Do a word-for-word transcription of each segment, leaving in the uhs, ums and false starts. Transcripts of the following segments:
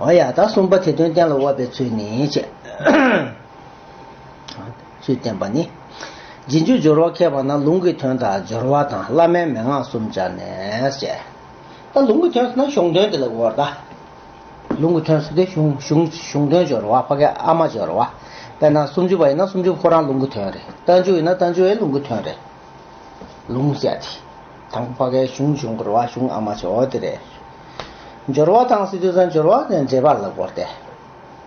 འོ་ཡ། ད་གསུམ་པ་དེ་དོན་གཏན་ལ་དབབ་པའི་ཚུལ་ནི་བྱས། ཚུལ་བསྟན་པ་ནི། རྗེས་འཇུག་སྦྱོར་བ་མཁས་པ་ན་ལུང་གི་དོན་དང་སྦྱོར་བ་དང་བླ་མའི་མན་ངག་གསུམ་སྦྱར་ནས་བྱས། ད་ལུང་གི་དོན་ཟེར་ན་གཞུང་དོན་དེ་ལ་གོ་བར་ད། ལུང་གི་དོན་ཟེར་དུས་གཞུང་གཞུང་གཞུང་དོན་སྦྱོར་བ། ཕ་གིའི་ཨ་མ་སྦྱོར་བ། དཔེར་ན་སུམ་ཅུ་པ་ཡིན་ན་སུམ་ཅུ་ཁོ་རང་ལུང་གི་དོན་རེད། རྟ་མཇུག་ཡིན་ན་རྟ་མཇུག་ཡང་ལུང་གི་དོན་རེད། ལུང་ཟེར་ཡ་དེ། དང་པོ་ཕ་གིའི་གཞུང་གཞུང་གི་རེད་བ། གཞུང་ཨ་མ་སྦྱོར་བ་དེ་རེད། སྦྱོར་བ་དང་ཟེར་དུས་ཙང་སྦྱོར་བ་ནི་འགྲེལ་པ་ལ་གོ་བར་ཏེ།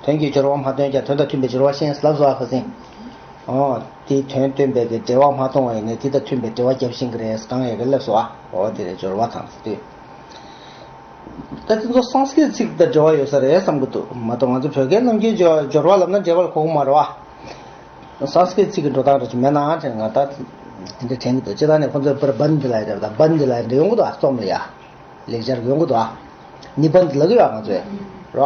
དོན་གྱི་སྦྱོར་བ་མ་སྟོན་ཀྱང་དོན་དང་མཐུན་པའི་སྦྱོར་བ་ཤེས་ལབ་སོ་ཨ་ཁ་སིང་། ཨོ། དེའི་དོན་སྟོན་པའི་གི་འགྲེལ་པ་མ་གཏོང་བ་ཡིན་ནའི་དེ་དང་མཐུན་པའི་འགྲེལ་པ་རྒྱབ་ཤེས་ཀྱི་རེད་གང་ཡག་གི་ལབ་སོ་ཨ། ཨོ་དེ་རེད་སྦྱོར་བ་དང་ཟེར་དུས། ད་དེ་ཚོ་སཾ་སྐྲྀཏ་ཚིག་དང་འབྲེལ་བ་ཡོད་ས་རེད་བསམ་གྱི་འདུག་མ་གཏོགས་ང་ཚོ་བོད་སྐད་ནམ་རྒྱུན་སྦྱོར་སྦྱོར་བ་ལབ་ན་འགྲེལ་པ་ལ་གོ་གི་མ་རེད་བ། སཾ་སྐྲྀཏ་ཚིག་གི་འགྲོ་སྟངས་འདྲ་ཅིག་མེད་ནའང་དྲན། ང་ད་དེ་འདྲ་དྲན་གྱི་འདུག་སྤྱིར་བཏང་ནས་ཁོ་ཚོས་པར་བན་དི་ལ་ཡ་རེད། ད་བན་དི་ལ་ཡ་འདྲ་ཡོང་གི་འདུག་ཨ། རྩོམ་ལ་ཡ། ལེགས་སྦྱར་ཡོང་གི་འདུག་ཨ། ནི་བན་དི་ལབ་ཀྱི་ཡོད་ང་ཚོས། རེད་བ།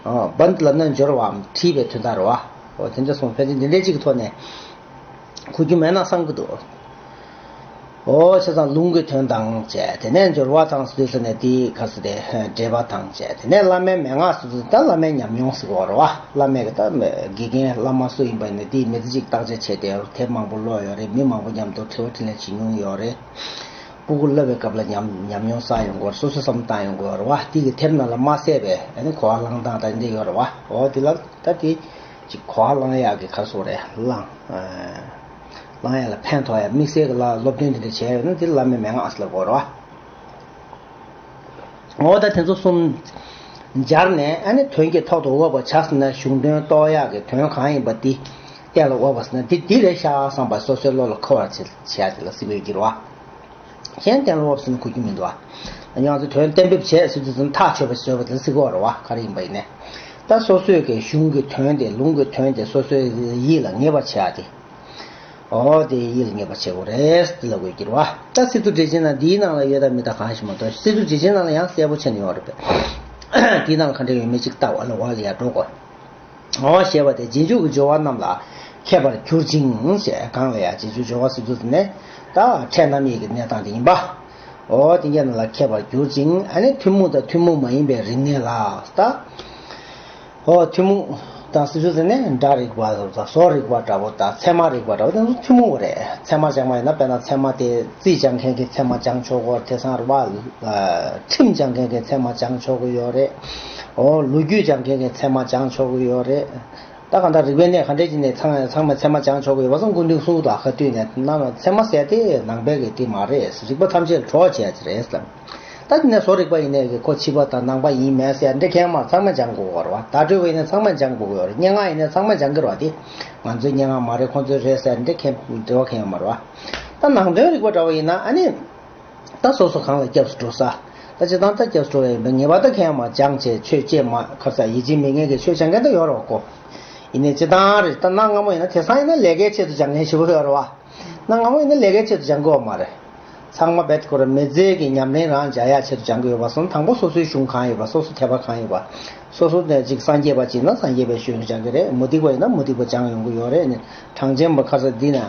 ཨ། བན་དི་ལབ་ན་སྦྱོར་བའམ་བྲིས་པའི་དོན་དག་རེད་བ། འོ་དེ་འདྲ་སོང་ཕལ་ཆེར་འདི་འདྲའི་གཅིག་གི་ཐོག་ནས་གོ་རྒྱུ་མེད་ན་བསམ་གྱི་འདུག་འོ་བྱས་ཙང་ལུང་གི་དོན་དང་བཅས། དེ་ནས་སྦྱོར་བ་དང་ཟེར་དུས་ཙ་ནས་དེའི་ཁ་ཟེར་དེ་འགྲེལ་པ་དང་བཅས། དེ་ནས་བླ་མའི་མན་ངག་ཟེར་དུས་ད་བླ་མའི་ཉམས་མྱོང་ཟེར་གྱི་ཡོད་རེད་བ། བླ་མའི་གི་ད་དགེ་རྒན་བླ་མ་སུ་ཡིན་པ་ཡིན་ནའི་དེའི་མི་ཚེ་གཅིག་བརྟག་དཔྱད་བྱས་ཏེ་དེབ་མང་པོ་ཀློག་ཡོད་རེད། མི་མང་པོ་མཉམ་དུ་དྲི་བ་དྲིས་ལན་བྱེད་མྱོང་ཡོད་རེད། སྤུ་གུ་བསླབ་པའི་སྐབས་ལ་ཉམས་ཉམས་མྱོང་བསགས་ཡོང་གི་ཡོད་རེད། སོ་སོས་བསམ་བློ་བཏང་ཡོང་གི་ཡོད་རེད་བ། དེ་གི་དེབ་ནང་ལ་མ་གསལ་བའི་ཨ་ནི་གོ་བ་བླང་སྟངས་དང་འདི་ཡོད་རེད་བ། འོ་དེ་ལ་ད་དེ་ཅིག་གོ་བ་བླང་ཡག་གི་ཁ་སོ་རེད་བླང་། བླང་ཡག་ལ་ཕན་ཐོགས་ཡག་དམིགས་བསལ་གྱི་ལ་སློབ་སྟོན་དེ་འདྲ་བྱས་ཡོད་ན་དེ་བླ་མའི་མན་ངག་ཟེར་ལབ་དགོས་རེད་བ། འོ་ད་དེ་ཚོ་གསུམ་སྦྱར་ནས་ཨ་ནི་དོན་གྱི་ཐོག་ཏུ་དབབ་པ་བྱས་ཟིན་ན་གཞུང་དོན་རྟོགས་ཡག་གི་དོན་གང་ཡིན་པ་དེ་གཏན་ལ་དབབ་པ་ཟེར་ན་དེ་འདི་རེད་ཤག་བསམ་པ་སོ་སོའི་བློ་ལ་འཁོར་བར་བྱེད་བྱེད་ཡག་དེ་ལ་ཟེར་དགོས་ཀྱི་རེད་བ། གཞན་གཏན་ལ་དབབ་ཟེར་ན་གོ་རྒྱུ་མི་འདུག་བ། ང་ཚོ་དོན་གཏན་འབེབས་བྱས་ཟེར་དུས་ཙམ་ཐག་ཆོད་པ་བཟོས་པ་དེ་ལ་ཟེར་དགོས་རེད་བ། ག་རེ་ཡིན་པ་ཡིན་ནའི། ད་སོ་སོའི་གི་གཞུང་གི་དོན་དེ་ལུང་གི་དོན་དེ་སོ་སོའི་ཡིད་ལ་ངེས་པ་བྱེད་ཡག་དེ། འོ་དེ་ཡིད་ལ་ངེས་པ་བྱེད་དགོས་རེད་དེ་ལབ་དགོས་ཀྱི་རེད་བ། ད་སི་ཏུ་འགྲེལ་ཆེན་ནང་འདིའི་ནང་ལ་ཡོད་དང་མེད་དང་གང་ཞིག་མ་གཏོགས་སི་ཏུ་འགྲེལ་ཆེན་ནང་ལ་ཡང་གསལ་པོ་བྱས་ནས་ཡོད་རེད་པས། འདིའི་ནང་ལ་ག་འདྲ་ཡོད་མེད་ཅིག་ལྟ་བ་ལ་བ་ལ་ཡར་འགྲོ་དགོས། འོ་ཞེས་པ་དེ་རྗེས་འཇུག་གི་སྦྱོར་བ་རྣམས་ལ་མཁས་པར་གྱུར་ཅིང་ཞེས། གང་ལ་ཡང་རྗེས་འཇུག་སྦྱོར་བ་ཟེར་དུས་ནས་ད་ཕྲད་རྣམ་དབྱེ་གི་གནས་སྟངས་དེ་ཡིན་པ། འོ་དེ་གྱད་རྣམས་ལ་མཁས་པར་གྱུར་ཅིང་ཨ་ནི་ཐུན་མོང་དང་ཐུན་མོང་མ་ཡིན་པའི་རིག་གནས་ལ་ད། འོ་ཐུན་མོང་དང་ཟེར་དུས་ནས་སྒྲ་རིག་པ་དང་བཟོ་རིག་པ་འདྲ་པོ་དང་ཚད་མ་རིག་པ་འདྲ་པོ་དེ་ཚོ་ཐུན་མོང་བ་རེད། ཚད་མ་སྦྱང་བ་ཡིན་ན་དཔེར་ན་ཚད་མ་དེ་རྩིས་སྦྱང་མཁན་གྱིས་ཚད་མ་སྦྱང་ཆོག་གི་ཡོད་རེད། དེང་སང་རེད་བ། ཁྲིམས་སྦྱང་མཁན་གྱིས་ཚད་མ་སྦྱང་ཆོག་གི་ཡོད་རེད། འོ་ལོ་རྒྱུས་སྦྱང་མཁན་གྱིས་ཚད་མ་སྦྱང་ཆོག་གི་ཡོད་རེད། ད་གང་ལྟར་རིག་པའི་གནས་ག་འདྲས་ཅིག་ནས་ཚང་ཚང་མས་ཚད་མ་སྦྱང་ཆོག་གི་ཡོད་པ་སོང་སྐུ་མདུན་གསུངས་འདུག་ཁ་བཏུད་ནས་ནང་ལ་ཚད་མ་ཟེར་དེ་ནང་པའི་གི་དེ་མ་རེད། རིག་པ་ཐམས་ཅད་ལ་གྲོགས་བྱེད་ཡ་ཅིག་རེད་ཟེར། ད་དེ་ནས་བཟོ་རིག་པ་ཡིན་ནའི་གི་ཁོ་ཕྱི་པ་དང་ནང་པ་ཡིན་མིན་ཟེར་ཡ་འདྲ་གང་ཡང་མ་རེད། ཚང་མས་སྦྱང་དགོས་ཀྱི་ཡོད་རེད་བ། བརྡ་སྤྲོད་པ་ཡིན་ན་ཚང་མས་སྦྱང་དགོས་ཀྱི་ཡོད་རེད། སྙན་ངག་ཡིན་ན་ཚང་མས་སྦྱང་གི་རེད་བ། དེ་ང་ཚོའི་སྙན་ངག་མ་རེད་ཁོང་ཚོའི་རེད་ཟེར་ཡ་འདྲ་གང་འབྲེལ་བ་གང་ཡང་མ་རེད་བ། ད་ནང་དོན་རིག་པ་འདྲ་བ་ཡིན་ན་ཨ་ནི། ད་སོ་སོ་གང་ལ་སྐྱབས་སུ་འགྲོ་ས། ད་སྤྱིར་བཏང་ད་སྐྱབས་སུ་འགྲོ་བ་ཡིན་པས་ངེས་པར་ད་མཁས་མ་སྦྱངས་བྱས་ཆོས་བྱེད་མ་ཁར་ས་ཡིད་ཆེས་མེད་མཁན་གྱི་ཆོས་སྦྱང་མཁན་ད་ཡོད་རེད་བ་ཁོ། ཡིན་ནའི་སྤྱིར་བཏང་རེད། ད་གནའ་སྔ་མོ་ཡིན་ན་དེང་སང་ཡིན་ན་ལས་ཀའི་ཆེད་དུ་སྦྱང་མཁན་ཞེ་པོ་ཡོད་རེད་བ། གནའ་སྔ་མོ་ཡིན་ན་ལས་ཀའི་ཆེད་དུ་སྦྱང་གི་ཡོད་མ་རེད། ཚང་མ་རྦད་ཁོ་ར་མི་ཚེ་གི་ཉམས་ལེན་རང་སྦྱང་ཡག་ཆེད་དུ་སྦྱང་གི་ཡོད་པ་སོང་། དང་པོ་སོ་སོའི་གཞུང་གང་ཡོད་པ། སོ་སོ་དད་པ་གང་ཡོད་པ། སོ་སོ་ནས་ཅིག་སངས་རྒྱས་པ་ཅིག་ཡིན་ན་སངས་རྒྱས་པའི་གཞུང་སྦྱང་གི་རེད། མུ་སྟེགས་པ་ཡིན་ན་མུ་སྟེགས་པ་སྦྱང་ཡོང་གི་ཡོད་རེད་ནི། གྲངས་ཅན་པ་ཁ་ས་འདི་ན།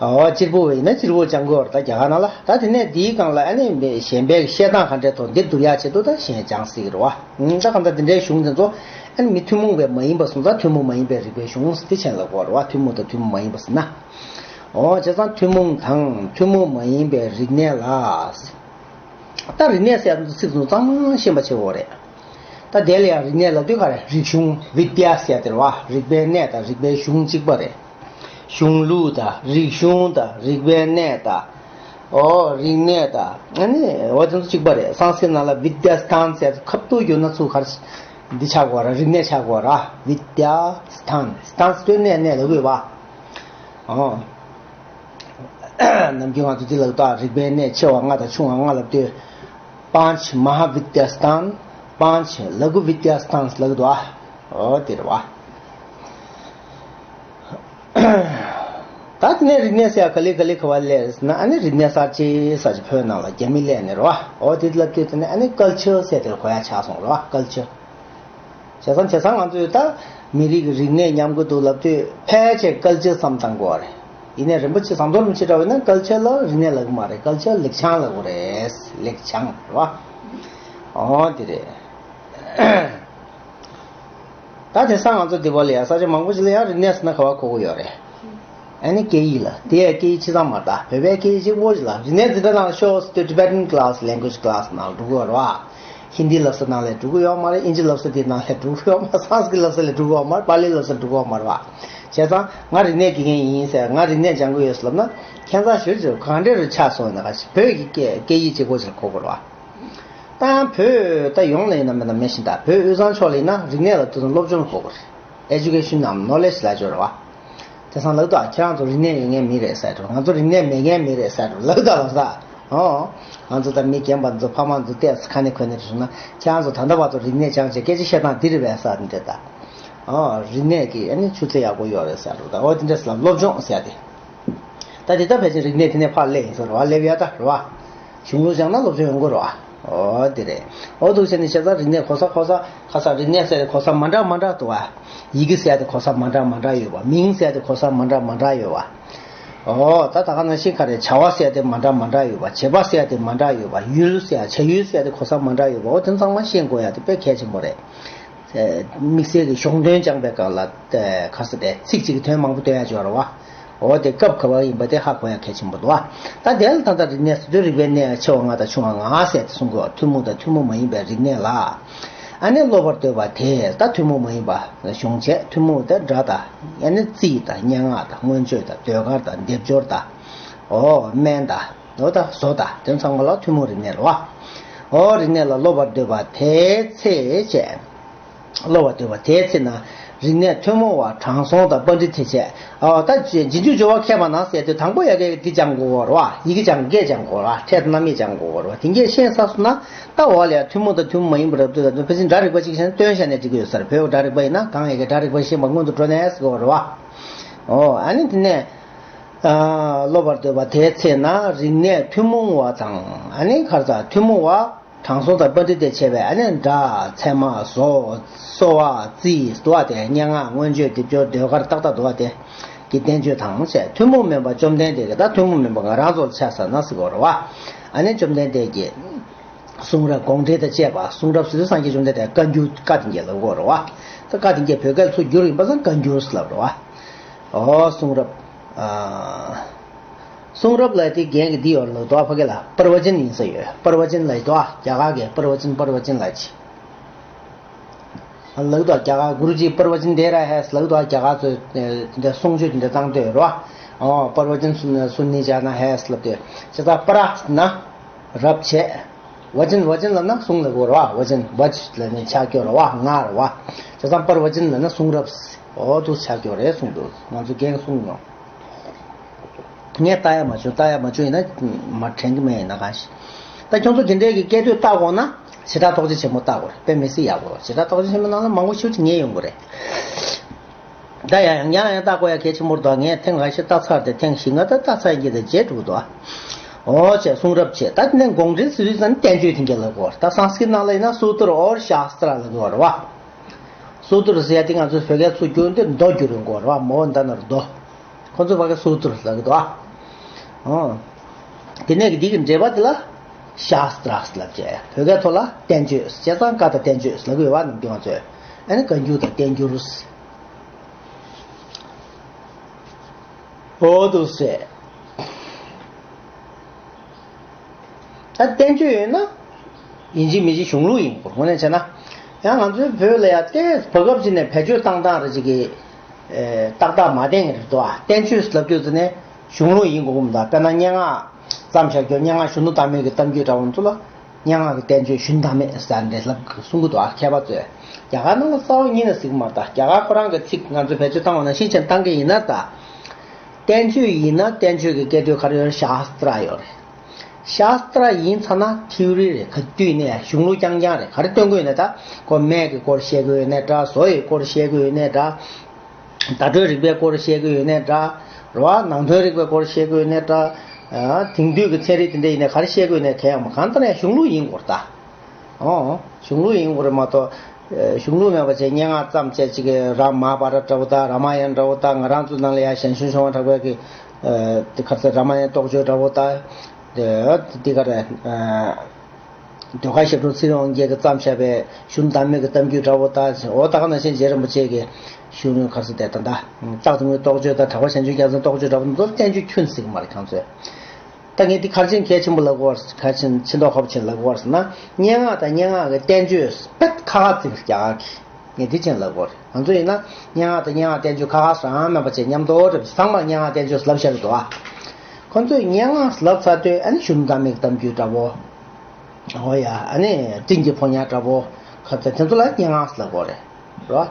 འོ་སྤྱིར་པོ་བས་ན་སྤྱིར་པོ་སྦྱང་དགོས་བར་ད་རྒྱ་གར་ནང་ལ་ད་དེ་ནས་འདིའི་སྒང་ལ་ཨ་ནི་གཞན་པའི་བཤད་སྟངས་ག་འདྲས་ཐོག་འདིར་བསྡུར་ཡག་ཆེད་དུ་ད་གཞན་སྦྱང་སྲིད་ཀྱི་རེད་བ། ད་གང་ལྟར་འདི་འདྲའི་གཞུང་དེ་ཚོ་ཨ་ནི་མི་ཐུན་མོང་བའི་མ་ཡིན་པ་སོང་ཙང་ཐུན་མོང་མ་ཡིན་པའི་རིག་པའི་གཞུང་དེ་ཕྱིན་ལ་གོ་རེད་བ། ཐུན་མོང་དང་ཐུན་མོང་མ་ཡིན་པ་ཟེར་ན། འོ་བྱས་ཙང་ཐུན་མོང་དང་ཐུན་མོང་མ་ཡིན་པའི་རིག་གནས་ལ། ད་རིག་གནས་ཟེར་ཡག་ཚིག་ཚོ་གཙང་མ་ཤེས་པ་བྱེད་དགོས་རེད། ད་དེ་ལ་ཡང་རིག་གནས་ལབ་དུས་ག་རེ་རིག་གཞུང་བི་དྱ་ཟེར་དེ་རེད་བ། རིག་པའི་གནས་དང་རིག་པའི་གཞུང་གཅིག་པ་རེད། གཞུང་ལུགས་དང་རིག་གཞུང་དང་རིག་པའི་གནས་དང་། ཨོ་རིག་གནས་དང་ཨ་ནི་འོ་དེ་ཚོ་གཅིག་པ་རེད། སང་སྐྲྀཏ་ནང་ལ་བི་དྱ་སི་ཐཱན་ཟེར་ཁ་བཏུག་བསྒྱུར་ན་ཚུར་ག་རེ་འདི་ཆགས་དགོས་ར། རིག་གནས་ཆགས་དགོས་ར། བི་དྱ་སི་ཐཱན། སི་ཐཱན་ཟེར་དུས་གནས་གནས་ལབ་དགོས་པ། ཨོ། ནམ་རྒྱུན་ང་ཚོ་འདི་ལ་ད་རིག་པའི་གནས་ཆེ་བ་ལྔ་དང་ཆུང་བ་ལྔ་ལབ་དུས། པཉྩ་མ་ཧཱ་བི་དྱ་སི་ཐཱན། པཉྩ་ལ་གུ་བི་དྱ་སི་ཐཱན་ལབ་འདུག་ཨ། ཨོ་དེ་རེད་བ། ད་དེ་ནས་རིག་གནས་ཟེར་ཡག་ག་ལེ་ག་ལེ་ག་བ་ལས་ཟེར་ན་ཨ་ནི་རིག་གནས་གསར་བརྗེ་ཟེར་ཅིག་བོད་ནང་ལ་རྒྱ་མི་སླེབས་ནས་རེད་བ། ཨོ་དེ་ལབ་དུས་དེ་ནས་ཨ་ནི་ཀལ་ཆར་ཟེར་དེ་ལ་གོ་ཡག་ཆགས་སོང་རེད་བ། ཀལ་ཆར། བྱས་ཙང་བྱས་ཙང་ང་ཚོས་ད་མི་རིགས་ཀྱི་རིག་གནས་ཉམས་ཀྱི་འདུག་ལབ་དུས་ཕལ་ཆེར་ཀལ་ཆར་བསམ་བཏང་དགོས་པ་རེད། ཡིན་ནའི་རིན་པོ་ཆེ་ཟམ་གདོང་རིན་པོ་ཆེ་འདྲ་བོ་ཡིན་ན་ཀལ་ཆར་ལ་རིག་གནས་ལབ་ཀྱི་མ་རེད། ཀལ་ཆར་ལེགས་བྱང་ལབ་དགོས་རེད། ལེགས་བྱང་རེད་བ། ཨོ་དེ་རེད། ད་དེང་སང་ང་ཚོ་འདི་བ་ལ་ཡང་ས་ཆ་མང་པོ་ཞིག་ལ་ཡང་རིག་གནས་ཟེར་ན་ག་བ་གོ་གི་ཡོད་རེད། ཨ་ནི་སྐད་ཡིག་ལ། དེ་ཡང་སྐད་ཡིག་སྤྱི་ཚང་མ་རེད། ད་བོད་པའི་སྐད་ཡིག་གཅིག་པོ་ཞིག་ལ། རིག་གནས་འཛིན་གྲྭ་ནང་ལ་ཤོག་ཟེར་དུས་Tibetan class, language class ནང་ལ་འགྲོ་གི་ཡོད་རེད་བ། ཧིན་དི་བསླབ་ས་ནང་ལ་འགྲོ་གི་ཡོད་མ་རེད། ཨིན་ཇི་བསླབ་ས་དེ་ནང་ལ་འགྲོ་གི་ཡོད་མ་རེད། སཾ་སྐྲྀཏ་བསླབ་ས་ལ་འགྲོ་གི་ཡོད་མ་རེད། པཱ་ལི་བསླབ་ས་འགྲོ་གི་ཡོད་མ་རེད་བ། བྱས་ཙང་ང་རིག་གནས་དགེ་རྒན་ཡིན་ཟེར། ང་རིག་གནས་སྦྱང་གི་ཡོད་ཟེར་ལབ་ན། ཁྱད་མཚར་ཞེ་པོ་ཅིག་གང་འདྲ་རུ་ཆགས་སོང་ཡིན་ན། ག་ཞིག་བོད་ཀྱི་སྐད་སྐད་ཡིག་གཅིག་པོ་ཞིག་ལ་གོ་དགོས་རེད་བ། ད་ཡང་བོད་ད་ཡོངས་ལ་ཡིན་ན་མིན་ན་མེད་བཞིན། ད་བོད་དབུས་གཙང་ཕྱོགས་ལ་ཡིན་ན་རིག་གནས་ལ་དེ་ཚོ་སློབ་སྦྱོང་དགོས་པ་རེད། Education ནམ་knowledge ལབ་ཀྱི་ཡོད་རེད་བ། དེང་སང་ལབ་ཀྱི་འདུག་ཁྱེད་རང་ཚོ་རིག་གནས་ཡོད་མཁན་མི་རེད་ཟེར་འགྲོ། ང་ཚོ་རིག་གནས་མེད་མཁན་མི་རེད་ཟེར་འགྲོ་ལབ་ཀྱི་འདུག་ལབ་ས། ཨོ། ང་ཚོ་ད་མི་རྒན་པ་ཚོ་ཕ་མ་ཚོ་བལྟས་ཁ་ནས་གོ་ནས་བྱུང་ན། ཁྱེད་རང་ཚོ་ད་ལྟ་བར་དུ་རིག་གནས་སྦྱངས་བྱས་སྐད་ཆ་བཤད་སྟངས་འདི་རེད་པས་ཟེར་འདྲ་ད། ཨོ། རིག་གནས་ཀྱི་ཨ་ནི་ཆུ་ཚད་ཡག་པོ་ཡོད་རེད་ཟེར་འགྲོ། ད་ཨོ་དེ་འདྲ་ཟེར་ལབ། སློབ་སྦྱོང་ཟེར་ཡ་དེ། ད་དེ་ལྟར་ཕལ་ཆེར་རིག་གནས་དེ་ནས་ཕར་སླེབས་ཡིན་ཟེར་བ། སླེབས་ཡ་ད་རེད་བ། གཞུང་ལུགས་སྦྱངས་ན་སློབ་སྦྱོང་ཡོང་གི་རེད་བ། ཨོ་དེ་རེད། ཨོ་འདུག་བྱས་ནས་བྱས་ཙང་རིག་གནས་གོ་ས་གོ་ས་ག་ས། རིག་གནས་ཟེར་གོ་ས་མ་འདྲ་མ་འདྲ་འདུག་བ། ཡི་གེ་ཟེར་ཡ་དེ་གོ་ས་མ་འདྲ་མ་འདྲ་ཡོད་བ། མིང་ཟེར་ཡ་དེ་གོ་ས་མ་འདྲ་མ་འདྲ་ཡོད་བ། ཨོ་ད་ད་ག་ནང་བཞིན་ག་རེ། བྱ་བ་ཟེར་ཡ་དེ་མ་འདྲ་མ་འདྲ་ཡོད་བ། བྱེད་པ་ཟེར་ཡ་དེ་མ་འདྲ་ཡོད་བ། ཡུལ་ཟེར་ཡ། བྱ་ཡུལ་ཟེར་ཡ་དེ་གོ་ས་མ་འདྲ་ཡོད་བ། ཨོ་དེ་ཚང་མ་ཤེས་དགོས་ཡ་དེ་དཔེ་གལ་ཆེན་པོ་རེད། དམིགས་བསལ་གྱི་གཞུང་དོན་སྦྱངས་པའི་སྐབས་ལ། ཨེ། ག་ས་དེ་ཚིག་གཅིག་གི་དོན་མང་པོ་སྟོན་ཡ་ཅིག་ཡོད་རེད་བ། འོ་དེ་སྐབས་ག་བ་ཡིན་པ་དེ་ཧ་གོ་ཡ་གལ་ཆེན་པོ་འདུག་བ། ད་དེ་ལ་ད་ལྟ་རིག་གནས་ཟེར་དུས་རིག་པའི་གནས་ཆེ་བ་ལྔ་དང་ཆུང་བ་ལྔ་ཟེར་ཏེ་གསུང་གི་ཡོད། ཐུན་མོང་དང་ཐུན་མོང་མ་ཡིན་པའི་རིག་གནས་ལ། ཨ་ནི་སློབ་པར་འདོད་པ་དེས། ད་ཐུན་མོང་མ་ཡིན་པ་གཞུང་བྱས། ཐུན་མོང་དེ་སྒྲ་དང་། ཨ་ནི་རྩིས་དང་། སྙན་ངག་དང་། མངོན་བརྗོད་དང་། ཟློས་གར་དང་། སྡེབ་སྦྱོར་དང་། འོ་སྨན་དང་། འོ་ད་བཟོ་དང་། དེ་ཚང་མ་ལ་ཐུན་མོང་རིག་གནས་རེད་བ། འོ་རིག་གནས་ལ་སློབ་པར་འདོད་པ་དེའི་ཚེ་བྱས། སློབ་པར་འདོད་པ་དེའི་ཚེ་ན། རིག་གནས་ཐུན་མོང་བ་དྲང་སྲོང་དང་པཎྜི་ཏའི་ཆེད། ཨོ་ད་རྗེས་འཇུག་སྦྱོར་བ་མཁས་པ་ན་ཟེར་དུས་དང་པོ་ཡ་གི་འདི་སྦྱང་དགོས་པ་རེད་བ། ཡི་གེ་སྦྱང་དགོས། སྐད་སྦྱང་དགོས་རེད་བ། ཕྲད་དང་རྣམ་དབྱེ་སྦྱང་དགོས་པ་རེད་བ། དེ་གས་ཤེས་ཚར་སོང་ན། ད་འོག་ལ་ཡ་ཐུན་མོང་དང་ཐུན་མོང་མ་ཡིན་པ་རབ་ཏུ་ད་དུང་ཕལ་ཆེར་སྒྲ་རིག་པ་གཅིག་བྱས་ན་སྟོན་བྱས་ནས་འགྲིག་གི་ཡོད་ས་རེད། བོད་སྒྲ་རིག་པ་ཡིན་ན་གང་ཡ་གི་སྒྲ་རིག་པ་ཤེས་པ་སྔོན་དུ་འགྲོ་ནས་ཟེར་དགོས་པ་རེད་བ། ཨོ་ཨ་ནི་དེ་ནས། ཨ། སློབ་པར་འདོད་པ་དེའི་ཚེ་ན་རིག་གནས་ཐུན་མོང་བ་དང་། ཨ་ནི་ག་རེ་ཟ། ཐུན་མོང་བ། དྲང་སྲོང་དང་པཎྜི་ཏས་བྱས་པའི་ཨ་ནི་སྒྲ། ཚད་མ། བཟོ། གསོ་བ། རྩིས་འདུག་བ་དེ། སྙན་ངག། མངོན་བརྗོད། སྡེབ་སྦྱོར། ཟློས་གར་ཏག་ཏག་འདུག་བ་དེ་གི་བསྟན་བཅོས་དང་བཅས། ཐུན་མོང་མིན་པ་བཅོམ་ལྡན་འདས་ཀྱི། ད་ཐུན་མོང་མིན་པ་ང་རང་ཚོ་ལ་ཆ་བཞག་ན་ཟེར་དགོས་རེད་བ། ཨ་ནི་བཅོམ་ལྡན་འདས་ཀྱི་གསུང་རབ་དགོངས་འགྲེལ་དང་བཅས་པ། གསུང་རབ་ཟེར་དུས་སངས་རྒྱས་བཅོམ་ལྡན་འདས་བཀའ་འགྱུར། བཀའ་དེ་གས་ལབ་དགོས་རེད་བ། ད་བཀའ་དེ་གས་བོད་སྐད་ཚུར་བསྒྱུར་ཡིན་པ་སང་བཀའ་འགྱུར་ཟེར་ལབ་རེད་བ། ཨོ་གསུང་རབ། ཨ། གསུང་རབ་ལབ་དེ་རྒན་གྱིས་འདི་ཡོད་ལབ་འདུག་ཕ་གི་ལ་པར་བ་ཅན་ཡིན་ས་ཡོད། པར་བ་ཅན་ལབ་འདུག་རྒྱ་གར་གྱི་པར་བ་ཅན། པར་བ་ཅན་ལབ་ཅིག་ལབ་འདུག་རྒྱ་གར་གུ་རུ་ཇི་པར་བ་ཅན་དེ་ར་ཧེ་ལབ་འདུག་རྒྱ་གར་ཚོས་དེ་འདྲ་གསུང་ཆོས་དེ་འདྲ་བཏང་འདོད་རེད་བ། ཨོ་པར་བ་ཅན་སུན་ནི་ཇཱ་ན་ཧེ་ལབ་དེ། བྱས་ཙང་པ་ར་ན་རབ་བྱས། བ་ཅན། བ་ཅན་ལབ་ན་གསུང་ལབ་དགོས་རེད་བ། བ་ཅན། བ་ཅ་ལབ་ནས་ཆགས་ཀྱི་ཡོད་རེད་བ། ང་རེད་བ། བྱས་ཙང་པར་བ་ཅན་ལབ་ན་གསུང་རབ། འོ་འདུག་ཆགས་ཀྱི་ཡོད་རེད་གསུངས་འདུག་ང་ཚོ་རྒན་གསུངས་མྱོང་། ངས་ལྟ་ཡ་མ་བྱུང་། ལྟ་ཡ་མ་བྱུང་ཡིན་ན་མ་དྲན་གྱི་མེད། ཡིན་ན་གང་ཞིག་ད་ཁྱོད་ཚོ་དེ་འདྲའི་གི་སྐད་དོད་ལྟ་དགོས་ན་བྱེ་བྲག་རྟོགས་བརྗོད་ཆེན་མོ་ལྟ་དགོས་རེད། དཔེ་མི་སྲིད་ཡག་པོ་རེད། བྱེ་བྲག་རྟོགས་བརྗོད་ཆེན་མོ་ནང་ལ་མང་པོ་ཞེ་པོ་ཅིག་ཉན་ཡོང་གི་རེད། ད་ཡང་ཡང་ཡང་ཡང་ལྟ་དགོས་ཡ་གལ་ཆེན་པོ་རེད་དོ། ངས་ཐེངས་ཁ་ཤས་ལྟ་ཚར་ཏེ་ཐེངས་བཞི་ལྔ་ད་ལྟ་ཚར་ཡིན་གྱི་ད་བརྗེད་འགྲོ་གི་འདུག་འོ་བྱས་གསུང་རབ་བྱས། ད་དེ་ནས་དགོངས་འགྲེལ་ཟེར་དུས་ཙམ་བསྟན་བཅོས་དེ་འདྲ་ལབ་དགོས་རེད། ད་སཾ་སྐྲྀཏ་ནང་ལ་ཡིན་ན་སུ་ཏྲ་ཨོར་ཤཱསྟྲ་ལབ་དགོས་རེད་བ། སུ་ཏྲ་ཟེར་ཡ་དེ་ང་ཚོས་བོད་སྐད་ཚུར་བསྒྱུར་དུས་མདོ་བསྒྱུར་ཡོང་དགོས་རེད་བ། མོ་འདི་ན་རོ་མདོ། ཁོ་ཚོས་ཕ་གིར་སུ་ཏྲ་ལབ་ཀྱི་འདུག་ཨ། ཨོ། དེ་ནས་ཀྱི་འདི་གི་འགྲེལ་པ་དེ་ལ་ཤཱསྟྲ་ལབ་བྱས། བོད་སྐད་ཐོག་ལ་བསྟན་བཅོས། བྱས་ཙང་བཀའ་དང་བསྟན་བཅོས་ལབ་ཀྱི་ཡོད་བ། ནམ་རྒྱུན་ང་ཚོས་ཨ་ནི་བཀའ་འགྱུར་དང་བསྟན་འགྱུར། ཨོ་འདུག་སེ། ད་བསྟན་བཅོས་ཡོད་ན་ཡིན་གཅིག་མིན་གཅིག་གཞུང་ལུགས་ཡིན་དགོས། དངོས་གནས་བྱས་ན། ཡང་ང་ཚོའི་བོད་ལ་ཡང་ཏེ་བར་སྐབས་ཅིག་ནས་བེད་སྤྱོད་བཏང་སྟངས་རེ་ཅིག་གི་ཨེ། ཏག་ཏག་མ་བསྟན་གི་རེད་དོ། བསྟན་བཅོས་ལབ་དུས་ཙི་ནས་གཞུང་ལུགས་ཡིན་དགོས་མི་འདུག་དཔེར་ན་སྙན་ངག་བརྩམས་བཞག་རྒྱུ། སྙན་ངག་གཞོན་ནུ་བདག་མེད་ཀྱི་གཏམ་རྒྱུད་འདྲ་བོ་ཚོ་ལ་སྙན་ངག་གི་བསྟན་བཅོས་གཞོན་ནུ་བདག་མེད་ཟེར་འདྲ་ལབ་གསུང་གི་འདུག་མཁས་པ་ཚོས། རྒྱ་གར་ནང་ལ་རྩ་བ་ཉིད་ནས་ཟེར་གི་མ་རེད་ད། རྒྱ་གར་ཁོ་རང་གི་ཚིག་ང་ཚོས་བེད་སྤྱོད་བཏང་བ་ནང་བཞིན་བྱས་བཏང་གི་ཡིན་ན་ད། བསྟན་བཅོས་ཡིན་ན་བསྟན་བཅོས་ཀྱི་སྐད་དོད་ག་རེ་ཡོད་རེད། ཤཱསྟྲ་ཡོད་རེད། ཤཱསྟྲ་ཡིན་ཚར་ན་ཐིའོ་རི་རེད། ག་དུས་ནས་གཞུང་ལུགས་རྐྱང་རྐྱང་རེད། ག་རེ་སྟོན་གྱི་ཡོད་ན་ད། ཁོ་སྨན་གྱི་སྐོར་བཤད་ཀྱི་ཡོད་ནའི་འདྲ། བཟོ་ཡི་སྐོར་བཤད་ཀྱི་ཡོད་ནའི་འདྲ། བརྡ་སྤྲོད་རིག་པའི་སྐོར་བཤད་ཀྱི་ཡོད་ནའི་འདྲ། རེད་བ། ནང་དོན་རིག་པའི་སྐོར་བཤད་ཀྱི་ཡོད་ནའི་འདྲ། ཨ། དེང་དུས་ཀྱི་ཚན་རིག་དེ་འདྲ་ཡིན་ནའི་ག་རེ་བཤད་ཀྱི་ཡོད་ནའི་གང་ཡང་མ། གང་ལྟར་ཡང་གཞུང་ལུགས་ཡིན་དགོས་རེད་ད། ཨོ། གཞུང་ལུགས་ཡིན་དགོས་རེད་མ་གཏོགས། ཨ། གཞུང་ལུགས་མེད་པ་བྱས་སྙན་ངག་བརྩམས་བྱས་ཅིག་གི་ར་མ་ཧཱ་བྷ་རཏ་འདྲ་བོ་དང་རཱ་མ་ཡན་འདྲ་བོ་དང་། ང་རང་ཚོ་ནང་ལ་ཡང་ཞང་ཞུང་ཆོས་དབང་གྲགས་པའི་གི། ཨ། དེ་ག་རེ་ཟེར། རཱ་མ་ཡན་རྟོགས་བརྗོད་འདྲ་བོ་དང་། དེ་དེ་ག་རེ། ཨ། ཟློས་གར་ཞབས་དྲུང་ཚེ་རིང་དབང་རྒྱལ་གྱིས་བརྩམས་བཞག་པའི་གཞོན་ནུ་ཟླ་མེད་ཀྱི་གཏམ་རྒྱུད་འདྲ་བོ་དང་། འོ་ད་ག་ནང་བཞིན་རྗེ་རིན་པོ་ཆེ་གི་གཞོན་ནུ་ག་ཚོད་དེ་ད་ལྟ་སྟག་དེ་མོའི་རྟོགས་བརྗོད་དང་། གྲགས་པ་གཞན་བརྗོད་རྒྱལ་མཚན་རྟོགས་བརྗོད་འདྲ་བོ་དེ་ཚོ་བསྟན་བཅོས་ཁྱོན་ནས་གཟིགས་ཀྱི་མ་རེད་ཁྱེད་ཚོས། ད་ངས་འདི་ག་རེ་བྱས་ནས་གལ་ཆེན་པོ་ལབ་དགོས་པ་རེད། ག་རེ་བྱས་ནས་ཕྱིན་ཐོག་ཁ་པོ་བྱས་ནས་ལབ་དགོས་པ་རེད་ཟེར་ན། སྙན་ངག་དང་སྙན་ངག་གི་བསྟན་བཅོས་དཔེ་ཁག་ཁག་བརྩི་བར་རྒྱག་གི། ངས་འདི་བྱས་ནས་ལབ་དགོས་རེད། ང་ཚོ་ཡིན་ན་སྙན་ངག་དང་སྙན་ངག་བསྟན་བཅོས་ཁག་ཁག་སོགས་ཨང་མེད་པ་བྱས་མཉམ་དུ་འགྲོ་བྱས་ཚང་མར་སྙན་ངག་བསྟན་བཅོས་ལབ་བཞག་གི་འདུག་ཨ། ཁོ་ཚོས་སྙན་ངག་ལབ་ཚར་དུས་ཨ་ནི་གཞོན་ནུ་ཟླ་མེད་ཀྱི་གཏམ་རྒྱུད་འདྲ་བོ། འོ་ཡ། ཨ་ནི་སྤྲིན་གྱི་ཕོ་ཉ་འདྲ་བོ། ཁ་ཚ་དེ་ཚོ་ལ་སྙན་ངག་ལབ་དགོས་རེད། རོ།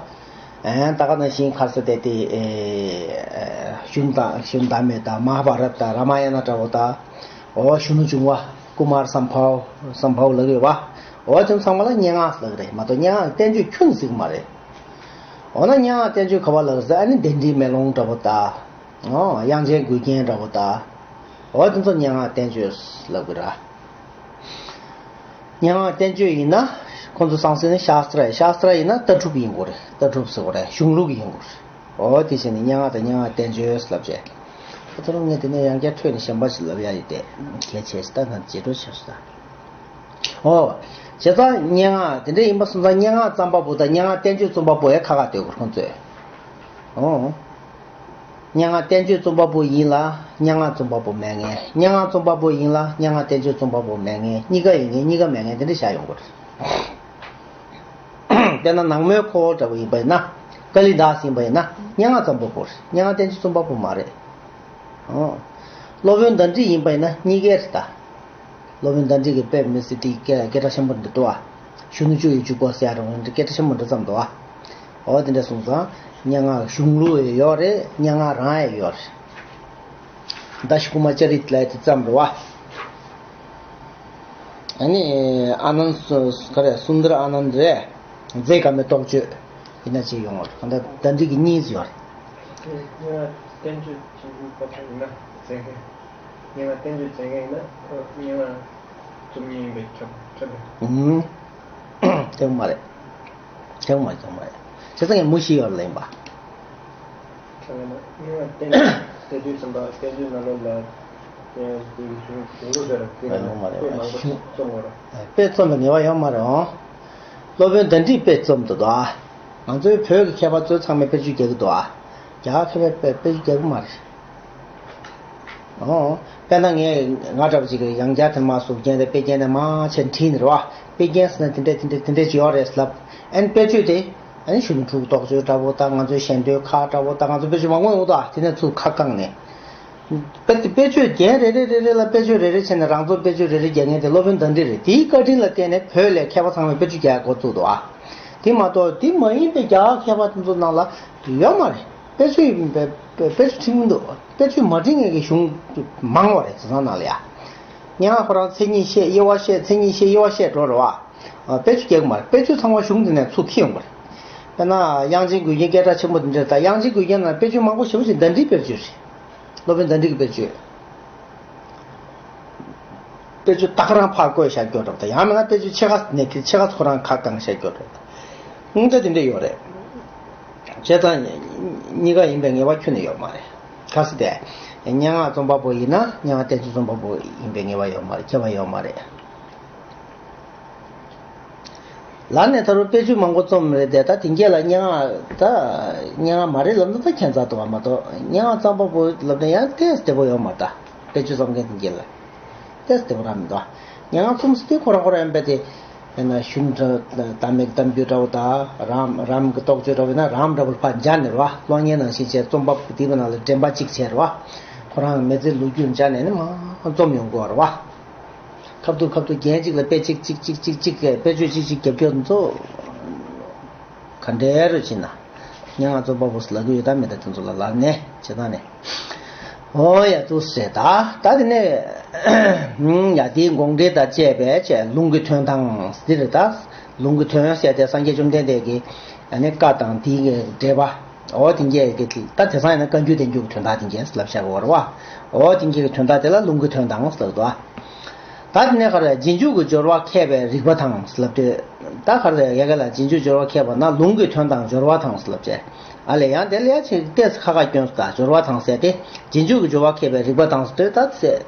ཨན་ད་ག་ནང་བཞིན་ཁ་ས་དེ་དེ་ཨེ་གཞོན་ནུ་ཟླ་གཞོན་ནུ་ཟླ་མེད་དང་མ་ཧཱ་བྷ་རཏ་དང་རཱ་མ་ཡ་ན་འདྲ་བོ་དང་། འོ་གཞོན་ནུ་འབྱུང་བ་ཀུ་མར་སམ་བྷོ་སམ་བྷོ་ལབ་ཡོད་པ། འོ་དེ་ཚང་མ་ལ་སྙན་ངག་ལབ་རེད་མ་གཏོགས་སྙན་ངག་གི་བསྟན་བཅོས་ཁྱོན་ནས་གཟིགས་མ་རེད། འོ་ན་སྙན་ངག་བསྟན་བཅོས་ག་བ་ལབ་ཟེར་ཨ་ནི་གདན་འདྲེན་མེ་ལོང་འདྲ་བོ་དང་། འོ་དབྱངས་ཅན་མགུལ་རྒྱན་འདྲ་བོ་དང་། འོ་དེ་ཚོ་སྙན་ངག་བསྟན་བཅོས་ལབ་གི་ར། སྙན་ངག་བསྟན་བཅོས་ཡིན་ན། ཁོང་ཚོ་སང་སེ་ནི་ཤཱསྟྲ་ཡིན། ཤཱསྟྲ་ཡིན་ན་ལྟ་གྲུབ་ཡིན་དགོས་རེད། ལྟ་གྲུབ་ཟེར་དགོས་རེད། གཞུང་ལུགས་ཡིན་དགོས་རེད། འོ་དེ་བྱས་ནས་སྙན་ངག་དང་སྙན་ངག་བསྟན་བཅོས་ལབ་བྱས། ཁོ་ཚོ་ལ་ངས་དེ་ནས་ཡང་བསྐྱར་ཐོས་ནས་གཞན་པ་ཞིག་ལབ་ཡ་ཡོད་དེ། གལ་ཆེ་ཞིག་ད་ང་བརྗེད་འགྲོ་ཆེ་སོང་ད། འོ། བྱས་ཙང་སྙན་ངག་དེ་འདྲ་ཡིན་པ་སོང་ཙང་སྙན་ངག་རྩོམ་པ་པོ་དང་སྙན་ངག་བསྟན་བཅོས་རྩོམ་པ་པོ་ཡང་ཁག་ཁག་སྡོད་དགོས་ཁོང་ཚོས། འོ། སྙན་ངག་བསྟན་བཅོས་རྩོམ་པ་པོ་ཡིན་ལ་སྙན་ངག་རྩོམ་པ་པོ་མེད་མཁན། སྙན་ངག་རྩོམ་པ་པོ་ཡིན་ལ་སྙན་ངག་བསྟན་བཅོས་རྩོམ་པ་པོ་མེད་མཁན། གཉིས་ཀ་ཡིན་མཁན་གཉིས་ཀ་མེད་མཁན་དེ་འདྲ་བཞག་ཡོང་དགོས་རེད། དཔེར་ན་ནག་མོའི་འཁོར་འདྲ་བོ་ཡིན་པ་ཡིན་ན། ཀ་ལི་དཱས་ཡིན་པ་ཡིན་ན་སྙན་ངག་རྩོམ་པ་པོ་རེད། སྙན་ངག་བསྟན་བཅོས་རྩོམ་པ་པོ་མ་རེད། ཨོ། སློབ་དཔོན་དཎྜི་ཡིན་པ་ཡིན་ན་གཉིས་ཀའི་རེད་ད། སློབ་དཔོན་དཎྜི་གིས་དཔེ་མི་སྲིད་དེ་སྐད་སྐད་གྲགས་ཆེན་པོ་འདི་འདུག་ཨ། གཞོན་ནུ་བཅུ་ཡི་ཕྱུག་པོ་ཟེར་ཡ་རུ་འདི་སྐད་གྲགས་ཆེན་པོ་འདི་ཙམ་འདུག་ཨ། འོ་དེ་འདྲ་སོང་ཙང་སྙན་ངག་གཞུང་ལུགས་ཡང་ཡོད་རེད། སྙན་ངག་རང་ཡང་ཡོད་རེད། དཱ་ཤ་ཀུ་མ་ཙ་རི་ལབ་དེ་ཙམ་རེད་བ། ཨ་ནི་ཨ་ནནྡ་སུ་ག་རེ་སུན་དར་ཨ་ནནྡ་རེད། རྫས་དགའ་མའི་རྟོགས་བརྗོད་ཡིན་ན་ཅིག་ཡོང་བ་རེད། གང་ལྟར་དཎྜི་གི་གཉིས་ཡོད་རེད། སྙན་ངག་བསྟན་བཅོས་ཆེན་པོའི་སྐབས་སུ་ཡིན་ན་མཛད་མཁན། སྙན་ངག་བསྟན་བཅོས་མཛད་མཁན་ཡིན་ན་སྙན་ངག་རྩོམ་མཁན་ཡིན་པས་ཁྱབ་ཁྱབ་པས། ཨུམ། ཁྱབ་མ་རེད། ཁྱབ་མ་རེད། ཁྱབ་མ་རེད། བྱས་ཙང་ངས་མུ་བཞི་ཡོད་རེད་ལབ་ཡིན་པ། ཁྱབ་མ་རེད། སྙན་ངག་བསྟན་བཅོས་སུམ་པ་བསྟན་བཅོས་ནང་ལོགས་ལ་སྙན་ངག་གཞུང་ལུགས་ཟེར་བ་དེ་ལ་ཨེ་ལོ་མ་རེད། དཔེ་མང་པོ་ཞིག་རྩོམ་དགོས་རེད། དཔེ་རྩོམ་པའི་ངེས་པ་ཡོད་མ་རེད་ཨང་། སློབ་དཔོན་དཎྜིས་དཔེ་རྩོམ་འདུག་དོ། ང་ཚོའི་བོད་ཀྱི་མཁས་པ་ཚོས་ཚང་མས་དཔེ་བརྗོད་རྒྱག་གི་འདུག་ཨ། རྒྱ་གར་མཁས་པས་དཔེ་དཔེ་བརྗོད་རྒྱག་གི་མ་རེད། ཨོ། དཔེར་ན་ངས་ང་འདྲ་པོ་ཅིག་གིས་ཡང་བསྐྱར་དེ་མ་གཟུགས་རྒྱན་དང་དཔེ་རྒྱན་དེ་མང་ཆེ་བྲིས་ནས་རེད་བ། དཔེ་རྒྱན་ཟེར་ན་དེ་འདྲས་དེ་འདྲས་དེ་འདྲས་ཅིག་ཡོད་རེད་ལབ། ཨན་དཔེ་བརྗོད་དེ། ཨན་གཞོན་ནུ་ཕྲུ་གུ་རྟོགས་བརྗོད་འདྲ་པོ་དང་ང་ཚོའི་ཞལ་འདོན་ཁག་འདྲ་པོ་དང་ང་ཚོ་དཔེ་བརྗོད་མང་པོ་ཡོང་གི་འདུག་ཨ། དེ་ནས་ཚུར་ཁ་བཀང་ནས། དཔེ་དཔེ་བརྗོད་རྒྱན་རེ་རེ་རེ་རེ་ལ་དཔེ་བརྗོད་རེ་རེ་བྱས་ནས་རང་ཚོ་དཔེ་བརྗོད་རེ་རེ་རྒྱག་མཁན་དེ་སློབ་དཔོན་དཎྜི་རེད། དེའི་བཀའ་དྲིན་ལ་བརྟེན་ནས་བོད་ལ་མཁས་པ་ཚང་མས་དཔེ་བརྗོད་རྒྱག་འགོ་བཙུགས་འདུག་ཨ། དེ་མ་གཏོགས་དེ་མ་ཡིན་པའི་རྒྱ་གར་མཁས་པ་དེ་ཚོ་ནང་ལ་ཡོད་མ་རེད། དཔེ་ཆོས་ཡིན་པའི་དཔེ་ཆོས་ཁྲིད་མི་འདུག་དཔེ་ཆོས་མ་ཁྲིད་མཁན་གྱི་གཞུང་མང་བ་རེད་དེང་སང་ནང་ལ་ཡ། སྙན་ངག་ཁོ་རང་མཚན་ཉིད་བཤད་དབྱེ་བ་བཤད་མཚན་ཉིད་བཤད་དབྱེ་བ་བཤད་འགྲོ་རེད་བ། དཔེ་ཆོས་རྒྱག་གི་མ་རེད། དཔེ་ཆོས་ཚང་མ་གཞུང་འདི་ནས་ཚུར་འཁྱེར་ཡོང་གི་རེད། དཔེར་ན་དབྱངས་ཅན་མགུལ་རྒྱན་སྐད་གྲགས་ཆེན་པོ་འདི་འདྲ་དང་། དབྱངས་ཅན་མགུལ་རྒྱན་ནང་དཔེ་ཆོས་མང་པོ་ཞེ་པོ་ཞིག་དཎྜིའི་དཔེ་ཆོས་རེད། སློབ་དཔོན་དཎྜི་གི་དཔེ་ཆོས། དཔེ་ཆོས་ད་ག་རང་ཕར་བཀོད་བཞག་རྒྱུ་འདྲ་པོ་དང་། ཡང་མིན་ན་དཔེ་ཆོས་ཕྱེད་ཀ་ནས་དེ་ཕྱེད་ཀ་ཁོ་རང་ཁ་བཀང་བཞག་རྒྱུ་འདྲ་པོ་དང་། དངོས་གནས་དེ་འདྲ་ཡོད་རེད། བྱས་ཙང་གཉིས་ཀ་ཡིན་པའི་ངེས་པ་ཁྱོན་ནས་ཡོད་མ་རེད། ག་ཟེར་ཏེ། སྙན་ངག་རྩོམ་པ་པོ་ཡིན་ན་སྙན་ངག་བསྟན་བཅོས་རྩོམ་པ་པོ་ཡིན་པའི་ངེས་པ་ཡོད་མ་རེད། ཁྱད་པར་ཡོད་མ་རེད། ལར་ནས་ད་རུང་དཔེ་ཆོས་མང་པོ་རྩོམ་རེད་དེ། ད་དེང་གི་ལ་སྙན་ངག་ད་སྙན་ངག་མ་རེད་ལབ་ན་ད་ཁྱད་མཚར་འདུག་བ་མ་གཏོགས། སྙན་ངག་རྩོམ་པ་པོ་ལབ་ན་ཡང་ཏོག་ཙམ་བདེ་པོ་ཡོད་མ་རེད་ད། དཔེ་ཆོས་རྩོམ་མཁན་དེང་གི་ལ་ཏོག་ཙམ་བདེ་པོ་རང་མི་འདུག་ཨ། སྙན་ངག་རྩོམ་ས་དེ་ཁོ་རང་ཁོ་རང་ཡིན་པས་དེ། དཔེར་ན་གཞོན་ནུ་ཟླ་མེད་ཀྱི་གཏམ་རྒྱུད་འདྲ་བོ་དང་། རང་རང་གི་རྟོགས་བརྗོད་འདྲ་བོ་ཡིན་ན་རམ་འདྲ་བོ་ལ་ཕར་སྦྱར་ནས་རེད་བ། གློག་བརྙན་ནང་བཞིན་བྱས་རྩོམ་པ་པོ་དེ་བའི་ནང་ལ་འདྲེན་པ་གཅིག་བྱས་རེད་བ། ཁོ་རང་མི་ཚེའི་ལོ་རྒྱུས་སྦྱར་ནས་ནི་མར་རྩོམ་ཡོང་གི་ཡོད་རེད་བ། ཁ་ཐུག་ཁ་ཐུག་རྒྱན་གཅིག་ལ་དཔེ་གཅིག་གཅིག་གཅིག་གཅིག་གཅིག་གི་དཔེ་བརྗོད་གཅིག་གཅིག་རྒྱབ་སྐྱོར་ཚོ་ག་འདྲའི་རུ་ཕྱིན་ན། སྙན་ངག་རྩོམ་པ་པོ་ཟེར་ལབ་ཀྱི་ཡོད་ད་མེད་ད། དེ་ཚོ་ལ་ལར་ནས་བྱེད་སྟངས་ནས། ཨོ་ཡ་ཏུ་ཟེར་ད། ད་དེ་ནས་ཡ་དེའི་དགོངས་འགྲེལ་དང་བཅས་པའི་བཅས་ལུང་གི་དོན་དང་འདི་རེད་ད། ལུང་གི་དོན་ཟེར་ཏེ་སངས་རྒྱས་བཅོམ་ལྡན་འདས་ཀྱི་ཨ་ནི་བཀའ་དང་དེའི་འགྲེལ་པ། འོ་དེ་འགས་ཀྱི་ད་དེང་སང་ཡིན་ན་བཀའ་འགྱུར་བསྟན་འགྱུར་གྱི་དོན་དག་དེ་འགས་ལབ་བཞག་གི་ཡོད་རེད་བ། འོ་དེ་འགས་ཀྱི་དོན་དག་དེ་ལ་ལུང་གི་དོན་དང་ཟེར་གི་འདུག་བ། ད་དེ་ནས་ག་རེ་རྗེས་འཇུག་གི་སྦྱོར་བ་མཁས་པའི་རིགས་པ་དང་ལབ་དུས། ད་ག་རེ་ཡ་ག་ལ་རྗེས་འཇུག་སྦྱོར་བ་མཁས་པ་ན་ལུང་གི་དོན་དང་སྦྱོར་བ་དང་ལབ་བྱས། ཨ་ལས་ཡང་དེ་ལས་ཡ་ཆེ་ཏེས་ཁ་ཁ་སྐྱོན་སོ། ད་སྦྱོར་བ་དང་ཟེར་ཏེ་རྗེས་འཇུག་གི་སྦྱོར་བ་མཁས་པའི་རིགས་པ་དང་ཟེར་དུས། ད་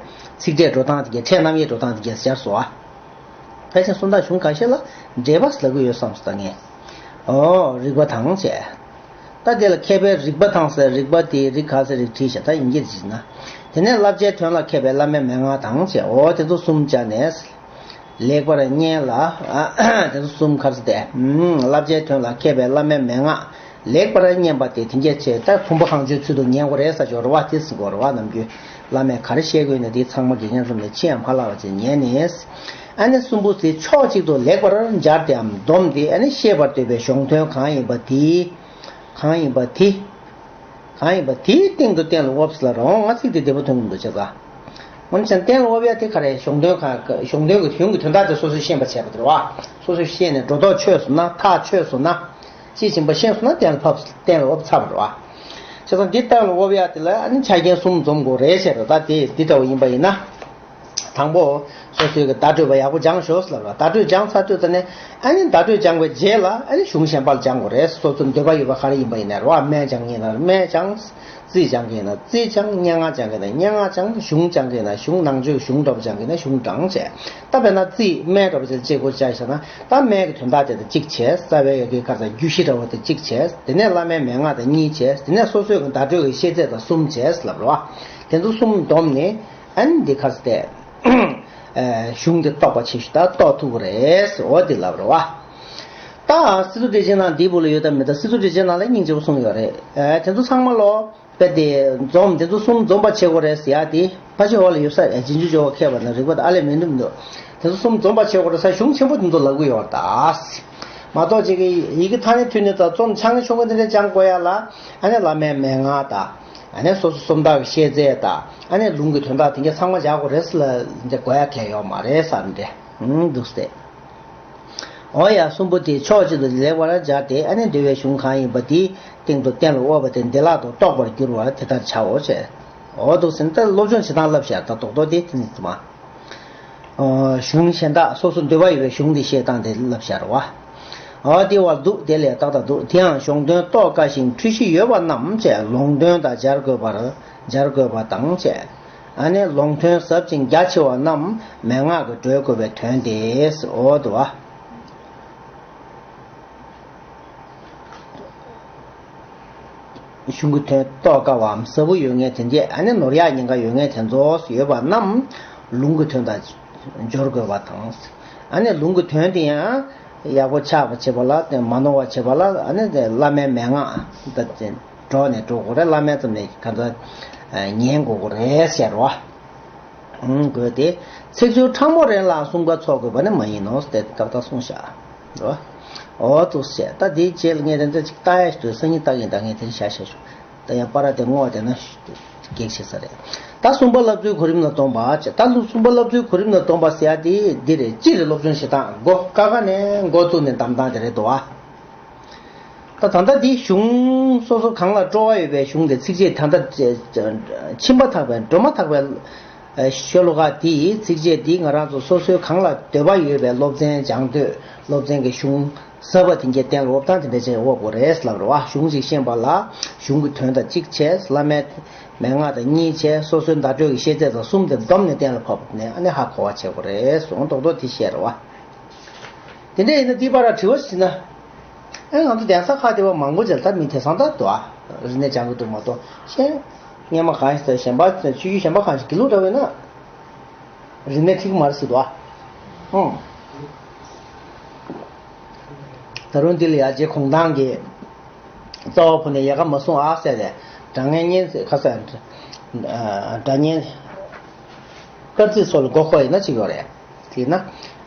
ཚིག་ཕྲད་འགྲོ་སྟངས་དེ་གས་ཕྲད་རྣམ་དབྱེ་འགྲོ་སྟངས་དེ་གས་སྦྱར་སོ་ཨ། ཕལ་ཆེར་སུམ་རྟགས་གཞུང་ཁ་ཤས་ལ་འགྲེལ་པ་ལབ་ཀྱི་ཡོད་བསམ་སོང་ད་ངས། ཨོ་རིགས་པ་དང་བཅས། ད་དེ་ལ་མཁས་པའི་རིགས་པ་དང་ཟེར་རིགས་པ་དེ་རིགས་ག་ཟེར་རིགས་བྲིས་ཤག་ད་ཡིན་གྱི་རེད་ན། དེ་ནས་བསླབ་བྱའི་དོན་ལ་མཁས་པའི་བླ་མའི་མན་ངག་དང་བཅས། ཨོ་དེ་ཚོ་གསུམ་བྱས་ནས། ལེགས་པར་བསྙེན་ལ། དེ་ཚོ་གསུམ་ག་རེ་ཟེར་ཏེ། བསླབ་བྱའི་དོན་ལ་མཁས་པའི་བླ་མའི་མན་ངག་ལེགས་པར་བསྙེན་པ་དེ་དེ་འགྱེད་བྱེད་ད་བུམ་པ་གང་བྱོའི་ཚུལ་དུ་ཉན་དགོས་རེད་ཟེར་ཅོག་རེད་བ། དེ་ཟེར་དགོས་རེད་བ། ནམ་རྒྱུན་བླ་མས་ག་རེ་བཤད་དགོས་ན་དེ་ཚང་མ་དགེ་རྒན་བཟུམ་ནས་ཕྱི་ཡང་ཕ་ལ་བ་ཅིག་ཉན་ནས། ཨ་ནི་གསུམ་པོ་དེ་ཕྱོགས་གཅིག་ཏུ་ལེགས་པར་སྦྱར་ཏེའམ་བསྡོམས་ཏེ་ཨ་ནི་ཤེས་པར་འདོད་པའི་གཞུང་དོན་གང་ཡིན་པ་དེ། གང་ཡིན་པ་དེ། གང་ཡིན་པ་དེའི་སྟེང་དུ་གཏན་ལ་དབབ་ཟེར་ལ་རང་ང་ཚིག་དེ་བདེ་པོ་མཐོང་གི་འདུག་བྱས་ཙང་། འོན་ཀྱང་གཏན་ལ་དབབ་ཡ་དེ་ག་རེ་གཞུང་དོན་གང་གཞུང་དོན་གྱི་གཞུང་གི་དོན་དག་དེ་སོ་སོས་ཤེས་པ་བྱས་པ་དེ་རེད་བ། སོ་སོས་ཤེས་ནས་སྒྲོ་འདོགས་ཆོད་སོང་ན་ཐག་ཆོད་སོང་ན། དཔྱིས་ཕྱིན་པ་ཤེས་སོང་ན་གཏན་ལ་ཕབ་གཏན་ལ་དབབ་ཚར་བ་རེད་བ། བྱས་ཙང་འདི་གཏན་ལ་དབབ་ཡ་དེ་ལ་ཨ་ནི་ཆ་རྐྱེན་གསུམ་འཛོམས་དགོས་རེད་ཟེར་རོ། ད་དེ་འདི་ལྟ་བུ་ཡིན་པ་ཡིན་ན། དང་པོ། སོ་སོའི་གི་བརྡ་སྤྲོད་པ་ཡག་པོ་སྦྱངས་ཤོག་ཟེར་ལབ་ར། བརྡ་སྤྲོད་སྦྱངས་ཚར་དུས་ད་ནས་ཨ་ནི་བརྡ་སྤྲོད་སྦྱངས་པའི་རྗེས་ལ་ཨ་ནི་གཞུང་གཞན་པ་ལ་སྦྱང་དགོས་རེད། སོ་སོ་འདོད་པ་ཡོད་པ་ག་རེ་ཡིན་པ་ཡིན་ནའི་རོ། སྨན་སྦྱང་གི་ཡིན་ན་སྨན་སྦྱངས། རྩིས་སྦྱང་གི་ཡིན་ན་རྩིས་སྦྱངས། སྙན་ངག་སྦྱང་གི་ཡིན་ན་སྙན་ངག་སྦྱངས། གཞུང་སྦྱང་གི་ཡིན་ན་གཞུང་ནང་ཆོས་གཞུང་འདྲ་པོ་སྦྱང་གི་ཡིན་ན་གཞུང་དྲངས་བྱས། ད་དཔེར་ན་རྩིས་སྨན་འདྲ་པོ་ཅིག་གཅིག་པོ་བྱས་བཞག་ན་ད་སྨན་གྱི་དོན་དག་དེ་དང་གཅིག་བྱས། རྩ་བའི་ཡ་གི་ཁ་ཚ་རྒྱུད་བཞི་འདྲ་པོ་དེ་གཅིག་བྱས། དེ་ནས་བླ་མའི་མན་ངག་དང་གཉིས་བྱས། དེ་ནས་སོ་སོའི་གི་བརྡ་སྤྲོད་ཀྱི་ཤེས་ཚད་དང་གསུམ་བྱས་ལབ་རོ། དེ་ཚོ་གསུམ་བསྡོམས་ནས། ཨ་ནི་འདི་ག་ཟེར་ཏེ། ཨ་གཞུང་འདི་རྟོགས་པ་ཆེ་ཤོས་ད་རྟོགས་ཐུབ་ཀྱི་རེད་ཟེར། འོ་འདི་ལབ་རེད་བ། ད་སི་ཏུ་འགྲེལ་ཆེན་ནང་འདིའི་བུ་ལ་ཡོད་དམ་མེད་དམ། སི་ཏུ་འགྲེལ་ཆེན་ནང་ལ་སྙིང་རྗེ་པོ་གསུངས་ཡོད་རེད། ཨ་དེ་ཚོ་ཚང་མ་ལོ། དཔེ་དེ་འཛོམས་དེ་ཚོ་གསུམ་འཛོམས་པ་བྱེད་དགོས་རེད་ཟེར་ཡ་དེ་ཕ་ཆེ་འོག་ལ་ཡོད་ས་རེད། རྗེས་འཇུག་སྦྱོར་བ་མཁས་པ་དང་རིགས་པ་དང་ཨ་ལས་མི་འདུག་མི་འདུག་དེ་ཚོ་གསུམ་འཛོམས་པ་བྱེད་དགོས་རེད་ཟེར་གཞུང་ཆེན་པོ་དེ་ཚོ་ལབ་ཀྱི་ཡོད་རེད་ད། མ་གཏོགས་ཅིག་གི་ཡི་གེ་ཐ་སྙད་མཐུན་ནས་ད་རྩོམ་ཆང་གི་ཆུང་གི་དེ་འདྲ་སྦྱང་དགོས་ཡ་ལ། ཨ་ནི་བླ་མའི་མན་ངག་དང་། ཨ་ནི་སོ་སོ་སུམ་རྟགས་ཀྱི་ཤེས་ཚད་དང་། ཨ་ནི་ལུང་གི་དོན་དག་དེ་ག་ཚང་མ་སྦྱར་དགོས་རེད་ཟེར་ལ་འདི་དགོས་ཡ་གལ་ཡོད་མ་རེད་བསམ་སྟེ། ཨང་འདུག་སྟེ། འོ་ཡ་གསུམ་པོ་དེ་ཕྱོགས་གཅིག་ཏུ་ལེགས་པར་སྦྱར་ཏེ་ཨ་ནི་འདོད་པའི་གཞུང་གང་ཡིན་པ་དེའི་སྟེང་དུ་གཏན་ལ་དབབ་པ་དེ་བདེ་བླག་ཏུ་རྟོགས་པར་འགྱུར་བ་དེ་ལྟར་བྱའོ་ཞེས། འོ་འདུག་ཟེར་ན་ད་སློབ་སྦྱོང་བྱེད་སྟངས་བསླབ་བྱ་ད་རྡོག་རྡོག་དེ་དེ་ནི་དུ་མ། གཞུང་གཞན་དག་སོ་སོ་འདོད་པ་ཡོད་པའི་གཞུང་འདི་བཤད་སྟངས་དེ་བསླབ་བྱ་རེད་བ། འོ་དེ་བར་འདུག་དེ་ལས་ཏག་ཏག་འདུག་དེའང་གཞུང་དོན་རྟོགས་དཀའ་ཞིང་འཁྲུལ་གཞི་ཡོད་པ་རྣམས་བཅས་ལུང་དོན་དང་སྦྱར་དགོས་པར་སྦྱར་དགོས་པ་དང་བཅས། ཨ་ནི་ལུང་དོན་ཟབ་ཅིང་རྒྱ་ཆེ་བ་རྣམས་མན་ངག་གིས་གྲོལ་དགོས་པའི་དོན་ཏེ། འོ་དུ་བ། གཞུང་གི་དོན་རྟོགས་དཀའ་བའམ་ཟབ་པོ་ཡོད་མཁན་དེ་འདྲས། ཨ་ནི་ནོར་ཡག་ཉེན་ཁ་ཡོད་མཁན་དེ་ཚོ་ཡོད་པ་རྣམས་ལུང་གི་དོན་དང་སྦྱོར་དགོས་པ་དང་། ཨ་ནི་ལུང་གི་དོན་དེ་ཡང་ཡག་པོ་ཆགས་པ་བྱེད་པ་ལ་དེ་མ་ནོར་བ་བྱེད་པ་ལ་ཨ་ནི་དེ་བླ་མའི་མན་ངག་ད་དེ་འགྲོགས་ནས་འགྲོ་དགོས་རེད། བླ་མའི་ཙམ་ནས་ག་ཚོད་ཉན་དགོས་དགོས་རེད་ཟེར་བ། ཨང་དགོས་ཏེ། ཚིག་སྦྱོར་ཕྲ་མོ་རེ་ལ་གསུམ་ཀ་ཚོགས་དགོས་པ་ནི་མ་ཡིན་ནོ་ཟེར་ཏེ་ཏག་ཏག་གསུངས་བཞག་འོ་དུ་ཟེར། ད་དེའི་རྗེས་ལ་ངས་དེ་འདྲ་ཅིག་ལྟ་ཡ་ཞིག་འདུག་སང་ཉིན་ལྟ་གིན་ལྟ་ངས་དེ་བཞག་བཞག་ཞུ། ད་ཡང་པ་ར་དེ་བསྔོགས་བསྡད་ན་གེགས་ཆེ་ས་རེད། ད་གསུམ་པ་བསླབ་ཚུལ་གོ་རིམ་ལ་སྡོམ་པ་ཅེས། ད་གསུམ་པ་བསླབ་ཚུལ་གོ་རིམ་ལ་སྡོམ་པ་ཟེར་ཡ་དེ་འདི་རེད། སྤྱིར་སློབ་སྦྱོང་བྱེད་སྟངས་འགོ་ཀ་ཁ་ནས་འགོ་བཙུགས་ནས་བདམས་སྟངས་དེ་རེད་འདུག་ཨ། ད་ད་ལྟ་འདི་གཞུང་སོ་སོ་གང་ལ་སྤྲོ་བ་ཡོད་པའི་གཞུང་དེ་ཚིགས་བཅད་ད་ལྟ་ཕྱིན་པ་ཐག་པའི་སྒྲོལ་མ་ཐག་པའི་ཤོ་ལོ་ཀ་དེའི་ཚིགས་བཅད་འདི་ང་རང་ཚོ་སོ་སོའི་གང་ལ་འདོད་པ་ཡོད་པའི་སློབ་ཚན་སྦྱང་འདོད་སློབ་ཚན་གྱི་གཞུང་ཟབ་པ་དེ་འགའི་སྟེང་ལ་དབབ་སྟངས་དེ་འདྲ་བྱས་དབབ་དགོས་རེད་ལབ་རེད་བ། གཞུང་ཅིག་ཤེས་པ་ལ་གཞུང་གི་དོན་དང་གཅིག་བྱས། བླ་མའི་མན་ངག་དང་གཉིས་བྱས། སོ་སོའི་བརྡ་སྤྲོད་ཀྱི་ཤེས་ཚད་དང་གསུམ་དེ་བསྡོམས་ནས་གཏན་ལ་ཕབ་ནས་ཨ་ནི་ཧ་གོ་བ་བྱེད་དགོས་རེད་གསུངས་རྡོག་རྡོག་དེ་བཤད་རེད་བ། དེ་འདྲ་ཡིན་ན་འདི་པར་དྲི་བ་ཞིག་ན། ཨེ་ང་ཚོ་གདན་ས་ཁག་དེ་བ་མང་པོ་ཅིག་ལ་ད་མི་དེང་སང་ད་འདུག་ཨ། རིག་གནས་སྦྱང་གི་འདུག་མ་གཏོགས་ཤེས། སྔས་མ་གང་ཞིག་གཞན་པ་ཆོས་བརྒྱུད་གཞན་པ་གང་ཞིག་དགེ་ལུགས་འདྲ་བས་ན། རིག་གནས་ཁྲིད་ཀྱི་མ་རེད་ཟེར་འདུག་ཨ། ཨང་། ད་རུང་འདི་ལ་ཡ་རྗེ་གུང་ཐང་གི་རྩ་བ་ཕུ་ནས་ཡལ་ག་མ་སོང་ཨ་ཟེར་ཏེ། སྒྲ་སྙན་སྙན་ཟེར་ཁ་ས། སྒྲ་སྙན། སྐར་རྩིས་སོགས་ལ་མགོ་འཁོར་ཡིན་ན་ཅིག་ཡོད་རེད། དེས་ན།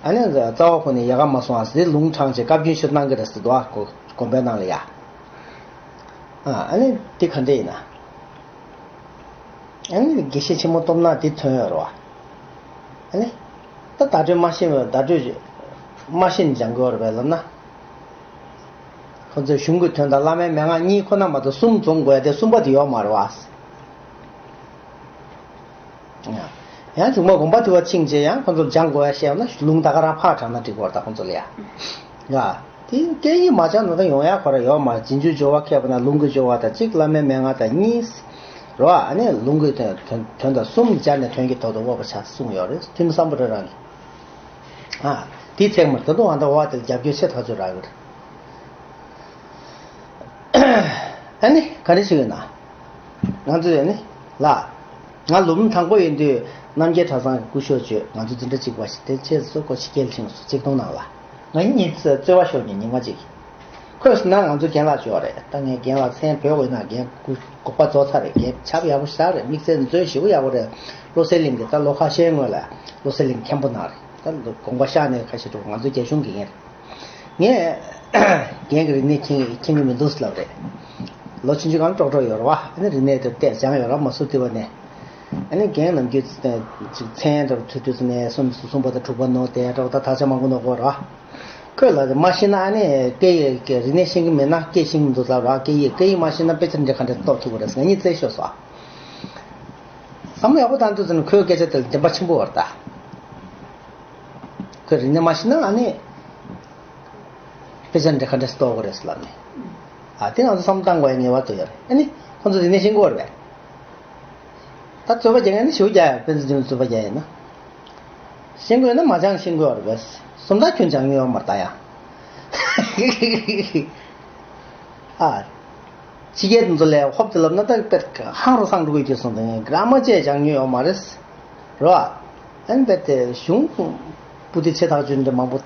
ཨ་ནི་རྩ་བ་ཁོ་ནས་ཡལ་ག་མ་སོང་ཨ་ཟེར་ལུང་དྲངས་བྱས་བཀའ་བཀྱོན་ཞིག་གནང་གི་རེད་ཟེར་འདུག་ཨ། དགོན་པའི་ནང་ལ་ཡ། ཨ་ནི་དེ་ག་འདྲ་ཡིན་ན། ཨ་ནི་དགེ་བཤེས་ཆེན་མོ་སྟོབས་ན་དེ་ཐོན་ཡོད་རེད་བ། ཨ་ནི། ད་བརྡ་སྤྲོད་མ་ཤེས་པ་བརྡ་སྤྲོད་མ་ཤེས་ནས་སྦྱང་གི་ཡོད་རེད་པས་ལབ་ན། ཁོ་ཚོས་གཞུང་གི་དོན་དང་བླ་མའི་མན་ངག་གཉིས་ཁོ་ན་མ་གཏོགས་གསུམ་འཛོམས་དགོས་ཡ་དེ་གསུམ་པ་དེ་ཡོད་མ་རེད་བ། ཡང་བྱུང་མ་དགོངས་པ་དེ་བ་ཕྱིན་རྗེས་ཡང་ཁོ་ཚོར་སྦྱང་དགོས་ཡ་བཤད་ན་ལུང་ད་ག་རང་ཕར་དྲངས་ན་འགྲིག་གི་རེད་ད་ཁོ་ཚོ་ལ་ཡ། ཡ། དེ་སྐད་ཡིག་མ་སྦྱང་ན་ད་ཡོང་ཡ་ཁོ་ར་ཡོད་མ་རེད། རྗེས་འཇུག་སྦྱོར་བ་མཁས་པ་ན་ལུང་གི་སྦྱོར་བ་དང་གཅིག་བླ་མའི་མན་ངག་དང་གཉིས། རོ་ཨ་ནི་ལུང་གི་དོན་དོན་དོན་དང་གསུམ་སྦྱར་ནས་དོན་གྱི་ཐོག་ཏུ་དབབ་པ་ཆགས་གསུངས་ཡོད་རེད། ཐུན་སམ་བྷོ་ཊ་རང་གིས། ཨ། དེའི་ཚེག་མར་ད་དུང་ཨ་ད་འོ་དེ་ལ་རྒྱབ་སྐྱོར་ཆེ་ཐག་ཆོད་རག་གི་རེད། ཨ་ནི་ག་རེ་ཞིག་ཡོད་ན། ང་ཚོས་ཨ་ནི་ལ། ང་ལོ་མང་དང་པོ་ཡིན་དུས་རྣམ་རྒྱལ་གྲྭ་ཚང་གི་སྐུ་ཞབས་བཅོས་ང་ཚོ་འཛིན་གྲྭ་གཅིག་པ་ཞིག་དེ་ཆེད་སུ་ཀོ་ཤི་སྐྱེལ་ཕྱིན་སུ་གཅིག་སྟོང་ནང་ལ། ང་གཉིས་རྩོད་པ་ཤོར་ནས་ཉིན་མ་གཅིག་ཁོས་ན་ང་ཚོ་རྒན་ལགས་ཅོག་རེད། ད་ངས་རྒན་ལགས་མཚན་བོས་དགོས་ན་རྒན་སྐུ་དགོངས་པ་རྫོགས་ཚར་རེད། རྒན་ཆབ་ཡག་པོ་ཞིག་རེད། དམིགས་བསལ་མཛོད་ཞེ་པོ་ཡག་པོ་རེད། བློ་གསལ་གླིང་གི་ད་ལོ་ཁ་ཤས་སྔོན་ལ་བློ་གསལ་གླིང་མཁན་པོ་ནང་རེད། ད་དགོངས་པ་བཞག་ནས་ཁ་ཤས་འགྲོ། ང་ཚོ་རྒྱ་གཞུང་གི་རྒན་རེད། ངས་རྒན་གྱི་རིག་གནས་མཁྱེན་མཁྱེན་གྱི་མི་འདུག་ལབ་རེད། ལོ་ཆུང་ཆུང་གང་ཀྲོག་ཀྲོག་ཡོད་རེད་བ། ཨ་ནི་རིག་གནས་དེ་བལྟས་སྦྱངས་ཡོད་ར་མ་སུ་དེ་བ་ནས། ཨ་ནི་རྒན་ནམ་རྒྱུན་ཅིག་མཚན་འདྲ་བོ་ཐོས་དུས་ནས་གསུམ་གསུམ་པ་དང་དྲུག་པ་ནོར་བསྡད་འདྲ་བོ་ད་དག་ཆ་མང་པོ་ནོར་གོ་ར། ཁོས་ལ་མ་ཤེས་ན་ཨ་ནི་སྐད་ཡིག་གི་རིག་གནས་ཤེས་ཀྱི་མེད་ན་སྐད་ཤེས་ཀྱི་མི་འདུག་ལབ་ར། སྐད་ཡིག་སྐད་ཡིག་མ་ཤེས་ན་དཔེ་ཆ་འདྲ་ག་འདྲ་རྟོགས་ཐུབ་ཀྱི་རེད་ཟེར་ངས་རྩད་ཤོར་སོང་། བསམ་བློ་ཡག་པོ་བཏང་དུས་ཙམ་ཁོའི་སྐད་ཆ་དེ་ལ་བདེན་པ་ཆེན་པོ་བར་ད། ཁོས་རིག་གནས་མ་ཤེས་ན་ཨ་ནི། དཔེ་ཆ་འདྲ་ག་འདྲ་ཞིག་རྟོགས་དགོས་རེད་ཟེར་ལབ་ནས། ཨ་དེ་ང་ཚོ་བསམ་བློ་བཏང་དགོས་ཡ་ངེས་པར་དུ་ཡོད་རེད། ཨ་ནི་ཁོ་ཚོ་རིག་གནས་ཤེས་དགོས་རེད་པས། ད་རྩོད་པ་རྒྱག་ཡ་ནི་ཞེ་པོ་རྒྱག་ཡ། དཔེ་མཛོད་འདི་ནས་རྩོད་པ་རྒྱག་ཡ་ན། ཤེས་དགོས་ན་མ་སྦྱངས་ཤེས་དགོས་རེད་པས། སུམ་རྟགས་ཁྱོན་སྦྱང་མྱོང་ཡོད་མ་རེད་ད་ཡ། ཨ། ཕྱི་རྒྱལ་དེ་ཚོ་ལས་ཧོབ་ཏེ་ལབ་ན་ད་དཔེ་ཧང་རུ་སང་འགྲོ་གི་ཡོད་སོང་དང་གྷ་ར་མར་བཅས་སྦྱང་མྱོང་ཡོད་མ་རེད། རོ། ཨན་པེ་ཏེ་གཞུང་པུ་ཏི་ཆེ་ཐག་ཆོད་འདྲ་མང་པོ་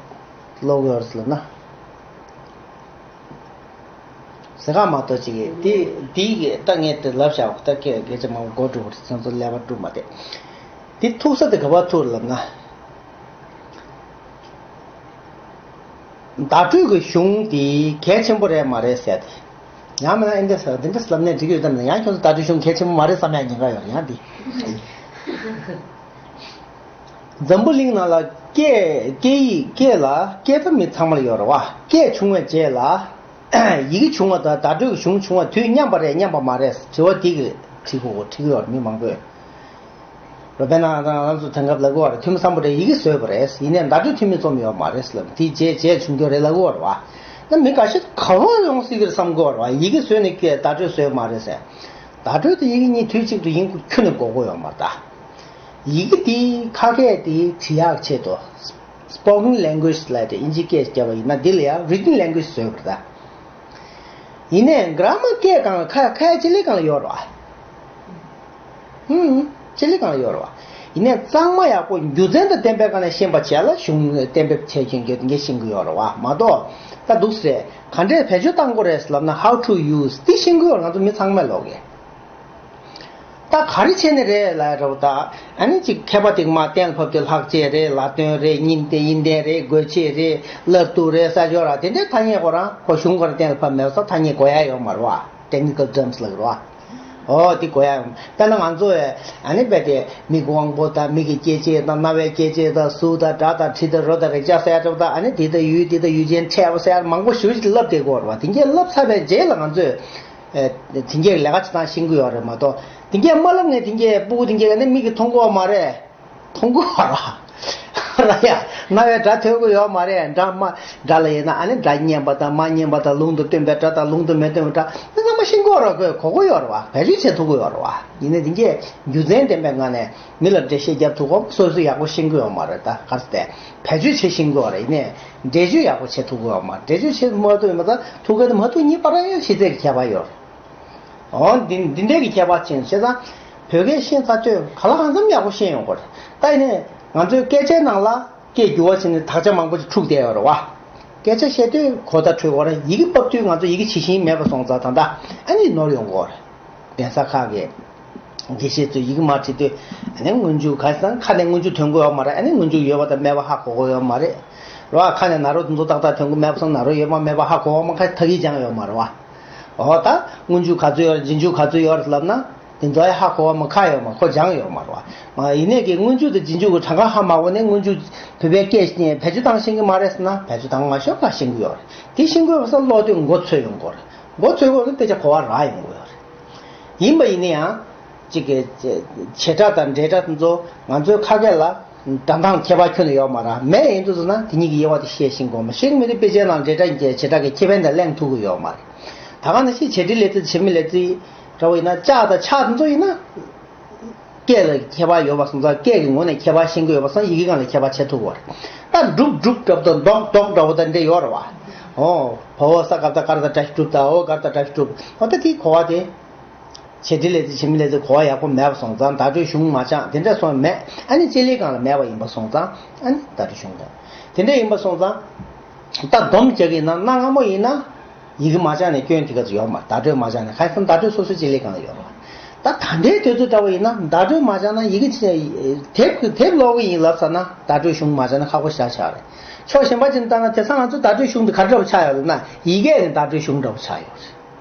ཀློག་ཡོད་རེད་ལབ་ན། ཟེར་ག་མ་གཏོགས་ཅིག་དེ་དེ་གི་ད་ངས་དེ་ལབ་བཞག་ད་སྐད་སྐད་ཆ་མང་པོ་གོ་འགྲོ་གི་རེད། ཚང་ཚོ་ཀླད་པ་དཀྲུག་མ་བསྡད། དེ་ཐུག་ས་དེ་ག་པར་ཐུག་ལབ་ན། བརྡ་སྤྲོད་ཀྱི་གཞུང་དེ་གལ་ཆེན་པོ་རེད་མ་རེད་ཟེར་ཏེ། ཡང་མིན་ན་ཨིན་དེ་ཟེར་འདི་འདྲ་ལབ་ནས་འགྲིག་ཡོད་དམ་ན། ཡང་ཁྱོད་ཚོ་བརྡ་སྤྲོད་གཞུང་གལ་ཆེན་པོ་མ་རེད་བསམ་ཡ་ཉེན་ཁ་ཡོད་རེད་ཡང་འདི། འཛམ་བུ་གླིང་ནང་ལ་སྐད་སྐད་ཡིག་སྐད་ལ་སྐད་གྲགས་མི་ཚང་མ་ལ་ཡོད་རེད་བ། སྐད་བྱུང་བའི་རྗེས་ལ་ཡི་གེ་བྱུང་བ་དང་བརྡ་སྤྲོད་ཀྱི་གཞུང་བྱུང་བ་དུས་མཉམ་པ་རེད་མཉམ་པ་མ་རེད་དྲི་བ་འདི་གི་དྲི་གོ་དྲི་གི་ཡོད་རེད་མི་མང་པོས། རོ་པེ་ན་རང་རང་ཚོ་དེང་སྐབས་ལབ་གོ་བ་རེད། ཐུ་མི་སམ་བྷོ་ཊས་ཡི་གེ་བཟོས་པ་རེད། ཡིན་ནའི་བརྡ་སྤྲོད་ཐུ་མི་རྩོམ་ཡོད་མ་རེད་ལབ་དེ་རྗེས་རྗེས་བྱུང་རྒྱུ་རེད་ལབ་གོ་བ་རེད་བ། ན་མི་འགའ་ཤས་ག་བ་ཡོང་སྲིད་ཀྱི་རེད་བསམ་གོ་བ་རེད་བ། ཡི་གེ་བཟོས་ནས་བརྡ་སྤྲོད་བཟོས་མ་རེད་ཟེར། བརྡ་སྤྲོད་དེ་ཡི་གེ་གཉིས་དུས་གཅིག་ཏུ་ཡིན་ཁྱོན་ནས་གོ་གོ་ཡོད་མ་རེད་ད། ཡི་གེ་དེ་ཁ་སྐད་དེ་བྲི་ཡག་ཆེད་དུ། Spoken language ལབ་དེ་ཨིན་ཇི་སྐད་བརྒྱབ་པ་ཡིན་ན་འདི་ལ་ཡང་written language བཟོས་པ་རེད་ད། ཡིན་ནའི་གྷ་ར་མར་སྐད་སྒང་ལ་ཁ་ཁ་ཡ་ཅི་ལི་སྒང་ལ་ཡོད་རེད་བ། ཧུམ། ཅི་ལི་སྒང་ལ་ཡོད་རེད་བ། ཡིན་ནའི་གཙང་མ་ཡག་པོ་རྒྱུ་མཚན་དང་ལྡན་པའི་སྒང་ནས་ཤེས་པ་བྱས་ལ་གཞུང་གཏན་འབེབས་བྱས་ཀྱིན་རྒྱུ་འགའ་ཤེས་ཀྱི་ཡོད་རེད་བ་མ་གཏོགས། ད་འདུག་སེ་རེད། ག་འདྲས་བེད་སྤྱོད་བཏང་དགོས་རེད་ལབ་ན་how to use དེ་ཤེས་ཀྱི་ཡོད་རེད་ང་ཚོ་མི་ཚང་མས་ལོག་གི། ད་ག་རེ་བྱས་ནས་རེད་ལབ་རོགས་ད། ཨ་ནི་ཅིག་མཁས་པ་དེ་མ་གཏན་ལ་ཕབ་དེ་ལྷག་བཅས་རེད། ལ་དོན་རེད། གཉིས་ལྡན་དབྱིན་ལྡན་རེད། དགོས་ཆེད་རེད། བསླབ་ཐུབ་རེད། ས་ཕྱོགས་ར་དེ་འདྲའི་ཐ་སྙད་ཁོ་རང་ཁོ་གཞུང་ཁོ་རང་གཏན་ལ་ཕབ་མེད་ས་ཐ་སྙད་གོ་ཡ་ཡོད་མ་རེད་བ། Technical terms ལབ་རོགས། ཨོ་དེ་གོ་ཡ་ཡོད། དཔེར་ན་ང་ཚོ་ཨ་ནི་རྦད་དེ་མིག་གི་དབང་པོ་དང་མིག་གི་སྐྱེ་མཆེད་དང་རྣ་བའི་སྐྱེ་མཆེད་དང་གཟུགས་དང་སྒྲ་དང་དྲི་དང་རོ་དང་རེག་བྱ་ཟེར་ཡ་འདྲ་བོ་དང་ཨ་ནི་དེ་དང་ཡུལ་དེ་དང་ཡུལ་ཅན་ཕྲད་པ་ཟེར་ཡ་མང་པོ་ཞེ་པོ་ཅིག་བསླབ་བསྡད་ཀྱི་ཡོད་རེད་བ། དེ་འདྲའི་བསླབ་ཚར་བའི་རྗེས་ལ་ང་ཚོས། དེ་འགྱེད་ལས་ཀ་བྱེད་སྟངས་ཤེས་ཀྱི་ཡོད་རེད་མ་གཏོགས། དེ་འགྱེད་མ་ལབ་ནས་དེ་འགྱེད་སྤུ་གུ་དེ་འགྱེད་ནི་མིག་གིས་མཐོང་གི་ཡོད་མ་རེད། མཐོང་གི་ཡོད་རེད་བ། ར་ཡ། རྣ་བས་སྒྲ་ཐོས་ཀྱི་ཡོད་མ་རེད། སྒྲ་མ། སྒྲ་ལ་ཡིན་ན་ཨ་ནི་སྒྲ་སྙན་པ་དང་མ་སྙན་པ་དང་ལུང་དང་བསྟུན་པའི་སྒྲ་དང་ལུང་དང་མི་བསྟུན་པའི་སྒྲ་འདི་ཚང་མ་ཤེས་ཀྱི་ཡོད་རེད། ཁོས་གོ་གི་ཡོད་རེད་བ། བེད་སྤྱོད་བྱེད་ཐུབ་ཀྱི་ཡོད་རེད་བ། ཡིན་ནའི་དེ་འགྱེད་རྒྱུ་མཚན་ལྡན་པའི་ངང་ནས་མི་ལ་འགྲེལ་བཤད་རྒྱབ་ཐུབ་གོ་སོ་སོས་ཡག་པོ་ཤེས་ཀྱི་ཡོད་མ་རེད། ད་ག་རེ་ཟེར་བེད་སྤྱོད་བྱེད་ཤེས་ཀྱི་ཡོད་རེད། ཡིན་ནའི་འགྲེལ་བརྗོད་ཡག་པོ་བྱེད་ཐུབ་ཀྱི་ཡོད་མ་རེད། འགྲེལ་བརྗོད་བྱེད་མ་ཐུབ་ཡིན་པ་དང་ཐུབ་ཀྱི་དང་མ་ཐུབ་གཉིས་བར་ཡང་ཤེས་ཚད་ཀྱི་ཁྱད་པར་ཡོད་རེད། འོ་འདི་འདི་འདྲའི་གི་ཁྱད་པར་ཕྱིན་བྱས་ཙང་བོད་སྐད་ཤེས་ཚར་དུས་ག་ལ་གང་འཚམ་ཡག་པོ་ཤེས་ཡོང་གི་རེད། ད་ཡིན་ནའི་ང་ཚོའི་སྐད་ཆའི་ནང་ལ་སྐད་འགྱུར་བ་ཕྱིན་ནས་དག་ཆ་མང་པོ་ཅིག་འཁྲུག་བསྡད་ཡོད་རེད་བ། སྐད་ཆ་བཤད་དུས་གོ་བརྡ་འཕྲོད་ཀྱི་ཡོད་རེད། ཡི་གེ་ཕབ་དུས་ང་ཚོ་ཡི་གེ་ཇི་བཞིན་མེད་པ་སོང་ཙང་ད་ལྟ་ཨ་ནི་ནོར་ཡོང་གི་ཡོད་རེད། གདན་ས་ཁག་གི་དགེ་བཤེས་ཚོས་ཡི་གེ་མར་བྲིས་དུས་ཨ་ནི་སྔོན་འཇུག་ག་ཚང་ཁ་ནས་སྔོན་འཇུག་ཐོན་གྱི་ཡོད་མ་རེད། ཨ་ནི་སྔོན་འཇུག་ཡོད་པ་དང་མེད་པ་ཧ་གོ་གི་ཡོད་མ་རེད། རོ་ཨ་ཁ་ནས་ན་རོ་དེ་ཚོ་ཏག་ཏག་ཐོན་གྱི་མེད་པ་སོང་ན་རོ་ཡོད་མ་མེད་པ་ཧ་གོ་བ་མ་ཁ་ཐག་གིས་སྦྱངས་ཡོད་མ་རེད་བ། འོ་ད་སྔོན་འཇུག་ག་ཚོད་ཡོད་རེད་རྗེས་འཇུག་ག་ཚོད་ཡོད་རེད་ལབ་ན་དེ་ཚོ་ཡ་ཧ་གོ་བ་མ་ཁ་ཡོད་མ་ཁོ་སྦྱངས་ཡོད་མ་རེད་བ། ཡིན་ནའི་གི་སྔོན་འཇུག་དང་རྗེས་འཇུག་གི་གྲངས་ཀ་ཧ་མ་གོ་ནས་སྔོན་འཇུག་བོད་པའི་སྐད་བེད་སྤྱོད་བཏང་ཤེས་ཀྱི་མ་རེད་ཟེར་ན་བེད་སྤྱོད་བཏང་མ་ཤོག་ག་ཤེས་ཀྱི་ཡོད་རེད། དེ་ཤེས་དགོས་པ་ས་ཀློག་དུས་མགོ་ཚོས་ཡོང་གི་ཡོད་རེད། མགོ་ཚོས་དགོས་ན་དཔེ་ཆ་གོ་བ་རག་ཡོང་གི་ཡོད་རེད། ཡིན་པ་ཡིན་ན་ཡང་། གཅིག་གི་བྱེད་སྒྲ་དང་འབྲེལ་སྒྲ་དེ་ཚོ་ང་ཚོའི་ཁ་སྐད་ལ་སྒྲ་གདངས་ཁྱད་པར་ཁྱོན་ནས་ཡོད་མ་རེད། མེད་ཡིན་དུས་ཙམ་ན་དེ་གཉིས་ཀྱི་དབྱེ་བ་དེ་ཤེས་ཤེས་དགོས་མ་ཤེས་ཀྱི་མི་འདུག་དཔེ་ཆའི་ནང་འབྲེལ་སྒྲ་ཡིན་གྱི་བྱེད་སྒྲ་གི་ཁེ་ཕན་དེ་གླེང་ཐུབ་ཀྱི་ཡོད་མ་རེད། ད་ག་ནང་བཞིན་བྱེད་འབྲེལ་ལས་ཚིག་བྱེད་མེད་ལས་ཚིག་འདྲ་བོ་ཡིན་ན་ལྕགས་དང་ཕྱག་དེ་ཚོ་ཡིན་ན། སྐད་ལ་ཁྱད་པར་ཡོད་པ་སོང་ཙང་སྐད་ཀྱི་ངོས་ནས་ཁྱད་པར་ཤེས་ཀྱི་ཡོད་པ་སོང་ཡི་གེ་སྒང་ལ་ཁྱད་པར་ཕྱེ་ཐུབ་པ་རེད། ད་སྒྲུབ་སྒྲུབ་འདྲ་པོ་དང་འདོགས་འདོགས་འདྲ་པོ་དང་འདྲ་ཡོད་རེད་བ། ཨོ། བ་འོག་ས་ག་བཏགས་སྐ་ར་བཏགས་སྐྲ་ཞབས་སྒྲུབ་དང་འོག་ག་ར་བཏགས་གྲ་ཞབས་སྒྲུབ། འོ་ད་དེའི་གོ་བ་དེ། བྱེད་འབྲེལ་ལས་ཚིག་བྱེད་མེད་ལས་ཚིག་གོ་བ་ཡག་པོ་མེད་པ་སོང་ཙང་བརྡ་སྤྲོད་གཞུང་མ་སྦྱངས་དེ་འདྲ་སོང་མེད། ཨ་ནི་བྱེད་ལས་སྒང་ལ་མེད་པ་ཡིན་པ་སོང་ཙང་ཨ་ནི་བརྡ་སྤྲོད་གཞུང་དང་། དེ་འདྲ་ཡིན་པ་སོང་ཙང་། ད་སྡོམ་རྒྱག་གི་ཡིན་ན་གནའ་སྔ་མོ་ཡིན་ན། ཡི་གེ་མ་སྦྱངས་ནས་སྐྱོན་དེ་ག་ཚོད་ཡོད་མ་རེད། བརྡ་སྤྲོད་མ་སྦྱངས་ནས་ཁ་སང་བརྡ་སྤྲོད་སོ་སོའི་བྱེད་ལས་སྒང་ལ་ཡོད་རེད། ད་ད་ལྟའི་དུས་ཚོད་འདྲ་བོ་ཡིན་ན་བརྡ་སྤྲོད་མ་སྦྱངས་ན་ཡི་གེ་ཆེ་དེབ་དེབ་ཀློག་གི་ཡིན་ལབ་ཚར་ན་བརྡ་སྤྲོད་གཞུང་མ་སྦྱངས་ན་ཁག་པོ་ཞེ་དྲག་ཆགས་རེད། ཕྱོགས་གཞན་པ་ཅིག་ནས་བལྟས་ན་དེང་སང་ང་ཚོ་བརྡ་སྤྲོད་གཞུང་དེ་ག་འདྲ་བོ་ཆགས་ཡོད་ལབ་ན་ཡི་གེ་ནས་བརྡ་སྤྲོད་གཞུང་འདྲ་བོ་ཆགས་ཡོད་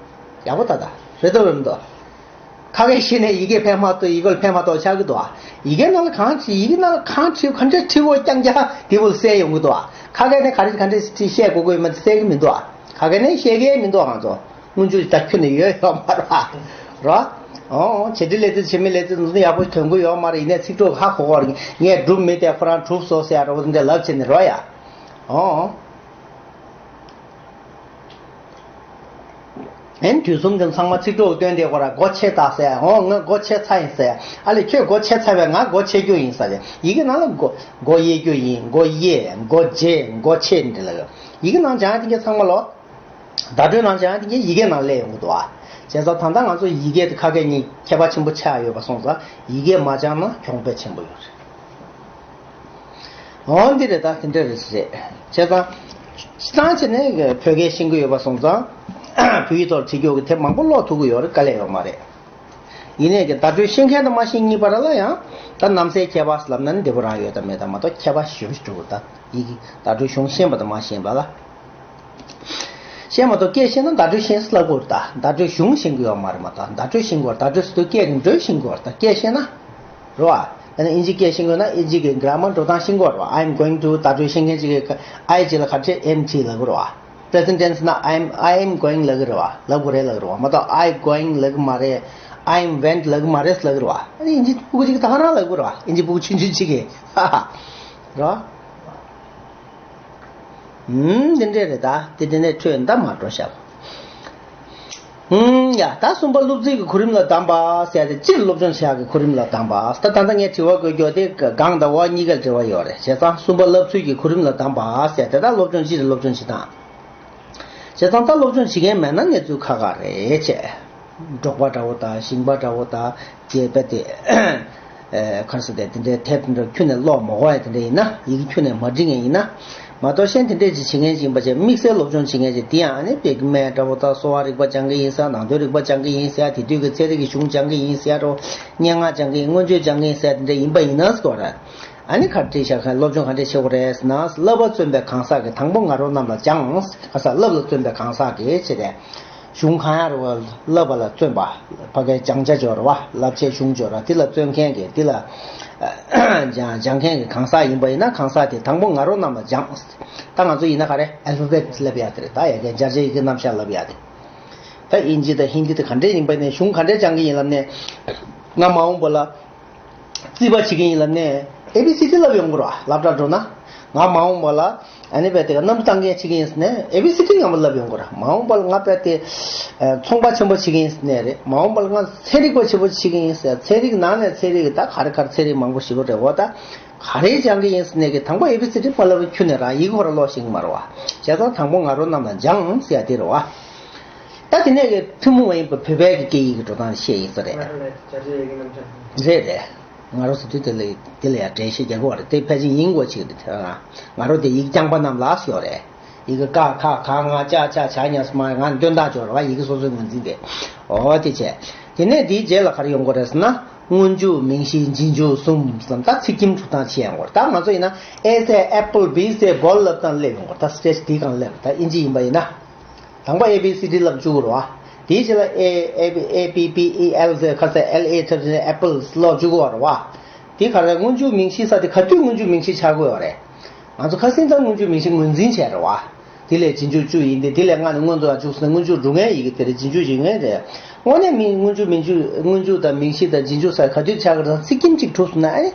རེད། ཡག་པོ་ལྟ་ད། རེད་འདུག་རེད་མི་འདུག་ཁ་སྐད་ཤེས་ནས་ཡི་གེ་ཕན་མ་ཐོགས་ཡི་གེ་ལ་ཕན་མ་ཐོགས་ཆགས་ཀྱི་འདུག་ཨ། ཡི་གེ་ནང་ལ་གང་བྲིས་ཡི་གེ་ནང་ལ་གང་བྲིས་ག་འདྲ་བྲིས་འོ་རྐྱང་རྐྱང་དེ་བོ་ལ་གསལ་ཡོང་གི་འདུག་ཨ། ཁ་སྐད་ནས་ག་རེ་ག་འདྲ་བྲིས་བཤད་དགོས་ཀྱི་ཡོད་མེད་དེ་གསལ་གྱི་མི་འདུག་ཨ། ཁ་སྐད་ནས་བཤད་ཀྱི་མི་འདུག་ཨ། ང་ཚོ་སྔོན་འཇུག་ད་ཁྱོན་ནས་ཡོད་ཡོད་མ་རེད་ཨ། རོ། ཨོ་བྱེད་འབྲེལ་ལས་ཚིག་བྱེད་མེད་ལས་ཚིག་འདི་ཚོ་ཡག་པོ་ཐོན་གྱི་ཡོད་མ་རེད། ཡིན་ནའི་ཚིག་གྲོགས་ཧ་གོ་གོ་རེད། ངས་སྒྲུབ་མི་དེ་ཁོ་རང་གྲུབ་སོང་ཟེར་ཡ་འདྲ་བོ་འདི་འདྲ་ལབ་བྱས་ནས་རོ་ཡ། ཨོ། ཨེ་དུས་གསུམ་དུ་ཚང་མ་ཚིག་གྲོགས་སྟོན་དེ་ཁོ་ར་སྒོ་ཕྱེ་ད་ཟེར། འོ་ང་སྒོ་ཕྱེ་ཚར་ཡིན་ཟེར། ཨ་ལས་ཁྱོད་སྒོ་ཕྱེ་ཚར་བས་ང་སྒོ་ཕྱེ་རྒྱུ་ཡིན་ཟེར། ཡི་གེ་ནང་ལ་སྒོ་སྒོ་དབྱེ་རྒྱུ་ཡིན། སྒོ་དབྱེ། སྒོ་འབྱེད། སྒོ་ཕྱེ་འདི་ལ་ཡི་གེ་ནང་སྦྱང་དེ་གས་ཚང་མ་ལོ། བརྡ་སྤྲོད་ནང་སྦྱང་དེ་གས་ཡི་གེ་ནང་སླེབས་ཡོང་གི་འདུག་ཨ། བྱས་ཙང་ད་ལྟ་ང་ཚོ་ཡི་གེ་དེ་ཁ་སྐད་གཉིས་ཁྱད་པར་ཆེན་པོ་ཆགས་ཡོད་པ་སོང་ཙང་ཡི་གེ་མ་སྦྱངས་ན་གྱོང་དཔེ་ཆེན་པོ་ཡོད་རེད། འོ་འདི་རེད། ད་དེ་འདྲ་རེད་རེད། བྱས་ཙང་། སྤྱིར་བཏང་བྱས་ནས་བོད་སྐད་ཤེས་ཀྱི་ཡོད་པ་སོང་ཙང་། བོད་ཡིག་ཐོག་བྲིས་རྒྱུ་གི་དེབ་མང་པོ་ཀློག་ཐུབ་ཀྱི་ཡོད་རེད། དཀའ་ལས་ཡོད་མ་རེད། ཡིན་ནའི་གི་བརྡ་སྤྲོད་ཤེས་མཁན་དང་མ་ཤེས་གཉིས་བར་ལ་ཡང་ད་རྣམ་གསལ་ཁྱད་པར་ལབ་ན་ནི་འདི་པོ་རང་ཡོད་དམ་མེད་དམ་མ་གཏོགས་ཁྱད་པར་ཞེ་པོ་ཞིག་འགྲོ་གི་ད་ཡི་གེ་བརྡ་སྤྲོད་གཞུང་ཤེས་པ་དང་མ་ཤེས་པ་ལ། ཤེས་མ་གཏོགས་སྐད་ཤེས་ན་བརྡ་སྤྲོད་ཤེས་ལབ་དགོས་རེད་ད། བརྡ་སྤྲོད་གཞུང་ཤེས་ཀྱི་ཡོད་མ་རེད་མ་གཏོགས་བརྡ་སྤྲོད་ཤེས་དགོས་རེད། བརྡ་སྤྲོད་ཟེར་དུས་སྐད་ཀྱི་འགྲོས་ཤེས་དགོས་རེད་ད། སྐད་ཤེས་ན། རེད་བ། ད་ནི་ཨིན་ཇི་སྐད་ཤེས་དགོས་ན་ཨིན་ཇི་གི་གྷ་ར་མར་འགྲོ་སྟངས་ཤེས་དགོས་རེད་བ། I am going to བརྡ་སྤྲོད་ཤེས་མཁན་ཅིག་གིས་I ཅིག་ལ་ག་འདྲས་M T ལབ་དགོས་རེད་བ། Present tense ན I am I am going ལབ་ཀྱི་རེད་བ། ལབ་དགོས་རེད་ལབ་ཀྱི་རེད་བ། མ་གཏོགས་I going ལབ་ཀྱི་མ་རེད། I am went ལབ་ཀྱི་མ་རེད་ལབ་ཀྱི་རེད་བ། ཨ་ནི་ཨིན་ཇི་ཕྲུ་གུ་ཅིག་གིས་ད་ག་རང་ལབ་ཀྱི་རེད་བ། ཨིན་ཇི་ཕྲུ་གུ་ཆུང་ཆུང་ཅིག་གིས། ཧ་ཧ། རེད་བ། ཨུམ། དེ་འདྲས་རེད་ད། དེ་དེ་ནས་འཕྲོས་འདའ་མ་འགྲོ་ཤག་ཨུམ། ཡ་ད་གསུམ་པ་སློབ་ཚན་གྱི་གོ་རིམ་ལ་བདམས་པ་ཟེར་ཏེ་སྤྱིར་སློབ་སྦྱོང་བྱ་ཡག་གི་གོ་རིམ་ལ་བདམས་པ། ད་ད་ལྟ་ངས་དྲི་བ་བཀོད་རྒྱུ་དེ་སྒང་དང་འོག་གཉིས་ཀར་འབྲེལ་བ་ཡོད་རེད། བྱས་ཙང་གསུམ་པ་བསླབ་ཚུལ་གྱི་གོ་རིམ་ལ་བདམས་པ་ཟེར་ཏེ་ད་སློབ་སྦྱོང་སྤྱིར་སློབ་སྦྱོང་བྱེད་སྟངས། བྱས་ཙང་ད་སློབ་སྦྱོང་བྱེད་མཁན་མེད་ན་གནས་ཚུལ་ཁག་ཁག་རེད་བྱས། འབྲོག་པ་འདྲ་བོ་དང་ཞིང་པ་འདྲ་བོ་དང་དེ་རྦད་དེ། ཨེ་ག་རེ་ཟེར་དེ་དེ་འདྲའི་དེབ་འདྲ་ཁྱོན་ནས་ཀློག་མ་དགོས་ཡ་དེ་འདྲ་ཡིན་ན། ཡི་གེ་ཁྱོན་ནས་མ་འབྲི་མཁན་ཡིན་ན། མ་གཏོགས་གཞན་དེ་འདྲས་ཅིག་བྱེད་མཁན་ཅིག་ཡིན་པ་བྱས་དམིགས་བསལ་སློབ་སྦྱོང་བྱེད་མཁན་ཅིག་དེ་ཡང་ཨ་ནི་དཔེ་སྨན་འདྲ་བོ་དང་གསོ་བ་རིག་པ་སྦྱང་གི་ཡིན་ཟེར། ནང་དོན་རིག་པ་སྦྱང་གི་ཡིན་ཟེར། དེ་དུས་ཀྱི་ཚན་རིག་གི་གཞུང་སྦྱང་གི་ཡིན་ཟེར་རོ། སྙན་ངག་སྦྱང་གི་ཡིན། མངོན་བརྗོད་སྦྱང་གི་ཡིན་ཟེར་དེ་འདྲ་ཡིན་པ་ཡིན་ན་ཟེར་བ་རེད། ཨ་ནི་ག་རེ་བྱས་ཤག་སློབ་སྦྱོང་ག་འདྲས་བྱེད་དགོས་རེད་ཟེར་ན། བསླབ་པ་བརྩོན་པའི་གང་ཟག་གིས་དང་པོ་ང་རོ་རྣམས་ལ་སྦྱངས། ག་ས་བསླབ་ལ་བརྩོན་པའི་གང་ཟག་གིས་བྱས་ཏེ། གཞུང་གང་ཡང་རེད་བ། བསླབ་པ་ལ་བརྩོན་པ། ཕ་གའི་སྦྱང་བྱ་སྦྱོར་བ། བསླབ་བྱའི་གཞུང་སྦྱོར་བ། དེ་ལ་བརྩོན་མཁན་གྱི་དེ་ལ་སྦྱང་སྦྱང་མཁན་གྱི་གང་ཟག་ཡིན་པ་ཡིན་ན། གང་ཟག་དེ་དང་པོ་ང་རོ་རྣམས་ལ་སྦྱངས། ད་ང་ཚོ་ཡིན་ན་ག་རེ་ཨལ་ཕ་བེད་བསླབ་ཡ་དེ་རེད། ད་ཡ་གི་སྦྱར་བྱའི་ཡི་གེ་རྣམ་གཞག་བསླབ་ཡ་དེ། ད་ཨིན་ཇི་དང་ཧིན་དི་དང་ག་འདྲས་ཡིན་པ་ཡིན་ནའི་གཞུང་ག་འདྲས་སྦྱང་གི་ཡིན་ལབ་ནས། ང་མ་འོངས་པ་ལ། རྩིས་པ་བྱེད་ཀྱི་ཡིན་ལབ་ནས་ཨེ་བི་སི་ཌི་བསླབ་ཡོང་གི་རེད་བ། སློབ་གྲྭ་འགྲོ་ན། ང་མ་འོངས་པ་ལ་ཨ་ནི་རྦད་དེ་གནམ་གྲུ་བཏང་མཁན་བྱེད་ཀྱི་ཡིན་ཟེར་ནས་ཨེ་བི་སི་ཌི་ངོ་མ་བསླབ་ཡོང་གི་རེད། མ་འོངས་པ་ལ་ང་རྦད་དེ་ཚོང་པ་ཆེན་པོ་བྱེད་ཀྱི་ཡིན་ཟེར་ནས་རེད། མ་འོངས་པ་ལ་ང་ཚན་རིག་པ་ཆེན་པོ་བྱེད་ཀྱི་ཡིན་ཟེར། ཚན་རིག་ནང་ནས་ཚན་རིག་ད་ག་རེ་ག་རེ་ཚན་རིག་མང་པོ་ཞིག་རེད་འོ། ད་ག་རེ་སྦྱང་གི་ཡིན་ཟེར་ནས་གི་དང་པོ་ཨེ་བི་སི་ཌི་མ་བསླབ་པའི་ཁྱོན་ནས་རང་ཡི་གེ་ཁོ་རང་ཀློག་ཤེས་ཀྱི་མ་རེད་བ། བྱས་ཙང་དང་པོ་ང་རོ་རྣམས་ལ་སྦྱངས་ཟེར་ཡ་དེ་རེད་བ། ད་དེ་ནས་གི་ཐུན་མོང་མ་ཡིན་པ་བོད་པའི་གི་སྐད་ཡིག་གི་འགྲོ་སྟངས་བཤད་ཡིན་ས་རེད། རེད་རེད། ང་རོ་ཟེར་དུས་དེ་ལ་དེ་ལ་ཡང་འགྲེལ་བཤད་རྒྱག་གི་ཡོད་རེད། དེ་ཕལ་ཆེར་ཡིན་དགོས་ཅིག་རེད། ང་རོ་དེ་ཡིག་རྐྱང་པ་རྣམས་ལ་ཟེར་ཡོད་རེད། ཡི་གེ་ཀ་ཁ་ག་ང་ཅ་ཆ་ཇ་ཉ་ས་མ་ང་འདོན་སྟངས་ཅིག་ཡོད་རེད་བ། ཡི་གེ་སོ་སོའི་ངོས་འཛིན་དེ། འོ་དེ་བྱས། དེ་ནས་དེའི་རྗེས་ལ་ག་རེ་ཡོང་གི་རེད་ཟེར་ན། སྔོན་འཇུག་མིང་གཞི་རྗེས་འཇུག་གསུམ་ཟེར་ན་ད་ཚིག་ཁྱིམ་གྲུབ་སྟངས་བཤད་ཡོང་གི་རེད། ད་ང་ཚོ་ཡིན་ན་A say apple, B say ball ལབ་སྟངས་སླེབས་ཡོང་གི་རེད། ད་སི་ཊེ་ཇི་དེའི་སྒང་སླེབས་རེད། ད་ཨིན་ཇི་ཡིན་པ་ཡིན་ན། དང་པོ་ཨེ་བི་སི་ཌི་བསླབ་བཅུག་རོ། དེའི་རྗེས་ལ་ཨེ་ཨེ་ཨེ་པི་པི་ཨི་ཨེལ་ཟེར་ཁ་ཟེར་ཨེལ་ཨེ་ཐབས་ཟེར་ཨེ་པལ་ལབ་བཅུག་གོ་རོ། དེ་ག་རེ་སྔོན་འཇུག་མིང་གཞི་ས་དེ་ག་དུས་སྔོན་འཇུག་མིང་གཞི་ཆགས་དགོས་རེད། ང་ཚོ་ཁ་སང་ཙང་སྔོན་འཇུག་མིང་གཞི་ངོས་འཛིན་བྱས་རེད་བ། དེ་ལས་རྗེས་འཇུག་བཅུ་ཡིན་ཏེ་དེ་ལས་སྔ་ནས་སྔོན་དུ་ལ་འཇུག་ཟེར་ན་སྔོན་འཇུག་འགྲོ་མཁན་ཡི་གེ་དེ་རེད། རྗེས་འཇུག་ཡིན་མཁན་རེད། དངོས་གནས་མིང་སྔོན་འཇུག་མིང་འཇུག་སྔོན་འཇུག་དང་མིང་གཞི་དང་རྗེས་འཇུག་ས་ག་དུས་ཆགས་ཀྱི་རེད། ཚིག་ཁྱིམ་གཅིག་གྲུབ་སོང་ན་ཨ་ནི།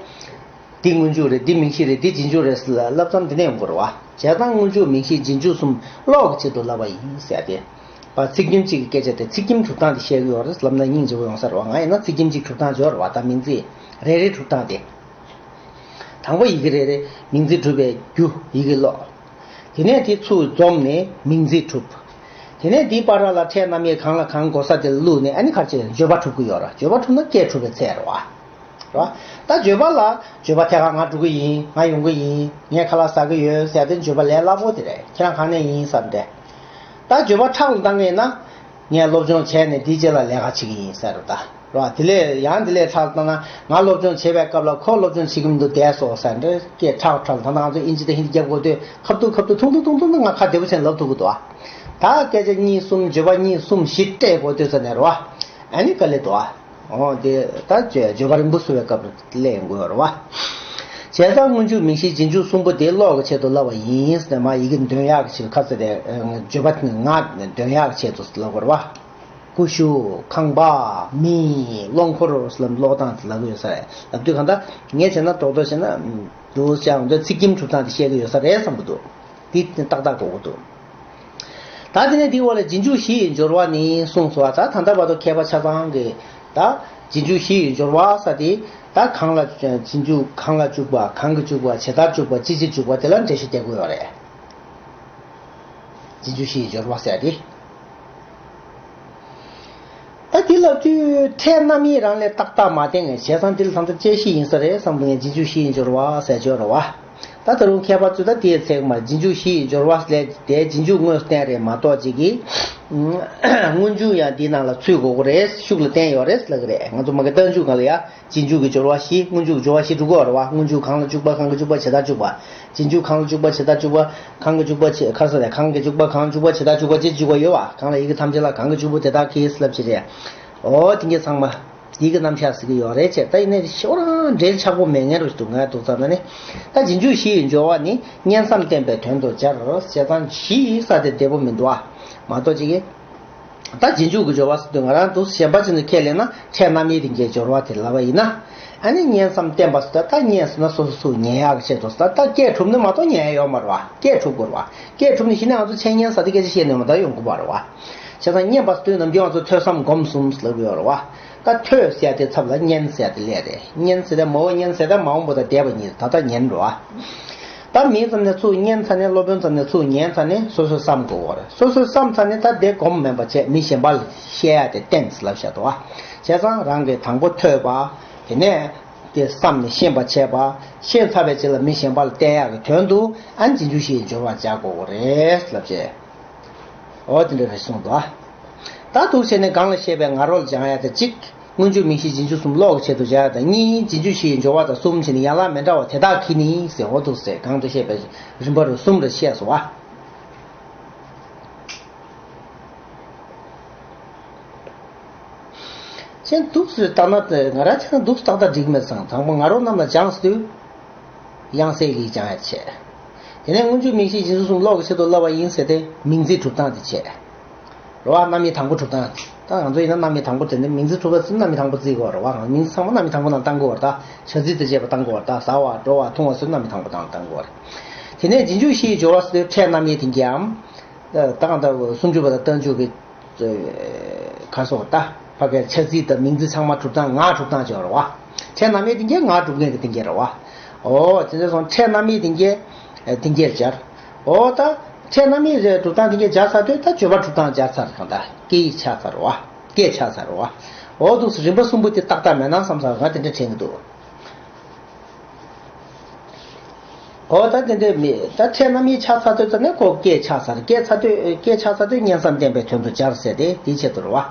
འདི་སྔོན་འཇུག་རེད། འདི་མིང་གཞི་རེད། འདི་རྗེས་འཇུག་རེད་ཟེར་ལབ་མཚམས་འདི་ནས་ཡོང་དགོས་རེད་བ། བྱས་ཙང་སྔོན་འཇུག་མིང་གཞི་རྗེས་འཇུག་གསུམ་ཀློག་གི་ཆེད་དུ་ལབ་པ་ཡིན་ཟེར་ཏེ། བ་ཚིག་ཁྱིམ་གཅིག་གི་སྐད་ཆ་དེ་ཚིག་ཁྱིམ་གྲུབ་སྟངས་དེ་བཤད་ཀྱི་ཡོད་རེད་ལབ་ན་སྙིང་རྗེ་པོ་ཡོང་ས་རེད་བ། ང་ཡིན་ན་ཚིག་ཁྱིམ་གཅིག་གྲུབ་སྟངས་ཅིག་ཡོད་རེད་བ། ད་མིང་ཚིག་ རེ་རེ་གྲུབ་སྟངས་དེ། དང་པོ་ཡི་གེ་རེ་རེ་མིང་ཚིག་གྲུབ་པའི་རྒྱུ་ཡི་གེ་ཀློག་དེ་ནས་དེ་ཚུར་འཛོམས་ནས་མིང་ཚིག་གྲུབ། དེ་ནས་དེའི་བར་ལ་ཕྲད་རྣམ་དབྱེ་གང་ལ་གང་དགོས་ས་དེ་ལ་བླུགས་ནས་ཨ་ནི་ག་རེ་བྱེད། བརྗོད་པ་གྲུབ་ཀྱི་ཡོད་རེད། བརྗོད་པ་གྲུབ་ན་སྐད་གྲུབ་པའི་ཚད་རེད་བ། རེད་བ། ད་བརྗོད་པ་ལ་བརྗོད་པ་ཐད་ཀར་ང་འགྲོ་གི་ཡིན། ང་ཡོང་གི་ཡིན། ངས་ཁ་ལག་ཟ་གི་ཡོད་ཟེར་ཡ་དེ་བརྗོད་པ་ལས་སླ་པོ་དེ་རེད། ཁྱེད་རང་གང་ནས་ཡིན་བསམ་སྟེ། ད་བརྗོད་པ་ཁྲག་ལ་བཏང་གི་ཡིན་ན། ངས་སློབ་སྦྱོང་བྱས་ནས་དེའི་རྗེས་ལ་ལས་ཀ་བྱེད་ཀྱི་ཡིན་ཟེར་རོ། ད་རེད་བ། དེ་ལས་ཡང་དེ་ལས་ཁྲག་ལ་བཏང་ན། ང་སློབ་སྦྱོང་བྱེད་པའི་སྐབས་ལ་ཁོ་སློབ་སྦྱོང་བྱེད་ཀྱི་མི་འདུག་བསྡད་སོང་ཟེར་འདྲ་སྐད་ཁྲག་ཁྲག་ལ། ད་ང་ཚོ་ཨིན་ཇི་དང་ཧིན་དི་རྒྱབ་དགོས་དུས་ཁ་ཐུག་ཁ་ཐུག་ཐུང་ཐུང་ཐུང་ཐུང་ང་ཁ་བདེ་པོ་བྱས་ནས་ལབ་ཐུབ་ཀྱི་འདུག་ཨ། ད་སྐད་ཆ་གཉིས་གསུམ་བརྗོད་པ་གཉིས་གསུམ་བཞི་སྤྲད་དགོས་དུས་ཙ་ནས་རེད་བ། ཨ་ནི་དཀའ་ལས་འདུག་ཨ། འོ་དེ་ད་བརྗོད་པ་རིང་པོ་བཟོ་བའི་སྐབས་ལ་ལས་དགོས་རེད་བ། བྱས་ཙང་སྔོན་འཇུག་མིང་གཞི་རྗེས་འཇུག་གསུམ་པོ་དེ་ཀློག་གི་ཆེད་དུ་ལབ་པ་ཡིན་ཟེར་ནས། མ་ཡི་གེ་འདོན་ཡག་གི་ཆེད་དུ། ཁ་ཚ་དེ་བརྗོད་པ་ངག་འདོན་ཡག་གི་ཆེད་དུ་ལབ་དགོས་རེད་བ། ཀུ་ཤུ། ཁང་པ། མི། ཀློག་འཁོར་ལབ་ཀློག་སྟངས་དེ་ལབ་ཀྱི་ཡོད་ས་རེད། ལབ་དུས་གང་ལྟར་ངས་བྱས་ན་རྡོག་རྡོག་བྱས་ན་འདུག་ཀྱང་འདི་ཚིག་ཁྱིམ་གྲུབ་སྟངས་དེ་བཤད་ཀྱི་ཡོད་ས་རེད་བསམ་གྱི་འདུག་འདི་ཏག་ཏག་གོ་གི་འདུག་ད་དེ་ནས་འདིའི་འོག་ལ་རྗེས་འཇུག་བཞི་ཡི་སྦྱོར་བ་ནི་གསུངས་སོ། ད་ད་ལྟ་བར་དུ་མཁས་པ་ཆ་ཚང་གིས་ད་རྗེས་འཇུག་བཞི་ཡི་སྦྱོར་བ་ཟེར་དེ། ད་གང་ལ་རྗེས་འཇུག་གང་ལ་འཇུག་པ། གང་གིས་འཇུག་པ། ཇི་ལྟར་འཇུག་པ། ཅི་ཕྱིར་འཇུག་པ། དེ་ལ་འགྲེལ་བཤད་རྒྱག་གི་ཡོད་རེད། རྗེས་འཇུག་བཞི་ཡི་སྦྱོར་བ་ཟེར་དེ། ད་འདི་ལབ་དུས་ཕྲད་རྣམ་དབྱེ་རང་ལས་ཏག་ཏག་མ་བསྟན་ངེས། བྱས་ཙང་འདི་ལ་ད་ལྟ་དཔྱད་གཞི་ཡིན་ས་རེད་བསམ་གྱི་འདུག་ངས་རྗེས་འཇུག་བཞི་ཡི་སྦྱོར་བ་ཟེར་ཆོག་རེད་བ། ད་ད་རུང་མཁས་པ་ཚོས་ད་དེའི་ཚད་མ་རྗེས་འཇུག་བཞི་ཡི་སྦྱོར་བ་ལས་དེའི་རྗེས་འཇུག་དངོས་སུ་བསྟན་རེད་མ་གཏོགས། ཅིག་གིས་སྔོན་འཇུག་ཡང་འདིའི་ནང་ལ་ཚུད་དགོས་ཀྱི་རེད། ཤུགས་ལ་བསྟན་ཡོད་རེད་ལབ་ཀྱི་རེད། ང་ཚོ་མ་གི་རྟགས་འཇུག་སྒང་ལ་ཡ། རྗེས་འཇུག་གི་སྦྱོར་བ་བཞི། སྔོན་འཇུག་སྦྱོར་བ་བཞི་འགྲོ་གི་ཡོད་རེད་བ། སྔོན་འཇུག་གང་ལ་འཇུག་པ། གང་གིས་འཇུག་པ། ཇི་ལྟར་འཇུག་པ། རྗེས་འཇུག་གང་ལ་འཇུག་པ། ཇི་ལྟར་འཇུག་པ། གང་གིས་འཇུག་པ། ཇི། ཁ་ས་ལས་གང་གིས་འཇུག་པ། གང་འཇུག་པ། ཇི་ལྟར་འཇུག་པ། ཅེས་འཇུག་པ་ཡོད་བ། གང་ལ་ཡི་གེ་ཐམས་ཅད་ལ་གང་གིས་འཇུག་པ་དེ་དག་གིས་ལབ་ཅི་རེད། འོ་དེ་གས་ཚང་མ་ཡི་གེ་རྣམ་གཞག་ཟེར་གྱི་ཡོད་རེད་ཅེས། ད་ཡིན་ནའི་ཤོག་རང་འགྲེལ་ཆགས་པོ་མེད་ངེས་རུ་འདུག་ངས་འདུག་ཙམ་ན་ནི། ད་རྗེས་འཇུག་བཞི་ཡི་སྦྱོར་བ་ནི་སྙན་བསམ་བསྟན་པའི་དོན་དུ་སྦྱར། བྱས་ཙང་བཞི་ཡི་ས་དེ་བདེ་པོ་མི་འདུག་ཨ། མ་གཏོགས་ཅིག་གིས། ད་རྗེས་འཇུག་གི་སྦྱོར་བ་ཟེར་དུས་ང་རང་འདུག་གཞན་པ་ཅིག་ནས་ཁས་ལེན་ན་ཕྲད་རྣམ་དབྱེ་དེ་གའི་སྦྱོར་བ་དེ་ལབ་པ་ཡིན་ན། ཨ་ནི་སྙན་བསམ་བསྟན་པ་ཟེར་ད་ད་སྙན་ཟེར་ན་སོ་སོ་སུ་ཉན་ཡག་གི་ཆེད་དུ་ཟེར། ད་སྐད་གྲུབ་ནི་མ་གཏོགས་ཉན་ཡ་ཡོད་མ་རེད་བ། སྐད་གྲུབ་དགོས་རེད་བ། སྐད་གྲུབ་ནི་གཞི་ནས་ང་ཚོ་འཆད་ཉན་ཟེར་དེ་སྐད་ཆ་བཤད་ནས་མ་ད་ཡོང་དགོས་པ་རེད་བ། བྱས་ཙང་སྙན་པ་ཟེར་དུས་ནམ་རྒྱུན་ང་ཚོ་ཐོས་བསམ་སྒོམ་གསུམ་ལབ་ཀྱི་ཡོད་རེད་བ། ད་ཐོས་ཟེར་ཡ་དེ་ཚབ་ལ་སྙན་ཟེར་ཡ་དེ་སླེབས་རེད། སྙན་ཟེར་ད་མ་འོངས་སྙན་ཟེར་ད་མ་འོངས་པ་དང་འདས་པ་གཉིས། ད་ལྟ་ཉན་རེད་བ། ད་མིང་ཙམ་ནས་ཚུར་ཉན་ཚར་ནས། སློབ་དཔོན་ཙམ་ནས་ཚུར་ཉན་ཚར་ནས་སོ་སོས་བསམ་དགོས་པ་རེད། སོ་སོས་བསམ་ཚར་ནས་ད་དེ་སྒོམ་མིན་པ་བྱས་མི་གཞན་པ་ལ་བཤད་ཡ་དེ་བསྟན་ལབ་བཞག་འདུག་བ། བྱས་ཙང་རང་གིས་དང་པོ་ཐོས་པ། དེ་ནས་དེ་བསམ་ནས་ཤེས་པ་བྱས་པ། ཤེས་ཚར་བའི་རྗེས་ལ་མི་གཞན་པ་ལ་བསྟན་ཡག་གི་དོན་དུ་ཨ་ནི་རྗེས་འཇུག་བཞི་ཡི་སྦྱོར་བ་སྦྱར་དགོས་པ་རེད་ལབ་བྱས། འོ་དེ་འདྲ་རེད་གསུངས་འདུག་ཨ། ད་འདུག་བྱས་ནས་གང་ལ་བཤད་པའི་ང་རོ་ལ་སྦྱང་ཡ་དེ་གཅིག་སྔོན་འཇུག་མིང་གཞི་རྗེས་འཇུག་གསུམ་ཀློག་གི་ཆེད་དུ་སྦྱར་ཡ་དང་། གཉིས་རྗེས་འཇུག་བཞི་ཡི་སྦྱོར་བ་དང་། གསུམ་བྱས་ནས་ཡན་ལག་མི་འདྲ་བ་དེ་དག་གིས་ནི་ཟེར། འོ་འདུག་ཟེར་གང་དུ་བཤད་པའི་རིམ་པ་རུ་གསུམ་རེ་བཤད་སོང་བ། གཞན་འདུག་སེ་ལྟ་ན་དེ་ང་རང་ཆ་ན་འདུག་སེ་ཏག་ཏག་འགྲིག་མེད་ཙང་། དང་པོ་ང་རོ་རྣམས་ལ་སྦྱང་ཟེར་དུས། དབྱངས་གསལ་གྱིས་སྦྱང་ཡ་བྱས། དེ་ནས་སྔོན་འཇུག་མིང་གཞི་རྗེས་འཇུག་གསུམ་ཀློག་གི་ཆེད་དུ་ལབ་པ་ཡིན་ཟེར་ཏེ་མིང་ཚིག་གྲུབ་སྟངས་དེ་བྱས། རེད་བ། རྣམ་དབྱེ་དང་པོ་གྲུབ་སྟངས། ད་ང་ཚོ་ཡིན་ན་རྣམ་དབྱེ་དང་པོ་དེ་ནས་མིང་ཚིག་གྲུབ་པ་ཚུན་རྣམ་དབྱེ་དང་པོ་བརྩི་དགོས་རེད་བ། རང་མིང་ཚིག་ཚང་མ་རྣམ་དབྱེ་དང་པོ་ནང་བཏང་དགོས་རེད། ད་བྱ་ཚིག་དང་བཅས་པ་བཏང་དགོས་རེད། ད་ཟ་བ་འགྲོ་བ་འཐུང་བ་ཚུན་རྣམ་དབྱེ་དང་པོ་ནང་བཏང་དགོས་རེད། དེ་ནས་རྗེས་འཇུག་བཞི་ཡི་སྦྱོར་བ་ཟེར་དུས་ཕྲད་རྣམ་དབྱེ་དེ་གའམ། ད་གང་ལྟར་སུམ་ཅུ་པ་དང་རྟགས་འཇུག་གི། ག་སོགས་ད་ཕ་གའི་བྱ་ཚིག་དང་མིང་ཚིག་ཚང་མ་གྲུབ་སྟངས་ངག་གྲུབ་སྟངས་ཅིག་ཡོད་རེད་བ། ཕྲད་རྣམ་དབྱེ་དེ་གའི་ངག་གྲུབ་མཁན་གྱི་དེ་གའི་རེད་བ། ཨོ་དེ་འདྲ་སོང་ཕྲད་རྣམ་དབྱེ་དེ་གའི་དེ་གའི་སྦྱར། ཨོ་ད་ཕྲད་རྣམ་དབྱེ་གྲུབ་སྟངས་དེ་གའི་སྦྱར་ཚར་དུས་ད་བརྗོད་པ་གྲུབ་སྟངས་སྦྱར་ཚར། གང་ལྟར་སྐད་ཡིག་ཆགས་ཚར་རེད་བ། སྐད་ཆགས་ཚར་རེད་བ། ཨོ་འདུག་སེ་རིམ་པ་གསུམ་པོ་དེ་ཏག་ཏག་མེད་ན་བསམ་ས་ང་དེ་འདྲ་དྲན་གྱི་འདུག་ཨོ་ད་དེ་འདྲའི་མི་ད་ཕྲད་རྣམ་དབྱེ་ཆགས་ཚར་དུས་ཙམ་ནས་ཁོ་སྐད་ཆགས་ཚར། སྐད་ཚར་དུས་སྐད་ཆགས་ཚར་དུས་སྙན་བསམ་བསྟན་པའི་དོན་དུ་སྦྱར་ཟེར་ཏེ་དེའི་ཆེད་དུ་རེད་བ།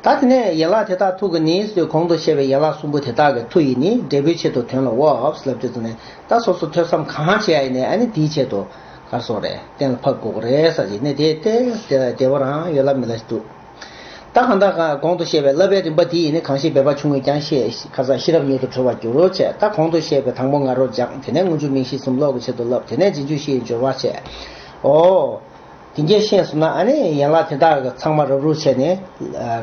ད་དེ་ནས་ཡན་ལག་དེ་དག་མཐུ་གིས་ནི་ཟེར་དུས་གོང་དུ་བཤད་པའི་ཡན་ལག་གསུམ་པོ་དེ་དག་གི་མཐུ་ཡིས་ནི་འབྲས་བུའི་ཆེད་དུ་དོན་ལ་དབབ་ལབ་དུས་ཙམ་ནས་ད་སོ་སོ་ཐོས་བསམ་གང་བྱེད་ཡ་ཡིན་ནའི་ཨ་ནི་དེའི་ཆེད་དུ་ག་རེ་ཟེར་དགོས་རེད། གཏན་ལ་ཕབ་དགོས་ཀྱི་རེད་ཟེར་གྱི་ནས་དེ་དེ་བདེ་བོ་རང་ཡོད་ལ་མེད་ལ་ཞིག་འདུག་ད་གང་ལྟར་གོང་དུ་བཤད་པའི་བསླབ་པའི་རིམ་པ་འདི་ཡིས་ནི་གང་ཞིག་འབད་པ་ཆུང་ངུས་ཀྱང་ཤེས། ཁ་སང་ཤེས་རབ་མྱུར་དུ་གྲོལ་བར་འགྱུར་རོ་བྱས། ད་གོང་དུ་བཤད་པའི་དང་པོ་ང་རོར་སྦྱང་། དེ་ནས་སྔོན་འཇུག་མིང་གཞི་གསུམ་ཀློག་གི་ཆེད་དུ་བསླབ། དེ་ནས་རྗེས་འཇུག་བཞི་ཡི་སྦྱོར་བ་བྱས། ཨོ། དེ་འདྲ་ཤེས་སོང་ན་ཨ་ནི་ཡན་ལག་དེ་དག་གི་ཚང་མ་རབ་རུབ་བྱས་ནས་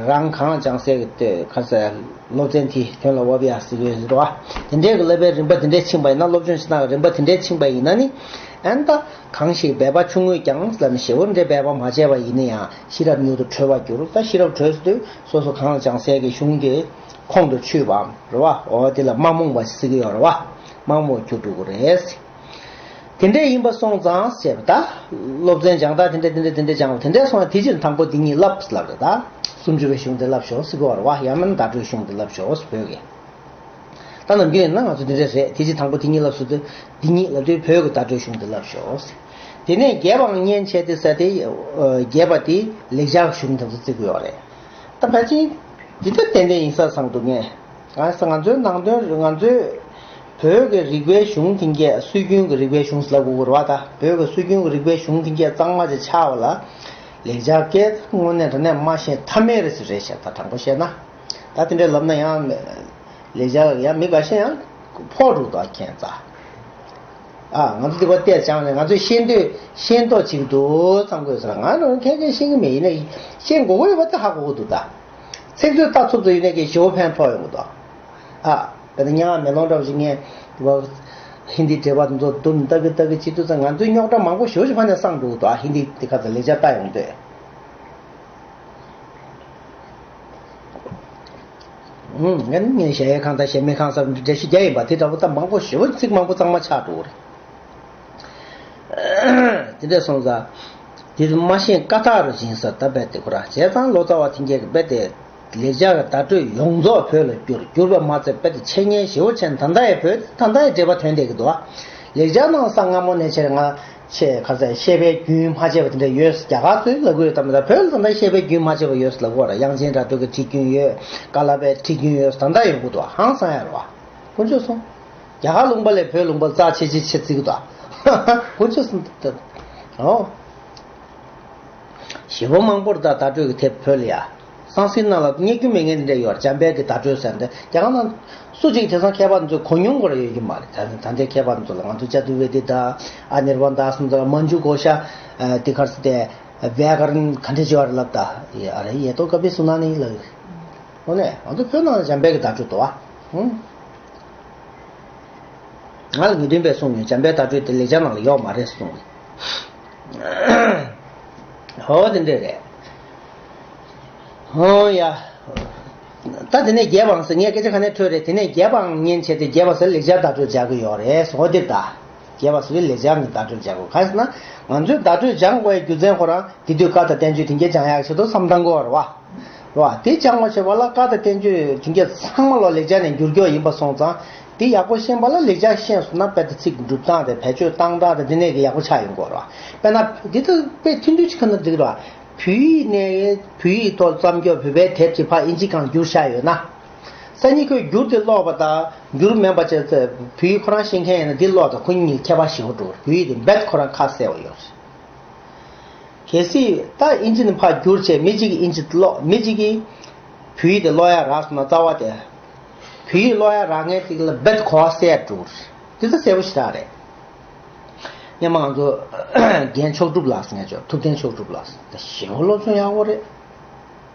རང་གང་ལ་སྦྱང་སའི་གི་ཁ་སང་སློབ་ཚན་དེ་དོན་ལ་དབབ་ཡ་ཟེར་གྱི་ཡོད་རེད་བ། དེ་འདྲའི་གི་བསླབ་པའི་རིམ་པ་དེ་འདྲས་ཕྱིན་པ་ཡིན་ན། སློབ་སྦྱོང་བྱེད་སྟངས་ཀྱི་རིམ་པ་དེ་འདྲས་ཕྱིན་པ་ཡིན་ན་ནི་ཨ་ནི་ད། གང་ཞིག་འབད་པ་ཆུང་ངུས་ཀྱང་ལབ་ནས་ཞེ་པོ་འདྲའི་འབད་པ་མ་བྱས་པ་ཡིན་ན་ཡང་ཤེས་རབ་མྱུར་དུ་གྲོལ་བར་འགྱུར། ད་ཤེས་རབ་གྲོལ་ཟེར་དུས་སོ་སོ་གང་ལ་སྦྱང་སའི་གི་གཞུང་གི་ ཁོང་དུ་ཆུད་པའམ་རེད་བ། འོ་དེ་ལ་མ་རྨོངས་པ་ཟེར་གྱི་ཡོད་རེད་བ། མ་རྨོངས་པ་གྱུར་འགྲོ་གི་རེད། དེ་འདྲས་ཡིན་པ་སོང་ཙང་ཞེས་པ་ད། སློབ་ཚན་སྦྱང་སྟངས་དེ་འདྲས་དེ་འདྲས་དེ་འདྲས་སྦྱང་བ་དེ་འདྲས་སོང་ན་དེ་ཕྱིར་དང་པོ་འདི་ཉིད་བསླབ་ལབ་རེད་ད། སུམ་ཅུ་པའི་གཞུང་དེ་བསླབ་ཤོག་ཟེར་གྱི་ཡོད་རེད་བ། ཡང་མིན་བརྡ་སྤྲོད་གཞུང་དེ་བསླབ་ཤོག་ཟེར་བོད་ཀྱི། ད་ནམ་རྒྱུན་ཡིན་ན་ང་ཚོ་འདི་འདྲས་རེད། དེ་ཕྱིར་དང་པོ་དེ་ཉིད་ལ་སུ་དེ་འདི་ཉིད་ལ་དུས་བོད་ཀྱི་བརྡ་སྤྲོད་གཞུང་དེ་ལབ་ཤོག་དེ་ནས་རྒྱས་པའང་མཉན་བྱས་ཏེ་ཟེར་ཏེ། རྒྱས་པ་དེ་ལེགས་སྦྱར་གཞུང་དེ་ཚོ་བརྩི་གི་ཡོད་རེད། ད་ཕལ་ཆེར་འདི་ལྟར་ཏན་ཏན་ཡིན་ས་བསམ་འདུག་ངས། ང་ང་ཚོའི་ནང་དོན་ང་ཚོའི་བོད་ཀྱི་རིག་པའི་གཞུང་དེ་གས་སྲོལ་རྒྱུན་གྱི་རིག་པའི་གཞུང་ཟེར་ལབ་དགོས་ཀྱི་རེད་བ། ད་བོད་ཀྱི་སྲོལ་རྒྱུན་གྱི་རིག་པའི་གཞུང་དེ་གས་གཙང་མ་ཅིག་ཆགས་པ་ལ་ལེགས་སྦྱར་སྐད་དངོས་གནས་དྲང་གནས་མ་ཤེས་ཐབས་མེད་རེད་ཟེར་རེད་བཤད། ད་དྲང་པོ་བཤད་ན། ད་དེ་འདྲས་ལབ་ན་ཡང་། ལས་བྱ་ཡང་མི་འགའ་ཤས་ཡང་ཕོག་འགྲོ་དང་ཁྱད་མཚར། ཨ་ང་ཚོ་འདི་པ་བལྟས་ཙང་ནས་ང་ཚོས་ཤེས་འདོད་ཤེས་མདོག་ཅིག་འདུག་བསམ་དགོས་ཟེར། ང་རང་ཁྱེད་ཀྱིས་ཤེས་ཀྱི་མེད། ཡིན་ན་ཤེས་དགོས་ཀྱི་ཡོད་པ་དེ་ཧ་གོ་གི་འདུག་ད་ཚིག་མཛོད་ལྟ་ཐུབ་ཚོད་ཡིན་ན་གི་ཞེ་པོ་ཕན་ཐོགས་ཡོང་གི་འདུག་ཨ་དཔེར་ན་སྙན་ངག་མེ་ལོང་འདྲ་བ་ཞིག་ངས་འདི་པ་ཧིན་དིའི་འགྲེལ་པ་འདི་ཚོ་བསྡུམ་ལྟ་གི་ལྟ་གི་བྱེད་དུས་ཙང་ང་ཚོའི་རྙོག་དྲ་མང་པོ་ཞེ་པོ་ཞིག་ཕ་ནས་སངས་འགྲོ་གི་འདུག་ཨ་ཧིན་དི་དེ་ཁ་ཚ་ལས་བྱ་ལྟ་ཡོང་དུས། ངས་ངས་གཞལ་ཡས་ཁང་དང་གཞལ་མེད་ཁང་གསར་འགྲེལ་བཤད་རྒྱག་ཡིན་པ་དེ་འདྲ་པོ་ད་མང་པོ་ཞེ་པོ་ཚིག་མང་པོ་གཙང་མ་ཆགས་འགྲོ་གི་རེད། དེ་འདྲ་སོང་ཙང་དེ་མ་ཤེས་ཀ་ཐག་རུ་ཕྱིན་ས་ད་རྦད་དེ་ཁོ་རང་བྱས་ཙང་ལོ་ཙཱ་བ་དེ་འགས་རྦད་དེ་ལེགས་སྦྱར་བརྡ་སྤྲོད་ཡོངས་རྫོགས་བོད་ལ་བསྒྱུར་བསྒྱུར་བ་མ་ཚད་རྦད་དེ་འཆད་ཉན་ཞེ་པོ་བྱས་ནས་ད་ལྟ་ཡང་བོད་ད་ལྟ་ཡང་འགྲེལ་པ་ཐོན་བསྡད་ཀྱི་འདུག་ལེགས་སྦྱར་ནང་ས་སྔ་མོ་ནས་བྱས་ང་ཆེ་ཁ་ས་བཤད་པའི་རྒྱུན་མ་ཆད་པ་དེ་འདྲ་ཡོད། རྒྱ་གར་ཚོས་ལབ་ཀྱི་ཡོད་དམ། ད་བོད་ལ་ད་ལྟ་བཤད་པའི་རྒྱུན་མ་ཆད་པ་ཡོད་ལབ་ཀྱི་ཡོད་རེད། དབྱངས་ཅན་སྒྲ་སྡུད་ཀྱི་ཁྲིད་རྒྱུན་ཡོད། ཀ་ལཱ་པའི་ཁྲིད་རྒྱུན་ཡོད། ད་ལྟ་ཡོང་གི་འདུག་ཧང་སང་ཡ་རེད་བ། དཀོན་མཆོག་གསུམ། རྒྱ་གར་ལུང་པ་ལས་བོད་ལུང་པ་རྩ་ཆེ་ཆེ་ཆེ་བརྩི་གི་འདུག་དཀོན་མཆོག་གསུམ་ད་ད་ཨོ། ཞེ་པོ་མང་པོར་ད་བརྡ་སྤྲོད་ཀྱི་དེབ་བོད་ལ་ཡ། སང་སིན་ནང་ལ་རྙེད་རྒྱུ་མེད་མཁན་འདྲ་ཡོད། འཇམ་དཔལ་གྱི་བརྡ་སྤྲོད་ཟེར་འདི་རྒྱ་གར་ནང་སུ་གཅིག་དེང་སང་མཁས་པ་ཚོས་གོ་མྱོང་གོ་ར་ཡོད་ཀྱི་མ་རེད། ད་ད་ལྟའི་མཁས་པ་ཚོ་ལ་ང་ཚོ་ཅ་ཏུར་ཝེ་དི་དང་ཨ་ནིར་བན་དཱ་སུ་དང་མན་ཇུ་གྷོ་ཤ་དེ་གར་སི་དེ་བྷྱ་ཀ་རན་ག་འདྲ་བྱེད་པ་རེད་ལབ། ད་ཨ་རེ་ཡེ་ཏོ་ཀ་པི་སུ་ན་ནི་ལབ། འོ་ནས་ང་ཚོ་བོད་ནང་ལ་འཇམ་དཔལ་གྱི་བརྡ་སྤྲོད་འདུག་ཨ། ཧུང་། ང་ལ་ངེས་དོན་པས་གསུངས་ཡོད། འཇམ་དཔལ་བརྡ་སྤྲོད་དེ་ལེགས་སྦྱར་ནང་ལ་ཡོད་མ་རེད་གསུངས། ཧོ་དེ་འདྲས་རེད། ཧོ་ཡ། ད་དེ་ནས་རྒྱས་པའང་ཟེར་ངས་སྐད་ཆ་ག་ནས་འཕྲོས་རེད། དེ་ནས་རྒྱས་པའང་མཉན་བྱས་ཏེ་རྒྱས་པ་ཟེར་ལེགས་སྦྱར་བརྡ་སྤྲོད་སྦྱར་གི་ཡོད་རེད་ཟེར། ཧོ་དེ་ད། རྒྱས་པ་ཟེར་བའི་ལེགས་སྦྱར་ནས་བརྡ་སྤྲོད་སྦྱར་དགོས། གང་ཟེར་ན། ང་ཚོས་བརྡ་སྤྲོད་སྦྱང་དགོས་པའི་རྒྱུ་མཚན་ཁོ་རང་དེ་དུས་བཀའ་དང་བསྟན་བཅོས་དེ་འགས་སྦྱང་ཡག་ཆེད་དུ་བསམ་བཏང་དགོས་པ་རེད་བ། རེད་བ། དེ་སྦྱང་བ་བྱེད་པ་ལ་བཀའ་དང་བསྟན་བཅོས་དེ་འགས་ཚང་མ་ལོ་ལེགས་སྦྱར་ནས་འགྱུར་སྐྱོར་ཡིན་པ་སོང་ཙང་། དེ་ཡག་པོ་ཤེས་པ་ལ་ལེགས་སྦྱར་ཤེས་སོང་ན་དཔེ་དེ་ཚིག་འགྲུབ་སྟངས་དང་བེད་སྤྱོད་བཏང་སྟངས་དང་དེ་ནས་ཀྱི་ཡག་པོ་ཆགས་ཡོང་དགོས་རེད་བ། དཔེར་ན་དེ་ད་དཔེ་ཐུང་ཐུང་ཅིག་ཁ་ན་འགྲིག་རེད་བ། བོད་ཡིག་ནས་བོད་ཡིག་ཐོག་བརྩམས་སྐྱོར་བོད་པའི་དེབ་ཅིག་ཕར་ཨིན་ཇི་སྒང་བསྒྱུར་བཞག་ཡོད་ན། སང་ཉིན་ཁོས་བསྒྱུར་ཏེ་ཀློག་པ་དང་བསྒྱུར་མེད་པ་བྱས་ཚེ་བོད་ཡིག་ཁོ་རང་ཤེས་མཁན་ཡིན་ན་འདི་ཀློག་དང་ཁོ་གཉིས་ཁྱད་པར་ཞེ་པོ་འགྲོ། བོད་ཡིག་དེ་རྦད་ཁོ་རང་ཁ་གསལ་བ་ཡོད་རེད། གལ་སྲིད་ད་ཨིན་ཇི་ནས་ཕར་བསྒྱུར་བྱས་མི་གཅིག་གིས་ཨིན་ཇི་ཀློག་མི་གཅིག་གིས་བོད་ཡིག་དེ་ཀློག་ཡ་རག་སོང་ན་རྩ་བ་དེ། བོད་ཡིག་ཀློག་ཡ་རག་མཁན་ཅིག་ལ་རྦད་གོ་བ་གསལ་འགྲོ་རེད། འདི་ད་གསལ་པོ་ཞེ་དྲག་རེད། སྔོན་མ་ང་ཚོ་རྒན་མཆོག་གྲུབ་ལགས་ཟེར་མཁན་ཅིག་ཐུབ་བསྟན་མཆོག་གྲུབ་ལགས་ཟེར། ད་ཞེ་པོ་སློབ་སྦྱོང་ཡག་པོ་རེད།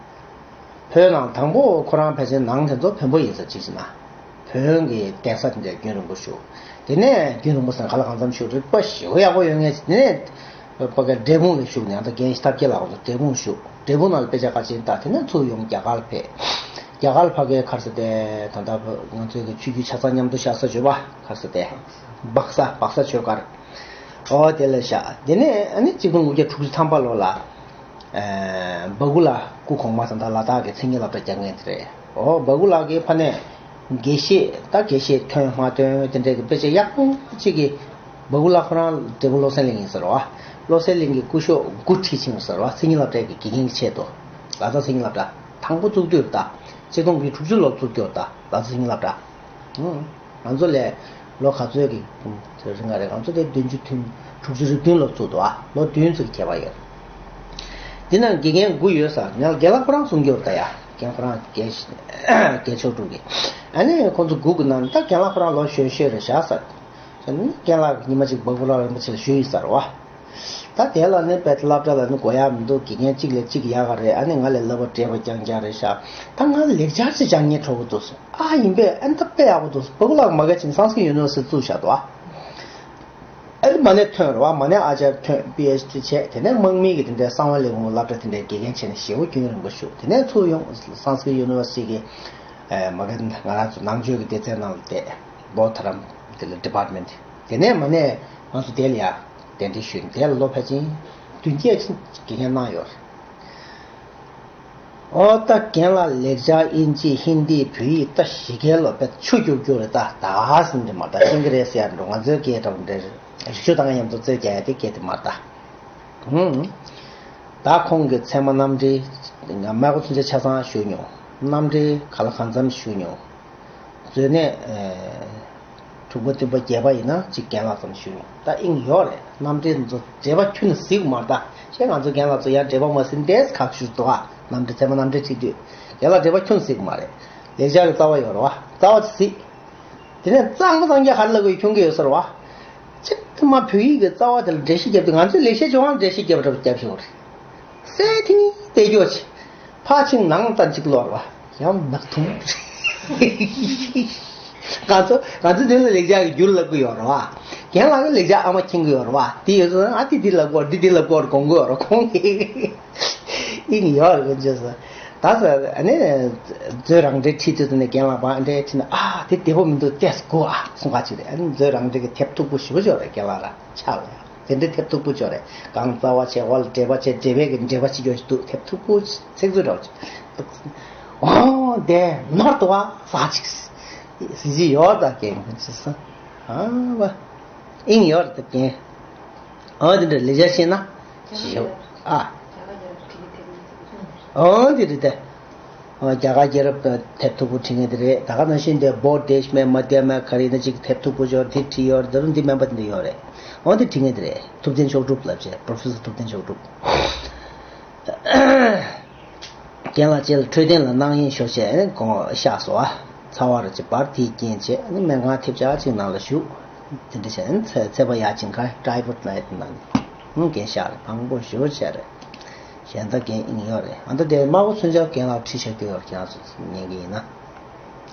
བོད་ནང་དང་པོ་ཁོ་རང་ཕལ་ཆེར་ནང་དེ་ཚོ་བོན་པོ་ཡིན་ས་གཅིག་བྱས་ན། བོན་གྱི་གདན་ས་དེ་འདྲའི་རྒྱུན་རིང་པོ་བཞུགས། དེ་ནས་རྒྱུན་རིང་པོ་ཟེར་ན་ག་ལ་གང་འཚམ་བཞུགས་རེད་པ། ཞེ་པོ་ཡག་པོ་ཡོད་མཁན་ཞིག་དེ་ནས་ཕ་གི་འབྲས་སྤུངས་ལ་བཞུགས་ནས་ད་རྒན་ཤེས་ཐབས་མཁས་ལགས་ཚོ་འབྲས་སྤུངས་བཞུགས། འབྲས་སྤུངས་ནང་ལ་དཔེ་ཆ་ཁ་ཤས་བལྟས། དེ་ནས་ཚུར་ཡོང་རྒྱ་གར་ལ་ཕེབས། རྒྱ་གར་ལ་ཕ་གིའི་ག་རེ་ཟེར་དེ་ད་ལྟ་ང་ཚོའི་གི་ཆོས་བརྒྱུད་ཆ་ཚང་མཉམ་དུ་བཞག་ས་བརྗོད་པ་ག་རེ་ཟེར་དེ། སྦག་ས་སྦག་ས་ཆོས་སྒར། ཨོ་དེ་ལ་བཞག་དེ་ནས་ཨ་ནི་གཅིག་སྟོང་དགུ་བརྒྱ་དྲུག་ཅུ་ཐམ་པ་ལོ་ལ། ཨ་སྦ་ཀུ་ལ་སྐུ་གོང་མ་ད་ལྟ་ལ་དྭགས་ཀྱི་མཚན་ཉིད་སློབ་གྲྭ་རྒྱག་མཁན་དེ་རེད། ཨོ་སྦ་ཀུ་ལ་གི་ཕ་ནས་དགེ་བཤེས་ད་དགེ་བཤེས་ཐོན་མ་ཐོན་དེ་འདྲའི་གི་དཔེ་ཆ་ཡག་པོ་གཅིག་གི། སྦ་ཀུ་ལ་ཁོ་རང་འབྲས་སྤུངས་བློ་གསལ་གླིང་ཡིན་ཟེར་བ། བློ་གསལ་གླིང་གི་སྐུ་ཞབས་དགུ་ཁྲིད་ཕྱིན་ཟེར་བ། མཚན་ཉིད་སློབ་གྲྭའི་གི་དགེ་རྒན་གྱི་ཆེད་དུ། ལ་དྭགས་མཚན་ཉིད་སློབ་གྲྭ་དང་པོ་བཙུགས་དུས་ད་ཆིག་སྟོང་དགུ་བརྒྱ་དྲུག་ཅུ་ལོར་བཙུགས་ཀྱི་ཡོད། ད་ལ་དྭགས་མཚན་ཉིད་སློབ་གྲྭ། ང་ཚོ་ལས་ལོ་ག་ཚོད་ཀྱི་རིང་ག་རེད། ང་ཚོ་དེ་བདུན་ཅུ་དོན་དྲུག་ཅུ་རེ་བདུན་ལོ་ཚུགས་འདུག་ཨ། ལོ་བདུན་ཙམ་ཁྱད་པར་ཡོད། འདི་ནང་དགེ་རྒན་དགུ་ཡོད་ས་ང་རྒན་ལགས་ཁོ་རང་གསུང་རྒྱུར་ད་ཡ་རྒན་ཁོ་རང་རྒན་རྒན་མཆོག་གྲུབ་ཀྱི། ཨ་ནི་ཁོང་ཚོ་དགུ་གི་ནང་ད་རྒན་ལགས་ཁོ་རང་ལོ་གཞོན་ཤོས་རེད་བཞག་ས། ཨ་ནི་རྒན་ལགས་ཉི་མ་གཅིག་སྦ་ཀུ་ལ་རིན་པོ་ཆེ་ལ་ཞུས་ཡིན་ས་རེད་བ། ད་དེ་ལ་ནི་དཔེ་སློབ་གྲྭ་ལ་ནི་དགོས་ཡག་མི་འདུག་དགེ་རྒན་གཅིག་ལས་གཅིག་ཡག་ག་རེད། ཨ་ནི་ང་ལས་སླ་པོ་བགྲེས་པ་རྐྱང་རྐྱང་རེད་ཤག་ད་ང་ལེགས་སྦྱར་ཅིག་སྦྱང་སྙིང་བྲོ་གི་འདུག་ཨ་ཡིན་པས་ཨ་ནི་ད་དཔེ་ཡག་པོ་འདུག་སྦ་ཀུ་ལ་མ་ག་ཅིན་སངས་སྐྲྀ་ཡུ་ནི་ཝར་སི་ཊི་བཙུགས་བཞག་འདུག་ཨ། ཨ་ནི་མ་ནས་ཐོན་རེད་བ། མ་ནས་ཨ་ཅར་ཐོན་པི་ཨེཆ་ཌི་བྱས། དེ་ནས་དམག་མི་གི་དེ་འདྲའི་གསང་བ་ལས་ཁུངས་སློབ་གྲྭ་དེ་འདྲའི་དགེ་རྒན་བྱས་ནས་ཞེ་པོ་རྒྱུན་རིང་པོ་བཞུགས། དེ་ནས་ཚུར་ཡོང་སངས་སྐྲྀ་ཡུ་ནི་ཝར་སི་ཊི་གི་ མ་གི་ང་རང་ཚོ་ནང་ཆོས་ཀྱི་སྡེ་ཚན་ནང་ལ་བསྡད། བོ་དྷ་རམ་དེ་ལ་ཌི་པཱར་ཊི་མེན་ཊི། དེ་ནས་མ་ནས་ང་ཚོ་དེ་ལ་ཡ་གདན་འདྲེན་ཞུས་ནས་དེ་ལ་ལོ་ཕལ་ཆེར་བདུན་བརྒྱད་ཅིག་དགེ་རྒན་གནང་ཡོད་རེད། ཨོ་ད་རྒན་ལགས་ལེགས་སྦྱར་དབྱིན་ཇི་ཧིན་དི་བོད་ཡིག་ད་ཞི་གལ་ལོ་པད་ཆུ་རྒྱུག་རྒྱུག་རེད། ད་ད་ཟིན་འདྲི་མ་ད་ཤེས་ཀྱི་རེད་ཟེར་ཡ་འགྲོ། ང་ཚོའི་སྐད་གྲགས་འདྲ་རེད། རི་ཆུ་དང་མཉམ་དུ་རྩོད་རྒྱག་ཡ་དེ་སྐད་དེ་མ་ད། ཧུམ། ད་ཁོང་གི་ཚད་མ་རྣམ་འགྲེལ་ང་མ་གོ་ཚུན་ཆད་ཆ་ཚང་ཞུ་མྱོང་། རྣམ་འགྲེལ་ག་ལ་གང་འཚམ་ཞུ་མྱོང་། མཛོད་གནས་དྲུག་པ་བདུན་པ་བརྒྱད་པ་ཡིན་ན་གཅིག་རྒན་ལགས་ཙམ་ཞུ་མྱོང་། ད་དབྱིངས་ཡོད་རེད། རྣམ་འགྲེལ་འདི་ཚོ་འགྲེལ་པ་ཁྱོན་ནས་གཟིགས་མ་ད་ཤེས། ང་ཚོ་རྒན་ལགས་ཚོ་ཡང་འགྲེལ་པ་མ་གཟིགས་འདས་ཁག་ཞུ་འདུག་ཨ། རྣམ་འགྲེལ་ཚད་མ་རྣམ་འགྲེལ་ཁྲིད་དུས་རྒན་ལགས་འགྲེལ་པ་ཁྱོན་ནས་གཟིགས་མ་རེད། ལེགས་སྦྱར་གྱི་རྩ་བ་ཡོད་རེད་བ། རྩ་བ་དེ་གཟིགས། དེ་ནས་གཙང་མ་གཙང་རྐྱང་ག་རེ་ལབ་དགོས་ཁྱོད་ཀྱིས་ཡོད་ས་རེད་བ། ཚིག་ཐུ་མ་བོད་ཡིག་གི་རྩ་བ་དེ་ལ་འགྲེལ་བཤད་རྒྱབ་དུས་ང་ཚོས་ལེགས་བཤད་ལྗོན་དབང་འགྲེལ་བཤད་རྒྱབ་རབས་རྒྱབ་ཤོག་རེད། སའི་ཐིང་ཏེ་སྐྱོ་ཆེ། ཕར་ཕྱིན་ནང་ལྟ་གཅིག་ལོར་བ། ཡང་ནག་ཐུང་། ང་ཚོ་ང་ཚོ་འདི་ལ་ལེགས་སྦྱར་གྱི་རྒྱུ་ལབ་གི་ཡོད་རེད་བ། རྒན་ལགས་ཀྱིས་ལེགས་སྦྱར་ཨ་མ་མཁྱེན་གི་ཡོད་རེད་བ། དེ་ཡོད་ཙང་ཨ་དེ་འདི་ལབ་གོ་འདི་འདི་ལབ་གོ་དགོངས་གི་ཡོད་རེད་ཁོང་གིས། ཨིན་ཡོད་རེད་ཅེས་སོ། ད་ས་ཨ་ནི་མཛོད་རང་འགྲེལ་ཁྲིད་དུས་ནས་རྒན་ལགས་པ་འདྲའི་ཁྲིད་ན་ཨ་དེ་བདེ་པོ་མི་འདུག་ཏེས་གོ་ཨ་གསུང་ག་ཅིག་རེད། ཨ་ནི་མཛོད་རང་འགྲེལ་གྱི་དེབ་མཐུག་པོ་ཞེ་པོ་ཅིག་ཡོད་རེད། རྒན་ལགས་ལ་ཆགས་ལ་ཡ་དེ་འདྲའི་དེབ་མཐུག་པོ་ཅིག་ཡོད་རེད། གང་རྩ་བ་བྱས་འོག་ལ་འགྲེལ་པ་བྱས་འགྲེལ་པའི་གི་འགྲེལ་པ་ཅིག་ཡོད་ཅིག་འདུག་དེབ་མཐུག་པོ་ཚིག་མཛོད་འདྲ་བོ་ཅིག་འདུག་ཨོ་དེ་ནོར་འདུག་ཨ་ཟ་ཅིག་ཟི་ཟི་ཡོད་ད་རྒན་ཁོང་ཅི་ས་ཨ་བ་ཨིན་ཡོད་རེད་ད་རྒན། ཨོ་དེ་འདྲ་ལེགས་སྦྱར་ཤེས་ན་ཞེ་ཨ། ཨོ་དེ་རེད་དེ། ཨོ་རྒྱ་གར་རྒྱལ་རབས་དེབ་མཐུག་པོ་བྲིས་མཁན་དེ་རེད། ད་ག་ནང་བཞིན་དེ་བོ་དེཤ་མེ་མ་དེ་མ་ག་རེ་ཡིན་ན་ཅིག་དེབ་མཐུག་པོ་ཅིག་ཡོད་རེད། དེ་བྲིས་ཡོད་རེད། ད་རུང་འདི་སྨན་པ་དེ་འདྲ་ཡོད་རེད། ཨོ་དེ་བྲིས་མཁན་དེ་རེད། ཐུབ་བསྟན་མཆོག་གྲུབ་ལབ་བྱས་པོ་རོ་ཕེ་སར་ཐུབ་བསྟན་མཆོག་གྲུབ། རྒན་ལགས་བཅས་ལ་འཕྲོད་བསྟེན་ལ་གནང་ཡིན་ཞོག་བྱས་དགོངས་བཞག་སོ། ཨ་ཚ་བ་རུ་ཅིག་འབར་དེའི་རྐྱེན་བྱས་ནི་སྨན་ཁང་ཐེབས་ཆག་ཅིག་ནང་ལ་བཞུགས། དེ་འདྲ་བྱས་ནས་ཚད་པ་ཡག་ཅིང་ཁ་ཊའི་ཕོ་ཌི་ནའི་ཊི་ནང་ནས་རྒན་ཤག་ལ་ཕངས་པོ་ཞེ་པོ་བྱས་རེད། གཞན་དག་རྒན་ཨིན་ཡོད་རེད། ཨ་ད་དེ་དམར་པོ་མཚོན་ཆ་རྒན་ལགས་ཁྲིད་བཞག་གི་ཡོད་རེད། ཁྱེད་རང་ཚོ་ཉན་གི་ཡིན་ན།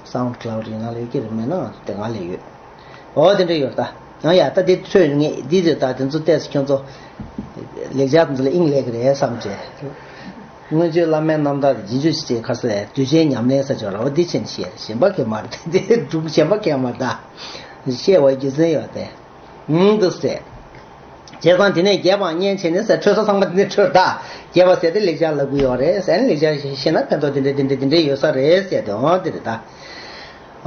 སའུན་ཌི་ཀླའུ་ཌི་ཡིན་ན་ལ་ཡོད་ཀྱི་རེད། མེད་ན་ང་ཚོ་དེ་སྔ་ལས་ཡོད། ཨོ་དེ་འདྲ་ཡོད་ད། ཡང་ཡ་ད་དེ་ཚོས་ངས་འདི་རེད་ད། དེ་ཚོ་ལྟས་སུ་ཁྱོད་ཚོ་ལེགས་སྦྱར་དེ་ཚོ་ལ་དབྱིངས་ལེགས་ཀྱི་རེད་བསམ་བྱས། སྔོན་བྱོན་བླ་མའི་རྣམ་ཐར་རྗེས་འཇུག་ཅེས་ཁ་སང་གདུལ་བྱའི་ཉམས་ལེན་ས་ཆོག་ར་བ་འདི་ཆེན་ཤེས་གཞན་པ་གས་མ་རེད། དེ་སྒྲུང་གཞན་པ་གས་མ་རེད་ད། ཤེས་བའི་རྒྱུ་མཚན་ཡོད་དེ། ཨུང་དུ་ཟེར། བྱས་ཙང་དེ་ནས་རྒྱས་པའང་མཉན་བྱས་ནས་ཟེར། འཕྲོས་ས་ཚང་མ་དེ་ནས་འཕྲོས་ད། རྒྱས་པ་ཟེར་དེ་ལེགས་སྦྱར་ལབ་གི་ཡོད་རེད་ཟེར། ཨ་ནི་ལེགས་སྦྱར་ཤེས་ན་ཕན་ཐོགས་དེ་འདྲ་དེ་འདྲ་དེ་འདྲ་ཡོད་ས་རེད་ཟེར་དེ་འོང་དེ་རེད་ད།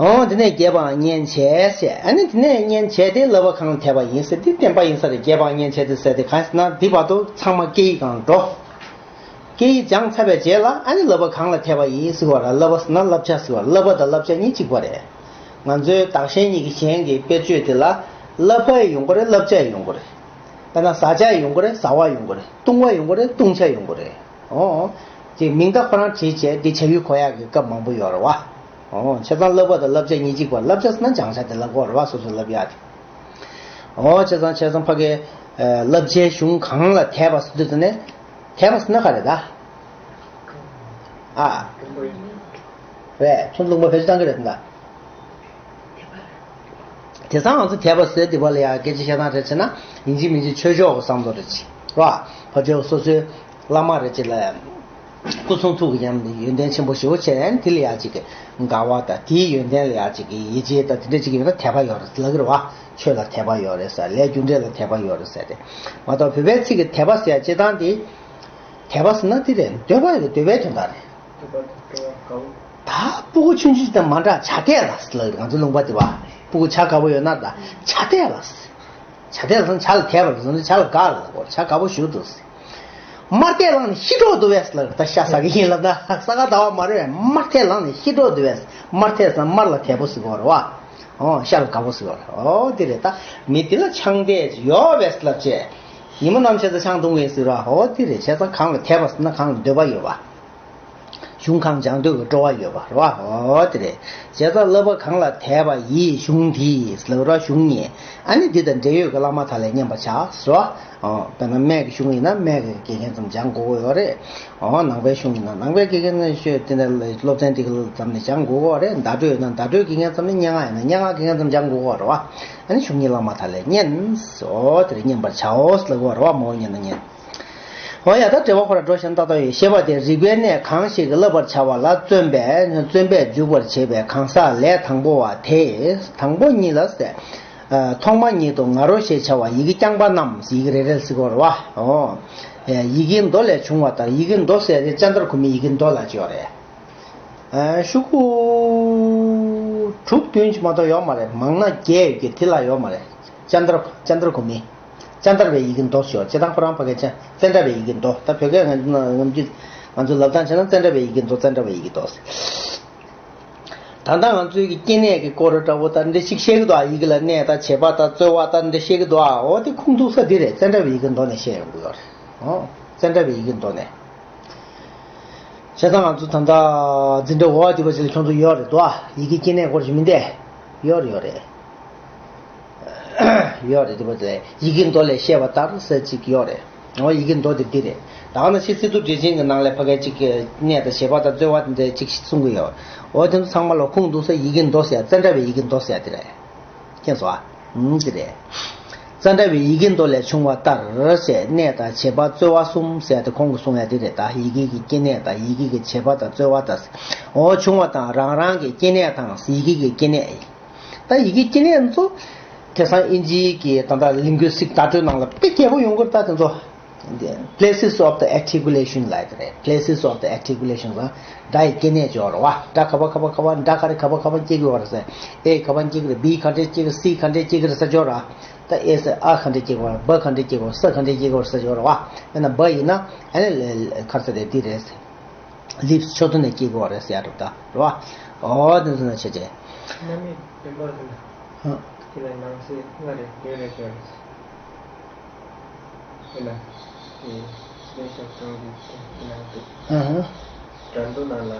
འོང་དེ་ནས་རྒྱས་པའང་མཉན་བྱས་ཟེར། ཨ་ནི་དེ་ནས་མཉན་བྱས་དེ་བསླབ་པ་གང་ལ་འཐད་པ་ཡིན་ཟེར། དེ་བསྟན་པ་ཡིན་ས་རེད། རྒྱས་པའང་མཉན་བྱས་དེ་ཟེར་དེ་གང་ཟེར་ན་འདི་བར་དུ་ཚང་མ་སྐད་ཡིག་སྒང་འགྲོ། སྐད་ཡིག་སྦྱངས་ཚར་བའི་རྗེས་ལ་ཨ་ནི་བསླབ་པ་གང་ལ་འཐད་པ་ཡིན་ཟེར་བ་ར། བསླབ་པ་ཟེར་ན་བསླབ་བྱ་ཟེར་བ། བསླབ་པ་དང་བསླབ་བྱ་གཉིས་གཅིག་པ་རེད། ང་ཚོའི་བདག་གཞན་གཉིས་ཀྱི་གཞན་གྱི་དཔེ་བརྗོད་དེ་ལ་བསླབ་པ་ཡོང་གི་རེད། བསླབ་བྱ་ཡོང་གི་རེད། དཔེར་ན་བཟའ་བྱ་ཡོང་གི་རེད། བཟའ་བ་ཡོང་གི་རེད། བཏུང་བ་ཡོང་གི་རེད། བཏུང་བྱ་ཡོང་གི་རེད། ཨོ། དེ་མིང་བརྡ་ཁོ་རང་བྲིས་བྱས་དེ་བྱ་ཡུལ་གོ་ཡག་གི་སྐབས་མང་པོ་ཡོད་རེད་བ། ཨོ། བྱས་ཙང་བསླབ་པ་དང་བསླབ་བྱ་གཉིས་གཅིག་པ། བསླབ་བྱ་ཟེར་ན་སྦྱང་བྱ་དེ་ལབ་དགོས་རེད་བ། སོ་སོས་བསླབ་ཡག་དེ། ཨོ། བྱས་ཙང་བྱས་ཙང་ཕ་གི་བསླབ་བྱའི་གཞུང་གང་ལ་འཐད་པ་ཟེར་དུས་ཙམ་ནས་འཐད་པ་ཟེར་ན་ག་རེ་ད། ཨ། རེད། ཁྱོད་ལུང་པ་བེད་སྤྱོད་བཏང་གི་རེད་ད། དེང་སང་ང་ཚོ་འཐད་པ་ཟེར་དེ་པ་ལ་ཡང་སྐད་ཆ་བཤད་སྟངས་རེད་བྱས་ན་ཡིན་གཅིག་མིན་གཅིག་ཆོས་ཕྱོགས་ཀྱི་བསམ་བློ་རེད་བྱས་ར། ཕར་ཕྱོགས་སོ་སོའི་བླ་མ་རེད་བྱས་ལ་སྐུ་གསུང་ཐུགས་ཀྱི་ཉམས་ནི་ཡོན་ཏན་ཆེན་པོ་ཞེ་པོ་བྱས་ནས་དེ་ལ་ཡང་གཅིག་གི་དགའ་བ་དང་དེའི་ཡོན་ཏན་ལ་ཡང་གཅིག་གི་ཡིད་ཆེས་དང་དེ་འདྲ་གཅིག་ཡོད་ན་འཐད་པ་ཡོད་རེད་ལབ་ཀྱི་རེད་བ། ཆོས་ལ་འཐད་པ་ཡོད་རེད་ཟེར། ལས་རྒྱུ་འབྲས་ལ་འཐད་པ་ཡོད་རེད་ཟེར་ཏེ། མ་གཏོགས་བོད་པའི་ཚིག་གི་འཐད་པ་ཟེར་ཡ་སྤྱིར་བཏང་དེ། འཐད་པ་ཟེར་ན་དེ་རེད། འདོད་པ་རེད། འདོད་པའི་དོན་དག་རེད། ད་སྤུ་གུ་ཆུང་ཆུང་དང་མ་འདྲ་བྱ་དད་ལ་ཟེར་ལ་ང་ཚོ་ལུང་པ་དེ་བ། སྤུ་གུ་བྱ་དགའ་པོ་ཡོད་ན་ད་བྱ་དད་ལ་ཟེར། བྱ་དད་ལ་ཟེར་ན་བྱ་ལ་དད་པ་རེད། ཟེར་ན་བྱ་ལ་དགའ་ལ་གོ། བྱ་དགའ་པོ་ཞུ་འདུག་ཟེར། དམར་ཐལ་ལངས་ནས་ཤི་འགྲོ་འདུག་བས་ལ་ད་ཤ་ཟ་གི་ཡིན་ལ་ད་ས་ག་ཟླ་བ་མ་རེད། དམར་ཐལ་ལངས་ནས་ཤི་འགྲོ་འདུག་བས། དམར་ཐལ་ཟེར་ན་དམར་ལ་དལ་པོ་ཟེར་གོ་རེད་བ། ཨོ་ཤ་ལ་དགའ་པོ་ཟེར་གོ་རེད། ཨོ་དེ་རེད། ད་མི་དེ་ལ་ཆང་དད་ཡོད་བས་ལབ་བྱས། ཉིན་མོ་ནམ་ཕྱེད་ཙམ་ཆང་འཐུང་གི་ཡིན་ཟེར་བ། ཨོ་དེ་རེད། བྱས་ཙང་གང་ལ་དད་པ་ཟེར་ན་གང་ལ་འདོད་པ་ཡོད་པ། གཞུང་གང་སྦྱང་འདོད་ཀྱི་སྤྲོ་བ་ཡོད་པ་རེད་བ། ཨོ་དེ་རེད། བྱས་ཙང་བསླབ་པ་གང་ལ་དད་པ་ཡིས་གཞུང་འདིས་ལབ་ར་གཞུང་ཉིད། ཨ་ནི་འདི་དང་འབྲེལ་ཡོད་ཀྱི་བླ་མ་དག་ལས་མཉན་པར་བྱ་ཟེར་བ། ཨོ་དཔེར་ན་སྨད་ཀྱི་གཞུང་ཡིན་ན་སྨད་ཀྱི་དགེ་རྒན་ཙམ་སྦྱང་དགོས་ཀྱི་ཡོད་རེད། ཨོ་ནང་པའི་གཞུང་ཡིན་ན་ནང་པའི་དགེ་རྒན་ནས་ཤོད་དེ་འདྲ་སློབ་ཚན་དེ་ག་ཙམ་ནས་སྦྱང་དགོས་ཀྱི་ཡོད་རེད། བརྡ་སྤྲོད་ཡིན་ན་བརྡ་སྤྲོད་དགེ་རྒན་ཙམ་ནས། སྙན་ངག་ཡིན་ན་སྙན་ངག་དགེ་རྒན་ཙམ་སྦྱང་དགོས་ཀྱི་ཡོད་རེད་བ། ཨ་ནི་གཞུང་ཉིད་བླ་མ་དག་ལས་མཉན། ཨོ་དེ་རེད། མཉན་པར་བྱའོ་ལབ་ཀྱི་ཡོད་རེད་བ། མོ་མཉན་ན་མཉན། འོ་ཡ། ད་འགྲེལ་པ་ཁོ་ར་འགྲོ་བཞིན་ཏག་ཏག་ཡོད། ཤེས་པ་དེ་རིགས་པའི་གནས་གང་ཞིག་གིས་བསླབ་པར་བྱ་བ་ལ་བརྩོན་པས་བརྩོན་པས་འཇུག་པར་བྱེད་པའི་གང་ཟག་ལས་དང་པོ་བ་དེ། དང་པོ་ཉིད་ལ་ཟེར། ཐོག་མ་ཉིད་དུ་ང་རོ་ཞེས་བྱ་བ་ཡི་གེ་རྐྱང་པ་རྣམས། ཡི་གེ་རེ་རེ་ལ་ཟེར་གྱི་ཡོད་རེད་བ། འོ། ཡི་གེའི་མདོ་ལས་བྱུང་བ་ལྟར། ཡི་གེའི་མདོ་ཟེར་དེ་ཙནྡྲ་གོ་མིའི་ཡི་གེའི་མདོ་ལབ་ཀྱི་ཡོད་རེད། ཤོག་གུ་དྲུག་བདུན་ཅིག་མ་གཏོགས་ཡོད་མ་རེད། མང་ན་བརྒྱད་ཡོད་ཀྱི་དེ་ལ་ཡོད་མ་རེད། ཙནྡྲ་ཙནྡྲ་གོ་མི། ཙནྡྲ་བའི་ཡི་གེའི་མདོ་ཞེས། སྤྱིར་བཏང་ཁོ་རང་ཕ་གི་ཙ་ཙནྡྲ་བའི་ཡི་གེའི་མདོ། ད་བོད་སྐད་ང་ང་ཚོས་ལབ་སྟངས་བྱས་ན་ཙནྡྲ་བའི་ཡི་གེའི་མདོ། ཙནྡྲ་བའི་ཡི་གེའི་མདོ། ད་ལྟ་ང་ཚོའི་གི་སྐྱེ་གནས་ཀྱི་སྐོར་འདྲ་བོ་ད་འདི་ཞིག་བཤད་ཀྱི་འདུག་ཨ། ཡི་གེ་ལ་གནས་དང་བྱེད་པ་དང་རྩོལ་བ་ད་འདི་བཤད་ཀྱི་འདུག་ཨ། འོ་དེ་ཁུངས་གཏུགས་ས་འདི་རེད། ཙནྡྲ་བའི་ཡི་གེའི་མདོ་ནས་བཤད་ཡོང་གི་ཡོད་རེད། འོ། ཙནྡྲ་བའི་ཡི་གེའི་མདོ་ནས། བྱས་ཙང་ང་ཚོ་ད་ལྟ་འཛིན་གྲྭ་འོ་དེ་བ་ཅིག་ལ་ཁྱོད་ཚོ་ཡོད་རེད་དོ། ཡི་གེ་སྐྱེ་གནས་སྐོར་ཞིག་མིན་ཏེ། ཡོད་རེད་ཡོད་རེད། ཡོད་རེད། དེ་བ་ཅིག་ལ་ཡི་གེའི་མདོ་ལས་བཤད་པ་ལྟར་ཟེར་ཅིག་ཡོད་རེད། འོ་ཡི་གེའི་མདོ་དེ་འདི་རེད། ད་ག་ནང་བཞིན་སི་ཏུ་འགྲེལ་ཆེན་གྱི་ནང་ལ་ཕ་གི་ཅིག་གནས་དང་བྱེད་པ་དང་རྩོལ་བ་དེ་འདྲ་ཅིག་གསུང་གི་ཡོད། འོ་དེ་ཚོ་ཚང་མ་ལ་ཁུངས་གཏུགས་ས་ཡི་གེའི་མདོ་ཟེར་ཡ། ཙནྡྲ་བའི་ཡི་གེའི་མདོ་ཟེར་ཡ་དེ་རེད། མཁྱེན་སོང་ཨ། ཨུམ་དེ་རེད། ཙནྡྲ་བའི་ཡི་གེའི་མདོ་ལས་བྱུང་བ་ལྟར་ཟེར། གནས་དང་བྱེད་པ་རྩོལ་བ་གསུམ་ཟེར་དེ་ཁོང་གིས་གསུང་ཡ་དེ་རེད། ད་ཡི་གེ་གི་སྐྱེ་གནས་དང་ཡི་གེ་གི་བྱེད་པ་དང་རྩོལ་བ་དང་། འོ་བྱུང་བ་དང་རང་རང་གི་སྐྱེ་གནས་དང་ཡི་གེ་གི་སྐྱེ་གནས། ད་ཡི་གེ་སྐྱེ་གནས་ཚོ་དེང་སང་ཨིན་ཇིའི་གི་ད་ལྟ་ལིང་གུ་སི་ཊིག་བརྡ་སྤྲོད་ནང་ལ་དཔེ་རྒྱས་པོ་ཡོང་གི་རེད། ད་དེ་ཚོ། Places of the articulation ལབ་ཡ་དེ་རེད། Places of the articulation ལ་སྒྲ་ཡི་སྐྱེ་གནས་ཅིག་ཡོད་རེད་བ། སྒྲ་ག་པ་ག་པ་ག་པ། སྒྲ་ག་རེ་ག་པ་ག་པ་སྐྱེ་གི་ཡོད་རེད་ཟེར། ཨེ་ག་པ་སྐྱེ་གི་རེད། བི་ག་འདྲས་སྐྱེ་གི་རེད། སི་ག་འདྲས་སྐྱེ་གི་རེད་ཟེར་ཅིག་ཡོད་རེད། ད་ཨེ་ཟེར་ཨ་ག་འདྲས་སྐྱེ་གི་ཡོད་རེད། བ་ག་འདྲས་སྐྱེ་གི་ཡོད་རེད། ས་ག་འདྲས་སྐྱེ་གི་ཡོད་རེད་ཟེར་ཅིག་ཡོད་རེད་བ། དཔེར་ན་བ་ཡིན་ན་ཨ་ནི་ག་རེ་ཟེར་རེད། འདི་རེད། ལིབ་སི་མཆུ་ཏོ་ནས་སྐྱེ་གི་ཡོད་རེད་ཟེར་ཡ་རེད་ད། རེད་བ། འོ་དེ་ཚོ་ན་བྱས་བྱས། རྣམ་དབྱེ་བདུན་པ་དེ་ལ། ཧ། དེ་ལ་ནང་གསེས་ལྔ་རེ་བདུན་རེ་ཡོད་རེད། དེ་ལ་དེ་ལེགས་སྦྱར་གྲོང་གི་དེ་ནང་དུ། ཨ་ཧ། འགྲན་བསྡུར་ནང་ལ་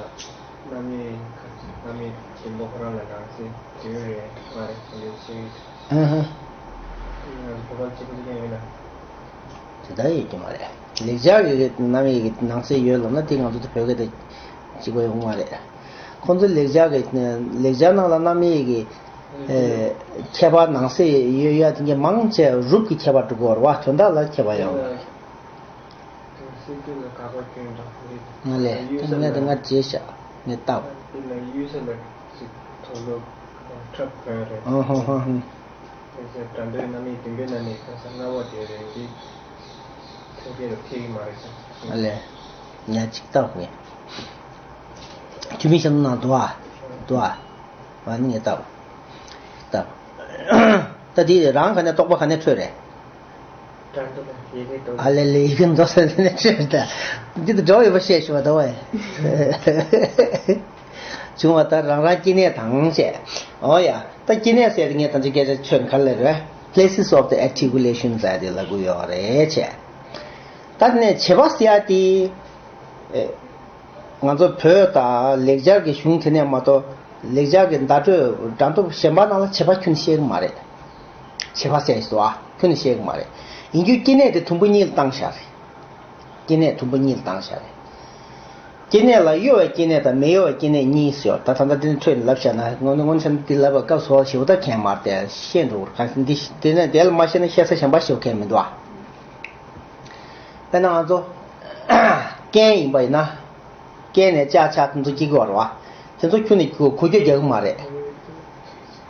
རྣམ་དབྱེ་ཁ་རྣམ་དབྱེ་ཆེན་པོ་ཁོ་རང་ལ་ནང་གསེས་བདུན་རེ་ལྔ་རེ་གང་ཡོད་ཤེས་ཡོད། ཨ་ཧ། དེ་ཡང་བོད་པ་གཅིག་པུ་གཅིག་རྐྱང་ཡོད་ན། དེ་ལྟར་ཡོད་ཀྱི་མ་རེད། ལེགས་སྦྱར་གྱི་རྣམ་དབྱེ་གི་ནང་གསེས་ཡོད་ལབ་ན་དེ་ང་ཚོ་དེ་བོད་སྐད་དེ་གཅིག་པ་ཡོང་མ་རེད། ཁོང་ཚོ་ལེགས་སྦྱར་གྱི་ལེགས་སྦྱར་ནང་ལ་རྣམ་དབྱེ་གི་ཨེ་ཁྱད་པར་ནང་གསེས་ཡོད་ཡ་དེ་གའི་མང་ཆེ་རུབ་ཀྱི་ཁྱད་པར་འགྲོ་གི་ཡོད་རེད་བ། དོན་དག་ལ་ཁྱད་པར་ཡོད་མ་རེད། ང་ལས་དེ་ངས་དེ་ང་བརྗེད་བཞག་ངས་བལྟ། ཨོ་ཧོ་ཧོ་ཧོ། ཨ་ལས། ཉ་གཅིག་བལྟ་ངས། ཁྱུ་མིག་ཤ་ནང་དུ་ཨ། དུ་ཨ། ཨ་ནི་ངས་བལྟ། བལྟ། ད་དེ་རང་ག་ནས་རྟོག་པ་ག་ནས་འཕྲོད་རེད། ཨ་ལེ་ལེ་ཡི་གེ་མདོ་ཟེར་ནས་འཕྲོད་ད། འདི་དུ་འགྲོ་ཡོད་པ་བཤད་ཞུ་བ་ད་བས། བྱུང་བ་ལྟར་རང་རང་སྐྱེ་གནས་དང་བཅས། འོ་ཡ། ད་སྐྱེ་གནས་ཟེར་ངས་ད་ཅི་སྐད་ཆ་ཁྱོད་ག་ལེར་བས། Places of the articulation ཟེར་དེ་ལབ་གི་ཡོད་རེད་བྱས། ད་ནས་བྱེད་པ་ཟེར་ཡ་དེ། ང་ཚོ་བོད་དང་ལེགས་སྦྱར་གྱི་གཞུང་དེ་ནས་མ་གཏོགས་ལེགས་སྦྱར་གྱི་བརྡ་སྤྲོད་སྒྲ་འདོགས་གཞན་པ་ནང་ལ་བྱེད་པ་ཁྱོན་བཤད་གི་མ་རེད། བྱེད་པ་ཟེར་སོ་ཨ་ཁྱོན་ནས་བཤད་གི་མ་རེད། ཡིན་རྒྱུ་སྐྱེ་གནས་དེ་དུམ་བུ་གཉིས་ལ་བཏང་བཞག་རེད། སྐྱེ་གནས་དུམ་བུ་གཉིས་ལ་བཏང་བཞག་རེད། སྐྱེ་གནས་ལ་གཡོ་བའི་སྐྱེ་གནས་དང་མི་གཡོ་བའི་སྐྱེ་གནས་གཉིས་ཡོད། ད་ད་ལྟ་འདི་ནི་འཕྲོས་ནས་ལབ་བཞག་ན་ངོ་ནི་ངོ་ནི་འདི་ལབ་པ་སྐབས་སུ་བ་ཞེ་པོ་ད་གན་མར་དེ་ཤེས་འགྲོ་བར་ག་འདི་དེ་ནས་དེ་ལ་མ་ཤེས་ན་ཤེས་ས་གཞན་པ་ཞེ་པོ་གན་མི་འདུག་ཨ། དཔེར་ན་ང་ཚོ་རྐན་ཡིན་པ་ཡིན་ན། རྐན་ནས་ལྕགས་ཆག་དེ་ཚོ་སྐྱེ་གི་ཡོད་རེད་བ། དེ་ཚོ་ཁྱོན་ནས་འགུལ་སྐྱོད་རྒྱག་གི་མ་རེད།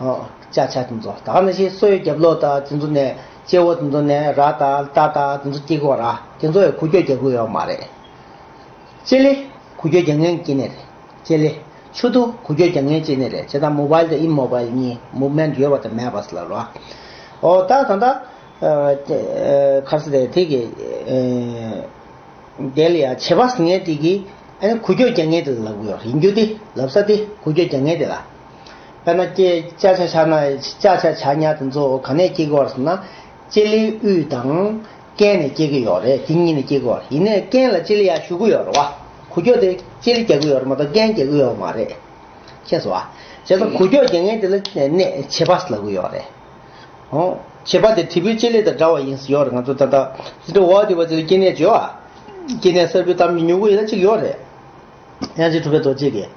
ཨོ། ལྕགས་ཆག་དེ་ཚོ་ད་ག་ནང་བཞིན་སོའི་རྒྱབ་ལོགས་དང་དེ་ཚོ་ནས་སྤྱི་བོ་དེ་ཚོ་ནས་ར་དང་རྟ་དང་དེ་ཚོ་སྐྱེ་གི་ཡོད་རེད། དེ་ཚོ་ཡང་འགུལ་སྐྱོད་རྒྱག་གི་ཡོད་མ་རེད། ལྕེ་ལེ་འགུལ་སྐྱོད་རྒྱག་མཁན་སྐྱེ་གནས་རེད། ལྕེ་ལེ། མཆུ་ཏོ་འགུལ་སྐྱོད་རྒྱག་མཁན་སྐྱེ་གནས་རེད། བྱས་ཙང་མོ་བཱལ་དང་ཨིམ་མོ་བཱལ་གཉིས་མུབ་མེན་ཊི་ཡོད་པ་དང་མེད་པ་ཟེར་ལབ་རོགས། ཨོ་ད་ད་ད། ཨ་ཨ་ག་རེ་ཟེར་དེ་གི་ཨ་དེ་ལ་ཡ་བྱེད་པ་ཟེར་མཁན་དེ་གི་ཨ་ནི་འགུལ་སྐྱོད་རྒྱག་མཁན་དེ་ལ་ལབ་གི་ཡོད་རེད། ཡིན་རྒྱུ་དེ་ལབ་ས་དེ་འགུལ་སྐྱོད་རྒྱག་མཁན་དེ་ལ། དཔེར་ན་ལྕེ་ལྕགས་ཆག་ཆག་ན་ལྕགས་ཆག་ཆག་ཉག་དེ་ཚོ་ག་ནས་སྐྱེ་གི་ཡོད་རེད་ཟེར་ན། ལྕེ་ལེ་དབུས་དང་། རྐན་ནས་སྐྱེ་གི་ཡོད་རེད། དེ་གཉིས་ནས་སྐྱེ་གི་ཡོད་རེད། ཡིན་ནའི་རྐན་ལ་ལྕེ་ལེ་ཡར་ཞུགས་ཀྱི་ཡོད་རེད་བ། འགུལ་སྐྱོད་དེ་ལྕེ་ལེ་རྒྱག་གི་ཡོད་རེད་མ་གཏོགས་རྐན་རྒྱག་གི་ཡོད་མ་རེད། ཤེས་སོང་བ། བྱས་ཙང་འགུལ་སྐྱོད་རྒྱག་མཁན་དེ་ལ་གནས་བྱེད་པ་ལབ་ཀྱི་ཡོད་རེད། ཨོ། བྱེད་པ་དེ་དྲིལ་བུའི་ལྕེ་ལེ་དང་འདྲ་བ་ཡིན་ཟེར་ཡོད་རེད། ང་ཚོ་ད་ལྟ་ཟེར་འདྲ་བ་དེ་བ་དེ་ལ་སྐྱེ་གནས་བརྗོད་ཨ། སྐྱེ་གནས་གསར་བུའི་གཏམ་གྱི་མྱུ་གུ་ཡིན་ན་གཅིག་ཡོད་རེད། དབྱངས་ཅན་གྲུབ་པའི་རྡོ་རྗེ་གིས།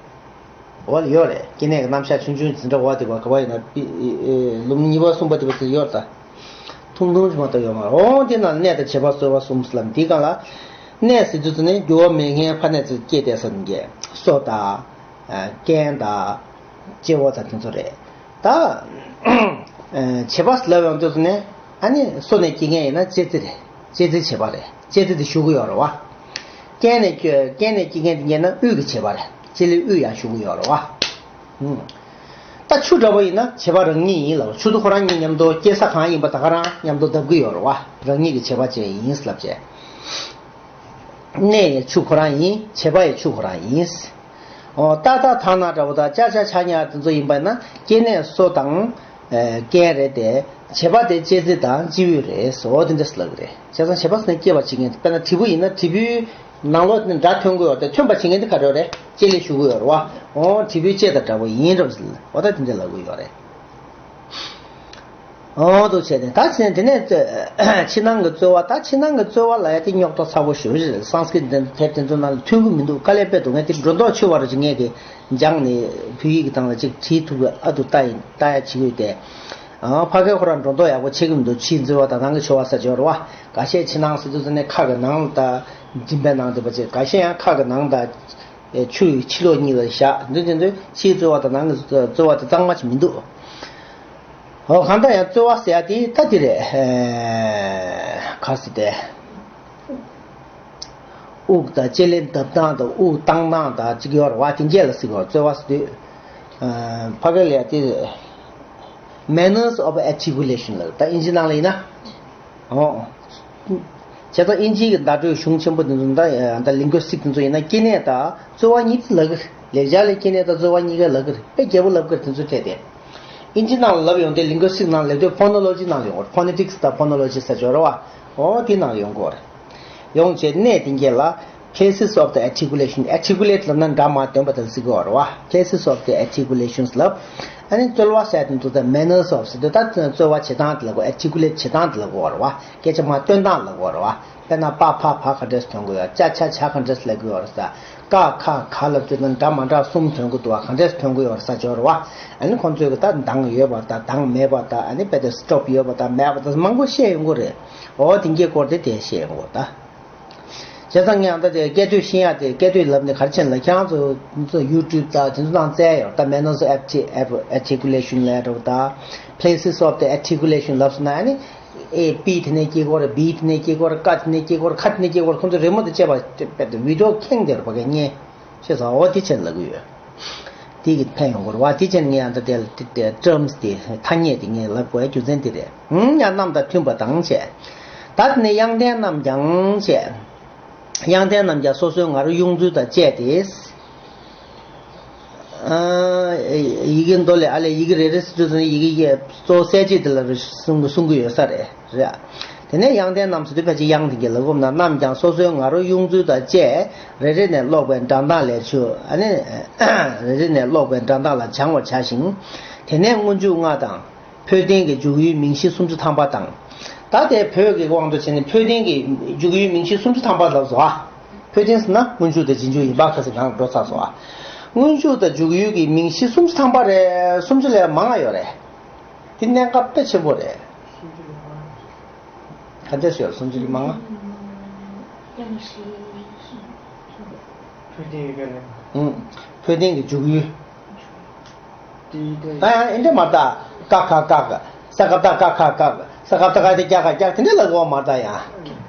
འོ་ལ་ཡོད་རེད། སྐྱེ་གནས་ཀྱི་རྣམ་གཞག་ཆུང་ཆུང་འཛིན་གྲྭ་འོ་དེ་བ་ག་བ་ཡིན་ན་ལུམ་གཉིས་པ་གསུམ་པ་དེ་བ་དེ་ཡོད་ད། ཐུང་ཐུང་ཅིག་མ་གཏོགས་ཡོད་མ་རེད། འོ་དེ་ནང་གནས་དང་བྱེད་པ་རྩོལ་བ་གསུམ་ལབ་འདིའི་སྒང་ལ། གནས་ཟེར་དུས་ཙམ་ནས་འགྱུར་བ་མེད་མཁན་ཕ་ནས་ཚུར་སྐྱེས་བསྡད་ས་ནི་གི་སོ་དང་། ཨ། རྐན་དང་། སྤྱི་བོ་དང་དེ་ཚོ་རེད། ད། ཨ། བྱེད་པ་ལབ་ཡོང་དུས་ཙམ་ནས། ཨ་ནི་སོ་ནས་སྐྱེ་མཁན་ཡིན་ན་ལྕེ་རྩེ་རེད། ལྕེ་རྩེའི་བྱེད་པ་རེད། ལྕེ་རྩེ་དེ་ཞུ་གི་ཡོད་རེད་བ། རྐན་ནས་སྐྱེ་རྐན་ནས་སྐྱེ་མཁན་དེ་ཡིན་ན་དབུས་ཀྱི་བྱེད་པ་རེད། ལྕེ་ལེ་དབུས་ཡང་ཞུ་གི་ཡོད་རེད་བ། ཨུམ། ད་ཆུ་འདྲ་པོ་ཡིན་ན་བྱེད་པ་རང་ཉིད་ཡིན་ལབ། ཆུ་དེ་ཁོ་རང་ཉིད་མཉམ་དུ་སྐྱེ་ས་གང་ཡིན་པ་ད་ག་རང་མཉམ་དུ་བརྡབ་ཀྱི་ཡོད་རེད་བ། རང་ཉིད་ཀྱི་བྱེད་པ་ཅན་ཡིན་ལབ་བྱས། གནས་ཡང་ཆུ་ཁོ་རང་ཡིན། བྱེད་པ་ཡང་ཆུ་ཁོ་རང་ཡིན། འོ། ཏ་ཐ་ད་ན་འདྲ་པོ་དང་ཅ་ཆ་ཆ་ཉ་དེ་ཚོ་ཡིན་པ་ན་སྐྱེ་གནས་སོ་དང་། ཨེ། རྐན་རེད་དེ། བྱེད་པ་དེ་ལྕེ་རྩེ་དང་སྤྱི་བོ་རེད། འོ་དེ་འདྲ་ལབ་ཀྱི་རེད། བྱས་ཙང་བྱེད་པ་ཟེར་ན་སྐྱེ་བ་བྱེད་མཁན་དེ། དཔེར་ན་དྲིལ་བུ་ཡིན་ན་དྲིལ་བུའི་ནང་ལོགས་ནས་སྒྲ་ཐོན་གྱི་ཡོད་དེ། ཐོན་པ་བྱེད་མཁན་དེ་ག་རེ་རེད། ལྕེ་ལེ་ཞུ་གི་ཡོད་རེད་བ། འོ། དྲིལ་བུའི་ལྕེ་དང་འདྲ་པོ་ཡིན་རབས་ཟེར། འོ་ད་དེ་འདྲ་ལབ་ཀྱི་ཡོད་རེད། འོ་འདུག་བྱས་ནས། ད་བྱས་ནས་དེ་ནས་རྩོལ། ཕྱི་ནང་གི་རྩོལ་བ། ད་ཕྱི་ནང་གི་རྩོལ་བ་ལབ་ཡ་དེ་རྙོག་དྲ་ཚ་པོ་ཞེ་པོ་ཅིག་རེད། སཾ་སྐྲྀཏ་དེབ་དེ་ཚོ་ནང་ལ་ཐོན་གྱི་མི་འདུག། དཀའ་ལས་དཔེ་འདུག། ངས་དེ་སྒྲོ་འདོགས་ཆོད་པ་རུ་ཅིག་ངས་དེ་སྦྱངས་ནས་བོད་ཡིག་གི་སྟེང་ལ་ཅིག་བྲིས་ཐུབ་པའི་ཨ་དུ་ལྟ་ཡིན། ལྟ་ཡ་བྱེད་ཀྱི་ཡོད་དེ། ཨ། ཕ་གིར་ཁོ་རང་སྒྲོ་འདོགས་ཡག་པོ་ཆོད་ཀྱི་མི་འདུག། ཕྱིའི་རྩོལ་བ་དང་ནང་གི་རྩོལ་བ་ཟེར་ཡོད་རེད་བ། འགའ་ཤས་ཕྱི་ནང་ཟེར་དུས་ཙམ་ནས་ཁ་གི་ནང་ལ་ད་མགྲིན་པའི་ནང་དེ་པ་ཅིག། འགའ་ཤས་ཡང་ཁ་གི་ནང་ད། ཨེ། ཆུ་ཡི་ཕྱི་ལོགས་གཉིས་ལ་བཞག། འདི་དེ་ཚོའི་ཕྱིའི་རྩོལ་བ་དང་ནང་གི་རྩོལ་བ་དེ་གཙང་མ་ཞིག་མི་འདུག། འོ། གང་ལྟར་ཡང་རྩོལ་བ་ཟེར་ཡ་དེ་ད་དེ་རེད། ཨེ། ག་རེ་ཟེར་དེ། དབུགས་དང་ལྕེ་ལེ་བརྡབ་སྟངས་དང་དབུགས་བཏང་སྟངས་དང་ཅིག་ཡོད་རེད་བ། དེ་འགས་ལ་ཟེར་གི་རེད། རྩོལ་བ་ཟེར་དུས། ཨེ། ཕ་གི་ལ་ཡ་དེ། manners of articulation ལབ། ད་ཨིན་ཇི་ནང་ལ་ཡིན་ན། འོ། བྱས་ཙང་ཨིན་ཇིའི་གི་བརྡ་སྤྲོད་གཞུང་ཆེན་པོ་འདི་ཚོ། ད་ད་ལིང་གུ་སི་ཊིག་འདི་ཚོ་ཡིན་ན་སྐྱེ་གནས་དང་རྩོལ་བ་གཉིས་ཀ་ལབ་ཀྱི་རེད། ལེགས་སྦྱར་ལ་སྐྱེ་གནས་དང་རྩོལ་བ་གཉིས་ཀ་ལབ་ཀྱི་རེད། དཔེ་རྒྱས་པོ་ལབ་ཀྱི་རེད། དེ་ཚོ་ཁྲིད་དེ། ཨིན་ཇི་ནང་ལ་ལབ་ཡོང་དུས་ལིང་གུ་སི་ཊིག་ནང་ལབ་དུས་ཕོ་ནོ་ལོ་ཇི་ནང་ལ་ཡོང་གི་རེད། ཕོ་ནེ་ཊིག་སི་དང་ཕོ་ནོ་ལོ་ཇི་ཟེར་ཡོད་རེད་བ། འོ་དེ་ནང་ལ་ཡོང་གི་རེད། ཡོང་བྱས་གནས་དེ་འགས་ལ། places of the articulation། articulate ལབ་ན་སྒྲ་མར་འདོན་པ་དང་ཟེར་གི་ཡོད་རེད་བ། places of the articulations ལབ། ཨ་ནི་རྩོལ་བ་ཟེར་དེ་ཚོ་ད་manners of ཟེར་དུས་ད་རྩོལ་བ་བྱེད་སྟངས་དེ་ལབ་གོ། articulate བྱེད་སྟངས་དེ་ལབ་གོ་རེད་བ། སྐད་ཆ་མར་བཏོན་སྟངས་ལབ་གོ་རེད་བ། དཔེར་ན་པ་ཕ་བ་ག་འདྲས་ཐོན་གི་ཡོད། ཅ་ཆ་ཆ་ག་འདྲས་ལབ་གི་ཡོད་རེད་ཟེར། ཀ་ཁ་ག་ལབ་དུས་ན་སྒྲ་མ་འདྲ་གསུམ་ཐོན་གི་འདུག་བ། ག་འདྲས་ཐོན་གི་ཡོད་རེད་ཟེར་ཡོད་རེད་བ། ཨ་ནི་ཁོང་ཚོས་གི་ད་གདངས་ཡོད་པ་དང་གདངས་མེད་པ་དང་། ཨ་ནི་དཔེ་དེ་སི་ཊོབ་ཡོད་པ་དང་མེད་པ་དང་མང་པོ་བཤད་ཡོང་གི་རེད། འོ་དེ་འགས་སྐོར་དེ་དེ་བཤད་ཡོང་གི་རེད་ད། བྱས་ཙང་ངས་ཨ་ད་དེ་སྐད་དོད་ཤེས་ཡ་དེ། སྐད་དོད་ལབ་ནས་ག་རེ་བྱས་ནས་ལབ། ཁྱེད་རང་ཚོ་ཚོ་ཡུ་ཊུབ་དང་དེ་ཚོ་ནང་བཙལ་ཡོད། ད་manners of arti- articulation ལབ་འདྲ་པོ་དང་places of the articulation ལབ་སོང་ན། ཨ་ནི་ཨེ་པི་དེ་ནས་སྐྱེ་གི་རེད། བི་དེ་ནས་སྐྱེ་གི་རེད། ཀ་དེ་ནས་སྐྱེ་གི་རེད། ཁ་དེ་ནས་སྐྱེ་གི་རེད། ཁོང་ཚོ་རི་མོ་དེ་བྱས་པ་དཔེ་དེ་བི་ཌི་ཡོ་ཁེངས་བསྡད་རེད་པ་གས་ཉེ། ཤེས་སོང་། འོ་དེ་བྱས་ནས་ལབ་གི་ཡོད། དེ་གི་ཕན་ཡོང་གི་རེད་བ། དེ་བྱས་ནས་ངས་ཨ་ད་དེ་དེ་དེ་terms དེ་ཐ་སྙད་དེ་ངས་ལབ་དགོས་རྒྱུ་མཚན་དེ་རེད། ཨང་། ཡང་རྣམས་དང་མཐུན་པ་དང་བྱས། ད་དེ་ནས་དབྱངས་ལྡན་རྣམས་ཀྱང་བྱས། དབྱངས་ལྡན་རྣམས་ཀྱང་སོ་སོའི་ང་རོ་དབྱུང་ཚུལ་དང་བཅས་ཏེ། ཨ། ཡི་གེ་མདོ་ལས། ཨ་ལས་ཡི་གེ་རེ་རེ་ཟེར་དུས་ཙམ་ནས་ཡི་གེ་གི་གཙོ་བོ་གསལ་བྱེད་དེ་ལ་རེ་གསུང་གི་གསུང་གི་ཡོད་ས་རེད། རེད། དེ་ནས་དབྱངས་ལྡན་རྣམས་ཟེར་དུས་ཕལ་ཆེར་དབྱངས་དེ་གས་ལབ་དགོས་ན། རྣམས་ཀྱང་སོ་སོའི་ང་རོ་དབྱུང་ཚུལ་དང་བཅས། རེ་རེ་ནས་ཀློག་པའི་སྒྲ་གདངས་ལས་ཆུ། ཨ་ནི་རེ་རེ་ནས་ཀློག་པའི་སྒྲ་གདངས་ལ་སྦྱང་བར་བྱ་ཞིང་། དེ་ནས་སྔོན་འཇུག་ལྔ་དང་། འཕོས་ལྡན་གྱི་འཇུག་ཡུལ་མིང་གཞི་སུམ་ཅུ་ཐམ་པ་དང་། ད་དེ་འཕོས་ཀྱི་དབང་དུ་བྱས་ནས་འཕོས་ལྡན་གྱི་འཇུག་ཡུལ་མིང་གཞི་སུམ་ཅུ་ཐམ་པ་ལབ་སོང་ཨ། འཕོས་ལྡན་ཟེར་ན་སྔོན་འཇུག་དང་རྗེས་འཇུག་ཡིན་པ་ཁ་སང་གང་འགྲོ་ཚར་སོང་ཨ། སྔོན་འཇུག་དང་འཇུག་ཡུལ་གྱི་མིང་གཞི་སུམ་ཅུ་ཐམ་པ་རེད། སུམ་ཅུ་ལས་མང་ང་ཡོད་རེད། དེ་གནད་འགག་དཔེ་ཆེན་པོ་རེད། ག་འདྲ་ཞིག་ཡོད་རེད། སུམ་ཅུ་ལས་མང་ང་། འཕོས་ལྡན་ཡི་གེ་ལས། ཨུམ། འཕོས་ལྡན་གྱི་འཇུག་ཡུལ། ད་ཡང་ཨེ་འདྲ་མ་རེད་ད། ཀ་ཁ་ཀ་ཁ། ས་ཀ་བཏགས་ཀ་ཁ་ཀ། ས་ཀ་བཏགས་ཀ་ཏེ་ཀྱ་ག་ཀྱག། དེ་འདྲ་ལབ་དགོས་པ་མ་རེད་ད་ཡང་།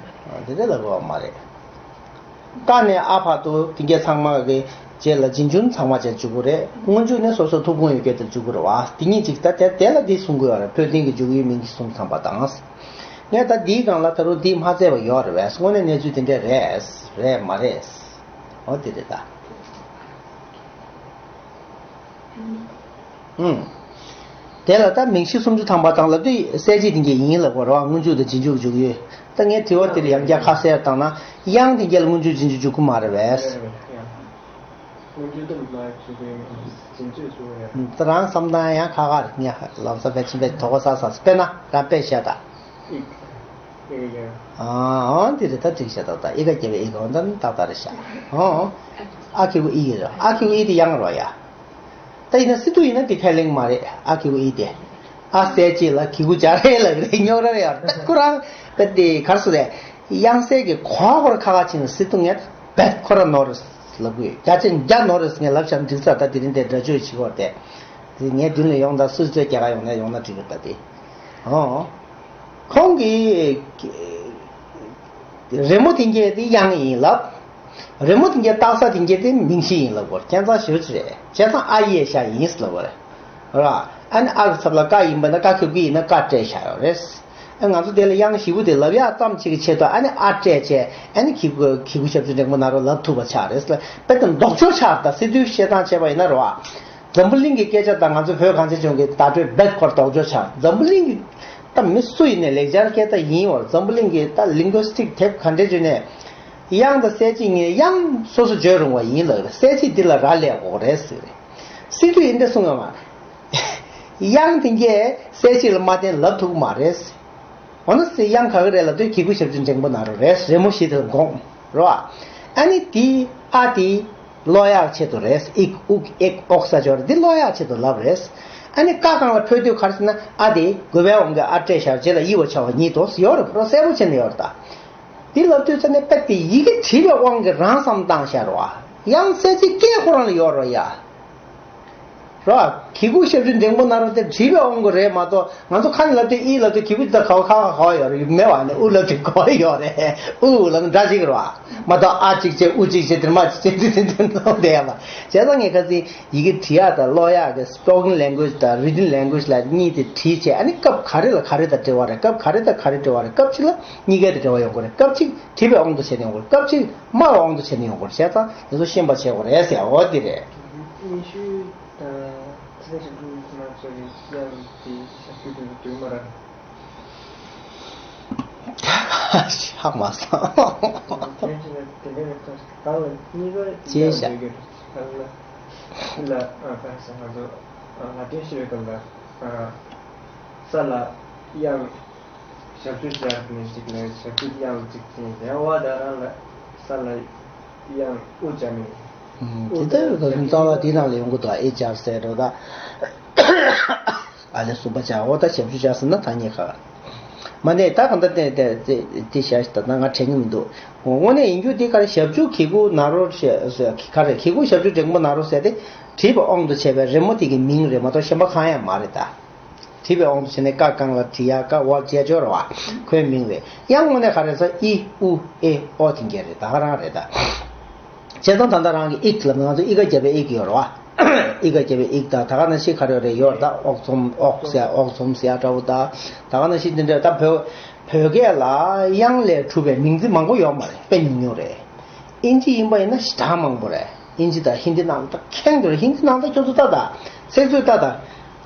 དེ་འདྲ་ལབ་དགོས་པ་མ་རེད། ཀ་ནས་ཨ་བར་དུ་དེ་འགས་ཚང་མ་གི་རྗེས་ལ་རྗེས་འཇུག་ཚང་མ་བྱས་འཇུག་གི་རེད། སྔོན་འཇུག་ནས་སོ་སོ་ཐུག་ཕུང་ཡོད་རྒྱུ་དེ་འཇུག་གི་རེད་བ། དེ་གཉིས་གཅིག་ད་དེ་དེ་ལ་འདི་གསུང་གི་ཡོད་རེད། འཕོས་ལྡན་གྱི་འཇུག་ཡུལ་མིང་གཞི་སུམ་ཚང་པ་དང་། ངས་ད་འདིའི་སྒང་ལ་ད་རུང་འདི་མ་བཙལ་བ་ཡོད་རེད་བས། དངོས་གནས་གནས་ཚུལ་དེ་འདྲ་རེད། རེད་མ་རེད། འོ་དེ་རེད་ད། ཨུམ། དེ་ལ་ད་མིང་གཞི་སུམ་ཅུ་ཐམ་པ་དང་ལབ་དུས་གསལ་བྱེད་དེ་འགས་ཡིན་ལབ་དགོས་རེད་བ། སྔོན་འཇུག་དང་རྗེས་འཇུག་འཇུག་ཡུལ། ད་ངས་དྲི་བ་དེ་ལ་ཡང་བསྐྱར་ཁ་གསལ་བཏང་ན། དབྱངས་དེ་འགས་ལ་སྔོན་འཇུག་རྗེས་འཇུག་འཇུག་གི་མ་རེད་བས། སྔོན་འཇུག་དང་མ་འཇུག་པའི་རྗེས་འཇུག་འཇུག་ཡ། ད་རང་བསམ་སྟངས་ཡང་ཁག་ཁག་རེད། ངས་ལམ་སང་ཕལ་ཆེར་ཕལ་དོགས་པ་ཟ་ས། དཔེར་ན་རང་དཔེ་བཤད་ད། ཨི་ཀ། ཨི་ཀ། ཨ། འོ་འདི་རེད། ད་འགྲིག་ཤག་ད། ད་ཨི་ཀ་རྒྱབ་པའི་ཨི་ཀ། འོ་ད་ཏག་ཏག་རེད་ཤག། འོ། ཨ་གི་གུ་ཨི་རེད། ཨ་གི་གུ་ཨི་དེ་དབྱངས་རེད་ཡ། ད་ཡིན་ན་སི་ཏུ་ཡིན་ན་དེ་ཁས་ལེན་མ་རེད། ཨ་གི་གུ་ཨི་དེ། ཨ་གསལ་བྱེད་ལ་གི་གུ་སྦྱར་རེད་ལབ་རེད། རྙོག་དྲ་རེད་ཡ། ད་ཁོ་རང་ད་དེ་ག་རེ་ཟེར་རེད། དབྱངས་གསལ་གྱི་གོ་བ་ཁོ་ར་ཁ་ཁ་ཕྱིན་ནས་སི་ཏུ་ངས་ད་རྦད་ཁོ་ར་ནོར་ལབ་གི་ཡོད། བརྒྱ་ཆ་བརྒྱ་ནོར་ངས་ལབ་བྱས་ན་འགྲིག་ས། ད་དེ་རིང་དེ་འདྲ་བརྗོད་བྱེད་ཀྱི་ཡོད་རེད་དེ། དེ་ངའི་མདུན་ལ་ཡོང་དང་། སུ་ཚོད་རྒྱ་གར་ཡོང་ན་ཡོང་ན་འགྲིག་གི། ད་དེ་ཨོ། ཁོང་གིས་རི་མོ་དེ་འགྱེད་དེ་དབྱངས་ཡིན་ལབ། རི་མོ་དེ་འགྱེད་རྟགས་གསལ་དེ་འགྱེད་དེ་མིང་གཞི་ཡིན་ལབ་དགོས། ཁྱད་མཚར་ཞེ་པོ་ཅིག་རེད། བྱས་ཙང་ཨ་ཡེ་ཤ་ཡིན་ལབ་དགོས་རེད། ར། ཨ་ནི་ཨ་གི་ཚབ་ལ་ཀ་ཡིན་པ་ན། ཀ་གི་གུ་ཡིན་ན་ཀ་སྤྲད་བཞག་ཡོད་རེད། ཨ། ང་ཚོ་དེ་ལ་དབྱངས་བཞི་པོ་དེ་ལབ་ཡག་ཙམ་ཅིག་གི་ཆེད་དུ། ཨ་ནི་ཨ་སྤྲད་བྱས། ཨ་ནི་གི་གུ་གི་གུ་ཞབས་ཀྱུ་འགྲེང་བུ་ན་རོ་ལབ་ཐུབ་པ་ཆགས་རེད་ལ། དཔེ་དེ་ལྡོག་ཕྱོགས་ཆགས། ད་སི་ཏུའི་བཤད་སྟངས་བྱས་པ་ཡིན་ན་རེད་བ། འཛམ་བུ་གླིང་གི་སྐད་ཆ་དང་ང་ཚོ་བོད་གངས་ཅན་ལྗོངས་ཀྱི་བརྡ་སྤྲོད་རྦད་ཁོ་ར་ལྡོག་ཕྱོགས་ཆགས། འཛམ་བུ་གླིང་གི་ད་མི་སུ་ཡིན་ནའི་ལེགས་སྦྱར་སྐད་བརྡ་ཡིན་བར། འཛམ་བུ་གླིང་གི་ད་ལིང་གུ་སི་ཊིག་དེབ་ག་འདྲས་བརྗོད་ནའི། དབྱངས་དང་གསལ་བྱེད་གཉིས། དབྱངས་སོ་སོ་བརྗོད་རུང་བ་ཡིན་ལབ་རེད། གསལ་བྱེད་འདི་ལ་རག་ལས་དགོས་རེད་ཟེར་རེད། སི་ཏུས་འདི་འདྲ་གསུངས་ཡོད་མ། དབྱངས་དེ་འགྱེད་གསལ་བྱེད་ལ་མ་བརྟེན་ལབ་ཐུབ་ཀྱི་མ་རེད། འོ་ན་སི་དབྱངས་ག་གི་རེད་ལབ་དུས། གི་གུ་ཞབས་ཀྱུ་འགྲེང་བུ་ན་རོ་རེད། རི་མོ་བཞི་དེ་ལ་དགོངས་རོ། ཨ་ནི་དེ་ཨ་དེ་ཀློག་ཡག་ཆེད་དུ་རེད། ཨིག་ཨུག་ཨེག་ཨོག་ས་སྦྱོར་འདི་ཀློག་ཡག་ཆེད་དུ་ལབ་རེད། ཨ་ནི་ཀ་སྒང་ལ་འཕོས་དུས་ག་རེ་ཟེར་ན། ཨ་དེ་དགོས་པའི་དབང་གིས་ཨ་སྤྲད་བཞག་རྗེས་ལ་ཡི་བ་ཆ་བ་ཉིད་དོ་ཡོད་རེད། རོ་གསལ་པོ་བྱས་ནས་ཡོད་རེད་ད། འདི་ལབ་དུས་ཙ་ནས་དཔེ་དེ་ཡི་གེ་བྲིས་པའི་དབང་གིས་རང་བསམ་བཏང་བཞག་རོ། དབྱངས་གསལ་བྱེད་སྐད་ཁོ་རང་ལ་ཡོད་རོ་ཡ། རོ། གི་གུ་ཞབས་ཀྱུ་འགྲེང་བུ་ན་རོ་དེ་བྲིས་པའི་དབང་གིས་རེད་མ་གཏོགས། ང་ཚོ་ཁ་ནས་ལབ་དུས་ཨི་ལབ་དུས་གི་གུ་དེ་ག་བ་ག་བ་ག་བ་ཡོད་རེད། མེད་བ་ནས་ཨུ་ལབ་དུས་ག་བ་ཡོད་རེད། ཨུ་ལབ་ན་འདྲ་ཞིག་རེད་བ། མ་གཏོགས་ཨ་གཅིག་བྱས་ཨུ་གཅིག་བྱས་དེར་མ་གཅིག་བྱས་དེ་དེ་དེ་དེ་ཡ་ལ། བྱས་ཙང་ངས་ཁ་སང་ཡི་གེ་བྲིས་ཡག་དང་ཀློག་ཡག་གི་སི་པོ་ཀེན་ལེང་གུ་ཨེཇ་དང་རི་ཊན་ལེང་གུ་ཨེཇ་ལབ་གཉིས་དེ་བྲིས་བྱས། ཨ་ནི་སྐབས་ག་རེ་ལ་ག་རེ་དང་འབྲེལ་བ་རེད། སྐབས་ག་རེ་དང་ག་རེ་འབྲེལ་བ་རེད། སྐབས་གཅིག་ལ་གཉིས་ཀའི་དེ་འབྲེལ་བ་ཡོང་གི་རེད། སྐབས་གཅིག་བྲིས་པའི་དབང་དུ་བྱས་ནས་ཡོང་གི་རེད། སྐབས་གཅིག་སྨྲ་བའི་དབང་དུ་བྱས་ནས་ཡོང་གི་རེད། བྱས་ཙང་དེ་ཚོ་ཤེས་པ་བྱེད་དགོས་རེད་ཟེར་བ་འདི་རེད། ཉི་ཤུ་དང་ཚེ་ཚེ་ཞབས་དྲུང་ཁོ་ན་ཚོ་གི་དབྱངས་དེ་ཞབས་ཀྱུ་དེ་ཚོ་འདུག་མ་རེད། ཧ་མ་སོང་། དེ་འདྲ་རེད། ཁོ་གང་ལ་གཉིས་ཀ་ཅེས་བྱ། ཡོད་ཀྱི་རེད། གང་ལ་ལ་ཨ་ག་རེ་ཟེར། ང་ཚོ་ཨ་ལ་དོན་ཤེས་པའི་སྐབས་ལ་ཨ་ས་ལ་དབྱངས། ཞབས་ཀྱུ་སྦྱར་ནས་གཅིག་ལ་ཞབས་ཀྱུ་དབྱངས་གཅིག་བྱས། དེ་བ་ད་རང་ལ་ས་ལ་དབྱངས་ཨུ་སྦྱར་ནས། ཨུ་དེ་ལྟར་སྦྱར་ནས་རྩ་བ་དེའི་ནང་ལ་ཡོང་གི་འདུག་ཨེ་སྦྱར་ཟེར་རོ་ད། ཨ་ལས་གསུམ་པ་སྦྱར། འོ་ད་ཞབས་ཀྱུ་སྦྱར་ཟེར་ན་ཐ་སྙད་ཁག་མ་ནས་ད་གང་ལྟར་དེ་དེ་དེ་དེ་བཤད་ད་ན་ང་དྲན་གྱི་མི་འདུག་དངོས་གནས་ཡིན་རྒྱུ་དེ་ག་རེ། ཞབས་ཀྱུ་གི་གུ་ན་རོ་ཞེས་ག་རེ། གི་གུ་ཞབས་ཀྱུ་འགྲེང་བུ་ན་རོ་ཟེར་དེ་བྲིས་པའི་དབང་དུ་བྱས་པའི་རི་མོ་དེ་གི་མིང་རེད་མ་གཏོགས་གཞན་པ་གང་ཡང་མ་རེད་ད། བྲིས་པའི་དབང་དུ་བྱས་ནས་ཀ་སྒང་ལ་བྲིས་ཡག་ཀ་འོག་བྱས་སྦྱོར་བ་ཁོའི་མིང་རེད། དབྱངས་དངོས་གནས་ག་རེ་ཟེར། ཨི་ཨུ་ཨེ་ཨོ་དེ་འགྱེད་རེད། ད་ག་རང་རེད་ད། བྱས་ཙང་ད་ལྟ་རང་གི་ཨིག་ལབ་ན་ང་ཚོ་ཨི་ཀ་བརྒྱབ་པའི་ཨིག་ཡོད་རེད་བ། ཨི་ཀ་བརྒྱབ་པའི་ཨིག་ད། ད་ག་ནང་བཞིན་ག་རེ་རེད་ཡོད་རེད་ད། ཨོག་ཚོམ་ཨོག་ཟེར་ཨོག་ཚོམ་ཟེར་ཡག་འདྲ་བོ་ད། ད་ག་ནང་བཞིན་དེ་འདྲ་ད། བོད་བོད་སྐད་ལ་དབྱངས་ལས་གྲུབ་པའི་མིང་ཚིག་མང་པོ་ཡོད་མ་རེད། དཔེ་ཉུང་ཉུང་རེད། ཨིན་ཇི་ཡིན་པ་ཡིན་ན་ཞེ་དྲག་མང་པོ་རེད། ཨིན་ཇི་དང་ཧིན་དི་ནང་ད་ཁེངས་འགྲོ་རེད། ཧིན་དི་ནང་ད་ཁྱོད་ཚོ་ལྟ་ད། ཚིག་མཛོད་ལྟ་ད།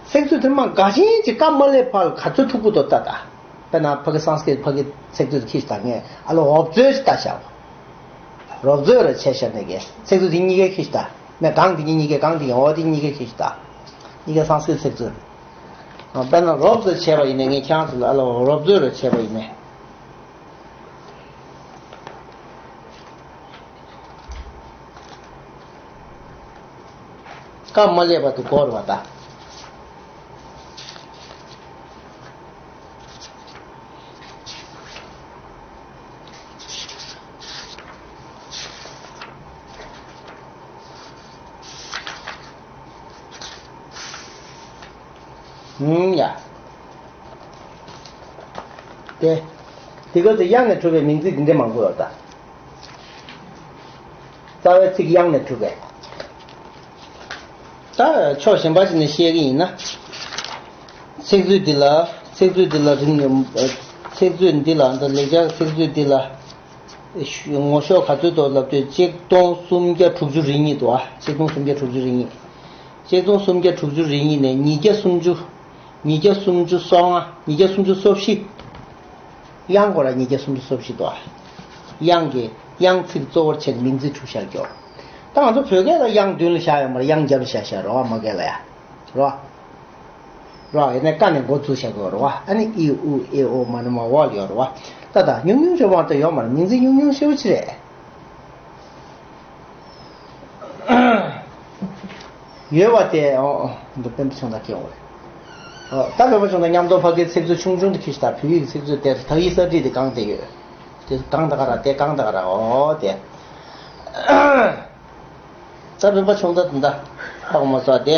ཚིག་མཛོད་དེར་མ་འགའ་ཤས་ཀྱིས་ཀ་མ་ལེབ་བ་ལ་ག་ཚོད་ཐུག་པོ་འདུག་ལྟ་ད། དཔེར་ན་ཕ་གི་སཾ་སྐྲྀཏ་ཕ་གི་ཚིག་མཛོད་ཁྱེར་ད། ངས་ཨ་ལོ་རོབ་ཙེ་ལྟ་བཞག་རོབ་ཙེ་རེ་བྱས་བཞག་ནས་ཀྱི་ཚིག་མཛོད་དེ་གཉིས་ཀའི་ཁྱེར་ད། ངས་སྒང་དེ་གཉིས་ཀའི་སྒང་དེ་གཉིས་ཀའི་འོ་དེ་གཉིས་ཀའི་ཁྱེར་ད། གཉིས་ཀའི་སཾ་སྐྲྀཏ་ཚིག་མཛོད། དཔེར་ན་རོབ་ཙེ་བྱས་པ་ཡིན་ནའི། ངས་ཁྱེད་རང་ཚོ་ལ་ཨ་ལོ་རོབ་ཙེ་རེ་བྱས་པ་ཡིན་ནའི། ཀ་མ་ལེབ་བ་དེ་གོ་རེད་བ་ད། ཧུམ་ཡ། དེ། དེ་ག་ཚོད་དབྱངས་ནས་གྲུབ་པའི་མིང་ཚིག་འདི་འདྲའི་མང་པོ་ཡོད་ད། རྩ་བའི་ཚིག་དབྱངས་ནས་གྲུབ་པའི། ད་ཕྱོགས་གཞན་པ་ཞིག་ནས་བཤད་ཀྱི་ཡིན་ན། ཚིག་མཛོད་འདི་ལ། ཚིག་མཛོད་འདི་ལ་རིང་། ཚིག་མཛོད་འདི་ལ། འདི་ལེགས་སྦྱར་ཚིག་མཛོད་འདི་ལ། ངོ་ཤོག་ག་ཚོད་འདུག་ལབ་དུས་ཆིག་སྟོང་སུམ་བརྒྱ་དྲུག་ཅུ་རེ་གཉིས་འདུག་ཨ། ཆིག་སྟོང་སུམ་བརྒྱ་དྲུག་ཅུ་རེ་གཉིས། ཆིག་སྟོང་སུམ་བརྒྱ་དྲུག་ཅུ་རེ་གཉིས་ནས་ཉིས་བརྒྱ་སུམ་ཅུ། ཉིས་བརྒྱ་སུམ་ཅུ་སོ་ལྔ། ཉིས་བརྒྱ་སུམ་ཅུ་སོ་བཞི། དབྱངས་སྐོར་ལ་ཉིས་བརྒྱ་སུམ་ཅུ་སོ་བཞི་འདུག་ཨ། དབྱངས་ཀྱི་དབྱངས་ཚིག་གཙོ་བོར་བྱས་ནས་མིང་ཚིག་གྲུབ་བཞག་ཀྱོག་ད་ང་ཚོ་བོད་སྐད་ལ་དབྱངས་མདུན་ལ་བཞག་ཡོད་མ་རེད། དབྱངས་རྒྱབ་ལ་བཞག་བཞག་རོ། ཨ་མ་སྐད་ལ་ཡ། རོ། རོ། ཡིན་ནའི་ཀ་ནས་འགོ་བཙུགས་བཞག་གི་ཡོད་རེད་བ། ཨ་ནི་ཨི་ཨུ་ཨེ་ཨོ་མ་ནི་མ་འོག་ལ་ཡོད་རེད་བ། ད་ད་ཉུང་ཉུང་ཞེ་པོ་མ་གཏོགས་ཡོད་མ་རེད། མིང་ཚིག་ཉུང་ཉུང་ཞེ་པོ་ཅིག་རེད། ཡོད་པ་དེ། ཨོ་ཨོ། འདི་སྤེན་པ་ཆུང་བདག་སྐྱེ་འོང་རེད། ཨོ་ད་སྤེན་པ་ཆུང་བདག་མཉམ་དུ་ཕ་གིའི་ཚིག་མཛོད་ཆུང་ཆུང་དུ་ཁྱེར་ཤག་བོད་ཡིག་གི་ཚིག་མཛོད་དེར་དག་ཡིག་གསར་བྲིས་དེ་གང་དེ་ཡོད། དེ་གང་ད་ག་ར་དེ་གང་ད་ག་ར་ཨོ་དེ། ད་བེམ་པ་ཆུང་ད་ད་ཧ་གོ་མ་སོང་དེ།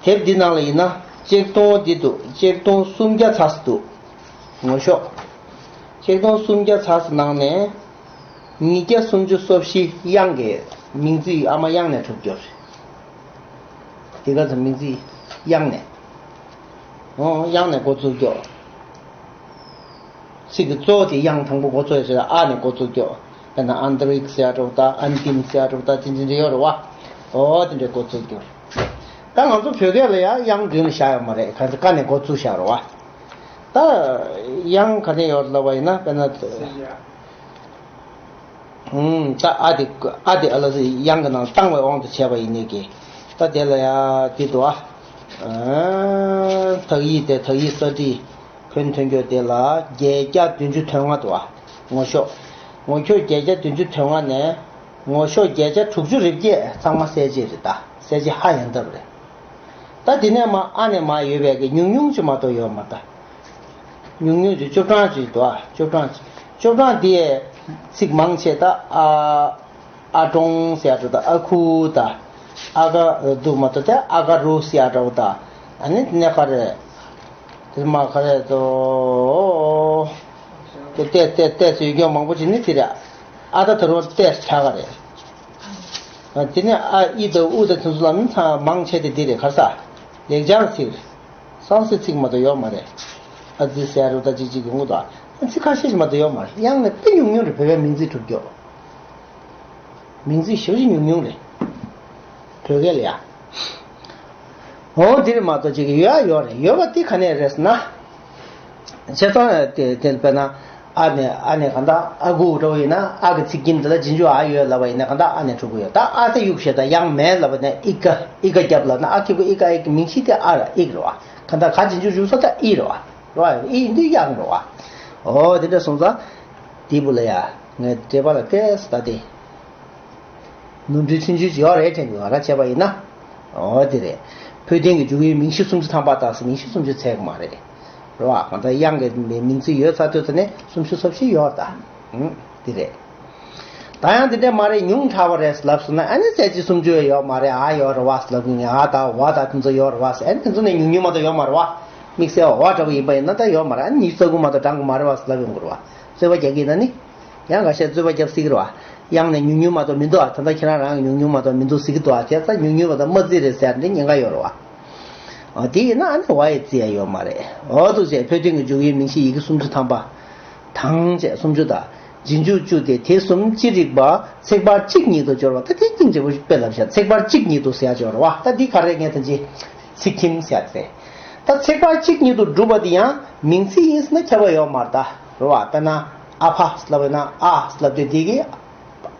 དེབ་འདི་ནང་ལ་ཡིན་ན་ཆིག་སྟོང་འདི་འདུག་ཆིག་སྟོང་སུམ་བརྒྱ་ཚར་ཙམ་འདུག་ངོ་ཤོག་ཆིག་སྟོང་སུམ་བརྒྱ་ཚར་ཙམ་ནང་ནས་ཉིས་བརྒྱ་སུམ་ཅུ་སོ་བཞི་དབྱངས་ཀྱི་མིང་ཚིག་ཨ་མ་དབྱངས་ནས་གྲུབ་ཀྱོག་དེ་ག་ཚོད་མིང་ཚིག་དབྱངས་ནས། ཨོ་དབྱངས་ནས་འགོ་བཙུགས་ཀྱོག་ཚིག་གི་གཙོ་བོ་དེ་དབྱངས་དང་པོ་འགོ་ཚུགས་ཡོད་ཟེར་ཨ་ནས་འགོ་བཙུགས་ཀྱོག་དཔེར་ན་ཨན་ཏ་རིག་ཟེར་ཡ་འདྲ་བོ་དང་ཨན་ཏིམ་ཟེར་ཡ་འདྲ་བོ་དང་དེ་འདྲ་འདྲ་ཡོད་རེད་བ། ཨོ་དེ་འདྲའི་འགོ་བཙུགས་ཀྱོག་ད་ང་ཚོ་བོད་སྐད་ལ་ཡང་དབྱངས་མདུན་ལ་བཞག་ཡོད་མ་རེད། ག་ཚོད་ཀ་ནས་འགོ་བཙུགས་བཞག་རེད་བ། ད་དབྱངས་ག་ནས་ཡོད་ལབ་པ་ཡིན་ན་དཔེར་ན། ད་ཨ་དེ་ཨ་དེ་ཨ་ལ་སི་དབྱངས་ཀྱི་ནང་བཏང་བའི་དབང་དུ་བྱས་པ་ཡིན་ནི་གི། ད་དེ་ལ་ཡ་དེ་འདུག་ཨ། དག་ཡིག་དེ་དག་ཡིག་ས་བྲིས་ཁོན་ཐོན་རྒྱུ་དེ་ལ་བརྒྱད་བརྒྱ་བདུན་ཅུ་དོན་ལྔ་འདུག་ཨ། ངོ་ཤོག་ངོ་ཤོག་བརྒྱད་བརྒྱ་བདུན་ཅུ་དོན་ལྔ་ནས་ངོ་ཤོག་བརྒྱད་བརྒྱ་དྲུག་ཅུ་རེ་བརྒྱད་ཚང་མ་གསལ་བྱེད་རེད། ད་གསལ་བྱེད་ཧ་ཡང་ལྟ་བུ་རེད། ད་དེ་ནས་མ་ཨ་ནས་མ་ཡོད་པའི་གི་ཉུང་ཉུང་ཅིག་མ་གཏོགས་ཡོད་མ་རེད་ད། ཉུང་ཉུང་ཅིག་བཅུ་གྲངས་ཅིག་འདུག་ཨ། བཅུ་གྲངས་ཅིག་བཅུ་གྲངས་དེའི་ཚིག་མང་ཆེ་ད་ཨ། ཨ་ཀྲོང་ཟེར་ཡ་འདྲ་ད་ཨ་ཁུ་ད། ཨ་ཀ་འདུག་མ་གཏོགས་དེ་ཨ་ཀ་རུ་ཟེར་ཡ་འདྲ་བོ་ད། ཨ་ནི་དེ་ནས་ག་རེ། དེ་མ་ག་རེ་དོ། དེ་ཏེ་ཏེ་ཏེ་ཟེར་རྒྱུ་མང་པོ་ཅིག་ནི་དེ་རེད། ཨ་ད་ད་རུང་ཏེ་ཆགས་ག་རེད། དེ་ནས་ཨ་ཨི་དང་ཨུ་དང་དེ་ཚོ་ལ་ནི་ཚང་མང་ཆེ་དེ་འདི་རེད། ག་རེ་ཟ། ལེགས་སྦྱར་ཚིག་རེད། སང་སི་ཚིག་མ་གཏོགས་ཡོད་མ་རེད། ཨ་ཙི་ཟེར་རུ་ད་ཅིག་ཅིག་ཡོང་གི་འདུག་ཨ་ཚིག་ཁ་ཤས་ཤིག་མ་གཏོགས་ཡོད་མ་རེད། དབྱངས་ནི་དཔེ་ཉུང་ཉུང་རེད། བོད་པའི་མིང་ཚིག་གྲུབ་རྒྱུ། མིང་ཚིག་ཞེ་པོ་ཅིག་ཉུང་ཉུང་རེད། བོད་སྐད་ལ་ཡ། འོ་འདིར་མ་གཏོགས་ཅིག་ཡོད་ཡ་ཡོད་རེད། ཡོད་པ་འདི་ག་ནས་རེད་ཟེར་ན། བྱས་ཙང་དེ་དེ་དཔེར་ན་ཨ་ནེ་ཨ་ནེ་གང་ལྟར་ཨ་ཁུ་འདྲ་བོ་ཡིན་ན་ཨ་གི་ཚིག་རྒྱན་འདི་ལ་རྗེས་འཇུག་ཨ་ཡོད་ལབ་པ་ཡིན་ན་གང་ལྟར་ཨ་ནེ་གྲུབ་ཀྱི་ཡོད། ད་ཨ་ཚེ་གཡུག་བྱས་ད་དབྱངས་མེད་ལབ་པ་ན་ཨི་ཀ་ཨི་ཀ་རྒྱབ་ལབ་ན་ཨ་ཁི་གུ་ཨི་ཀ་ཨི་ཀ་མིང་གཞི་དེ་ཨ་ར་ཨི་ཀ་རེད་བ། གང་ལྟར་ག་རྗེས་འཇུག་བྱུང་ས་ད་ཨི་རེད་བ། རེད་བ། ཨི་འདི་དབྱངས་རེད་བ། འོ་དེ་འདྲ་སོང་ཙང་དེ་བུ་ལ་ཡ་ངས་འགྲེལ་པ་ལ་བལྟས་ད་དེ། ནོར་འཁྲུལ་ཆུང་ཆུང་ཅིག་ཡོད་རེད་དྲན་གྱི་ང་རང་བྱས་པ་ཡིན་ན། འོ་དེ་རེད། འཕོས་ལྡན་གྱི་འཇུག་ཡུལ་མིང་གཞི་སུམ་ཅུ་ཐམ་པ་དང་ཟེར་མིང་གཞི་སུམ་ཅུ་ཚད་ཀྱི་མ་རེད། རེད་བ། གང་ལྟར་དབྱངས་ཀྱི་མིང་ཚིག་ཡོད་ཚར་དུས་ད་ནས་སུམ་ཅུ་སོ་བཞི་ཡོད་ད། ཨང་། དེ་རེད། ད་ཡང་དེ་འདྲས་མ་རེད། ཉུང་དྲགས་པ་རེད་ལབ་སོང་ན་ཨ་ནི་གསལ་བྱེད་སུམ་ཅུ་ཡོད་མ་རེད། ཨ་ཡོད་རེད་བ་ལབ་གི་ངས་ཨ་ད་འོ་ད་དེ་ཚོ་ཡོད་རེད་བ་ཟེར། ཨ་ནི་དེ་ཚོ་ནས་ཉུང་ཉུང་མ་གཏོགས་ཡོད་མ་རེད་བ། དམིགས་བསལ་འོ་འདྲ་པོ་ཡིན་པ་ཡིན་ན་ད་ཡོད་མ་རེད། ཨ་ནི་ཉི་ཤུ་རྩ་དགུ་མ་གཏོགས་བགྲང་གི་མ་རེད་བ་ལབ་ཡོང་གི་རེད་བ། རྩོད་པ་རྒྱག་གི་ཡིན་ན་ནི། ཡང་འགའ་ཤས་རྩོད་པ་རྒྱབ་སྲིད་ཀྱི་རེད་བ། དབྱངས་ནས་ཉུང་ཉུང་མ་གཏོགས་མི་འདུག་ཨ། ད་ལྟ་ཁྱེད་རང་རང་གི་ཉུང་ཉུང་མ་གཏོགས་མི་འདུག་ཟེར་གྱི་འདུག་ཨ། བྱས་ཙང་ཉུང་ཉུང་མ་གཏོགས་མ་བརྩི་རེད་ཟེར་ནས་ཉེན་ཁ་ཡོད་རེད་བ། ཨ། དེ་ཡིན་ན་ཨ་ནི་བ་ཡི་བརྩི་ཡ་ཡོད་མ་རེད། འོ་འདུག་ཅེས་འཕོས་ལྡན་གྱི་འཇུག་ཡུལ་མིང་གཞི་ཡི་གེ་སུམ་ཅུ་ཐམ་པ་དང་བཅས་སུམ་ཅུ་དང་རྗེས་འཇུག་བཅུ་སྟེ་དེ་གསུམ་ཅི་རིགས་པ་ཚེག་བར་གཅིག་ཉིད་དུ་སྦྱོར་བ། ད་དེ་སྙིང་རྗེ་པོ་དཔེ་ལབ་བཞག་ཚེག་བར་གཅིག་ཉིད་དུ་ཟེར་ཡ་སྦྱོར་བ། ད་འདི་ག་རེ་ངས་ད་ཅི་ཚིག་ཁྱིམ་ཟེར་ཏེ། ད་ཚེག་བར་གཅིག་ཉིད་དུ་སྒྲུབ་པ་དེ་ཡང་མིང་ཚིག་ཡིན་ཟེར་ན་ཁྱད་པར་ཡོད་མ་རེད་ད། རེད་བ། དཔེར་ན་ཨ་ཕ་ལབ་པ་ཡིན་ན་ཨ་ལབ་དུས་དེ་གི་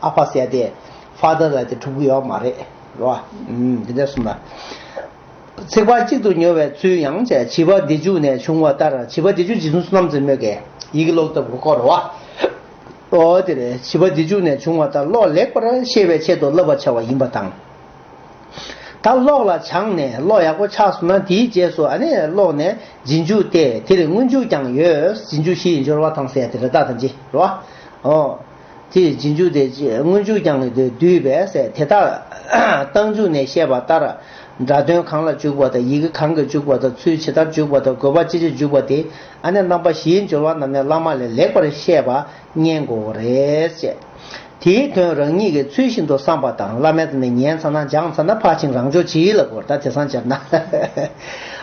ཨ་ཕ་ཟེར་ཏེ་ཕ་དར་ལ་དེ་གྲུབ་ཀྱི་ཡོད་མ་རེད། རེད་བ། ཨུམ། འདི་འདྲ་གསུངས་ན། ཚེག་བར་གཅིག་ཏུ་སྦྱོར་བའི་ཚུལ་ཡང་བྱས། བྱིས་པ་སྡེབ་འཇུག་ནས་བྱུང་བ་ལྟར། བྱིས་པ་སྡེབ་འཇུག་རྗེས་བཟུང་བསོད་ནམས་ཀྱིས་སྨོས་ཀྱི་ཡི་གེ་ཀློག་སྟབས་ཀྱི་སྐོར་རེད་བ། ཨོ་དེ་རེད། བྱིས་པ་སྡེབ་འཇུག་ནས་བྱུང་བ་ལྟར་ཀློག་ལེགས་པར་ཤེས་པའི་ཆེད་དུ་བསླབ་པར་བྱ་བ་ཡིན་པ་དང་། ད་ཀློག་ལ་སྦྱངས་ནས་ཀློག་ཡག་པོ་ཆགས་སོང་ན་དེའི་རྗེས་སུ་ཨ་ནི་ཀློག་ནས་རྗེས་འཇུག་སྟེ་དེར་སྔོན་འཇུག་ཀྱང་ཡོད། རྗེས་འཇུག་བཞི་ཡི་སྦྱོར་བ་དང་ཟེར་དེ་རེད་ད། ད་ཅི་རེད་བ། ཨོ། དེ་རྗེས་འཇུག་དེ་སྔོན་འཇུག་ཀྱང་བསྡུས་པས་ཟེར། དེ་དག་རྟགས་འཇུག་ནས་བཤད་པ་ལྟར་སྒྲ་དོན་གང་ལ་འཇུག་པ་དང་ཡི་གེ་གང་གིས་འཇུག་པ་དང་ཚུལ་ཇི་ལྟར་འཇུག་པ་དང་དགོས་པ་ཅི་ཕྱིར་འཇུག་པ་དེ་ཨ་ནི་རྣམ་པ་བཞིའི་སྦྱོར་བ་རྣམས་ནི་བླ་མ་ལས་ལེགས་པར་བཤད་པ་ཉན་དགོས་པ་རེད་ཅེས། དེའི་དོན་རང་ཉིད་ཀྱིས་ཚུལ་བཞིན་དུ་བསམ་པ་དང་བླ་མའི་ཐད་ནས་ཉན་ཚར་ན་སྦྱངས་ཚར་ན་ཕར་ཕྱིན་རང་འཇོག་གྱིས་ལ་གོ། ད་དེང་སང་སྦྱར་ན།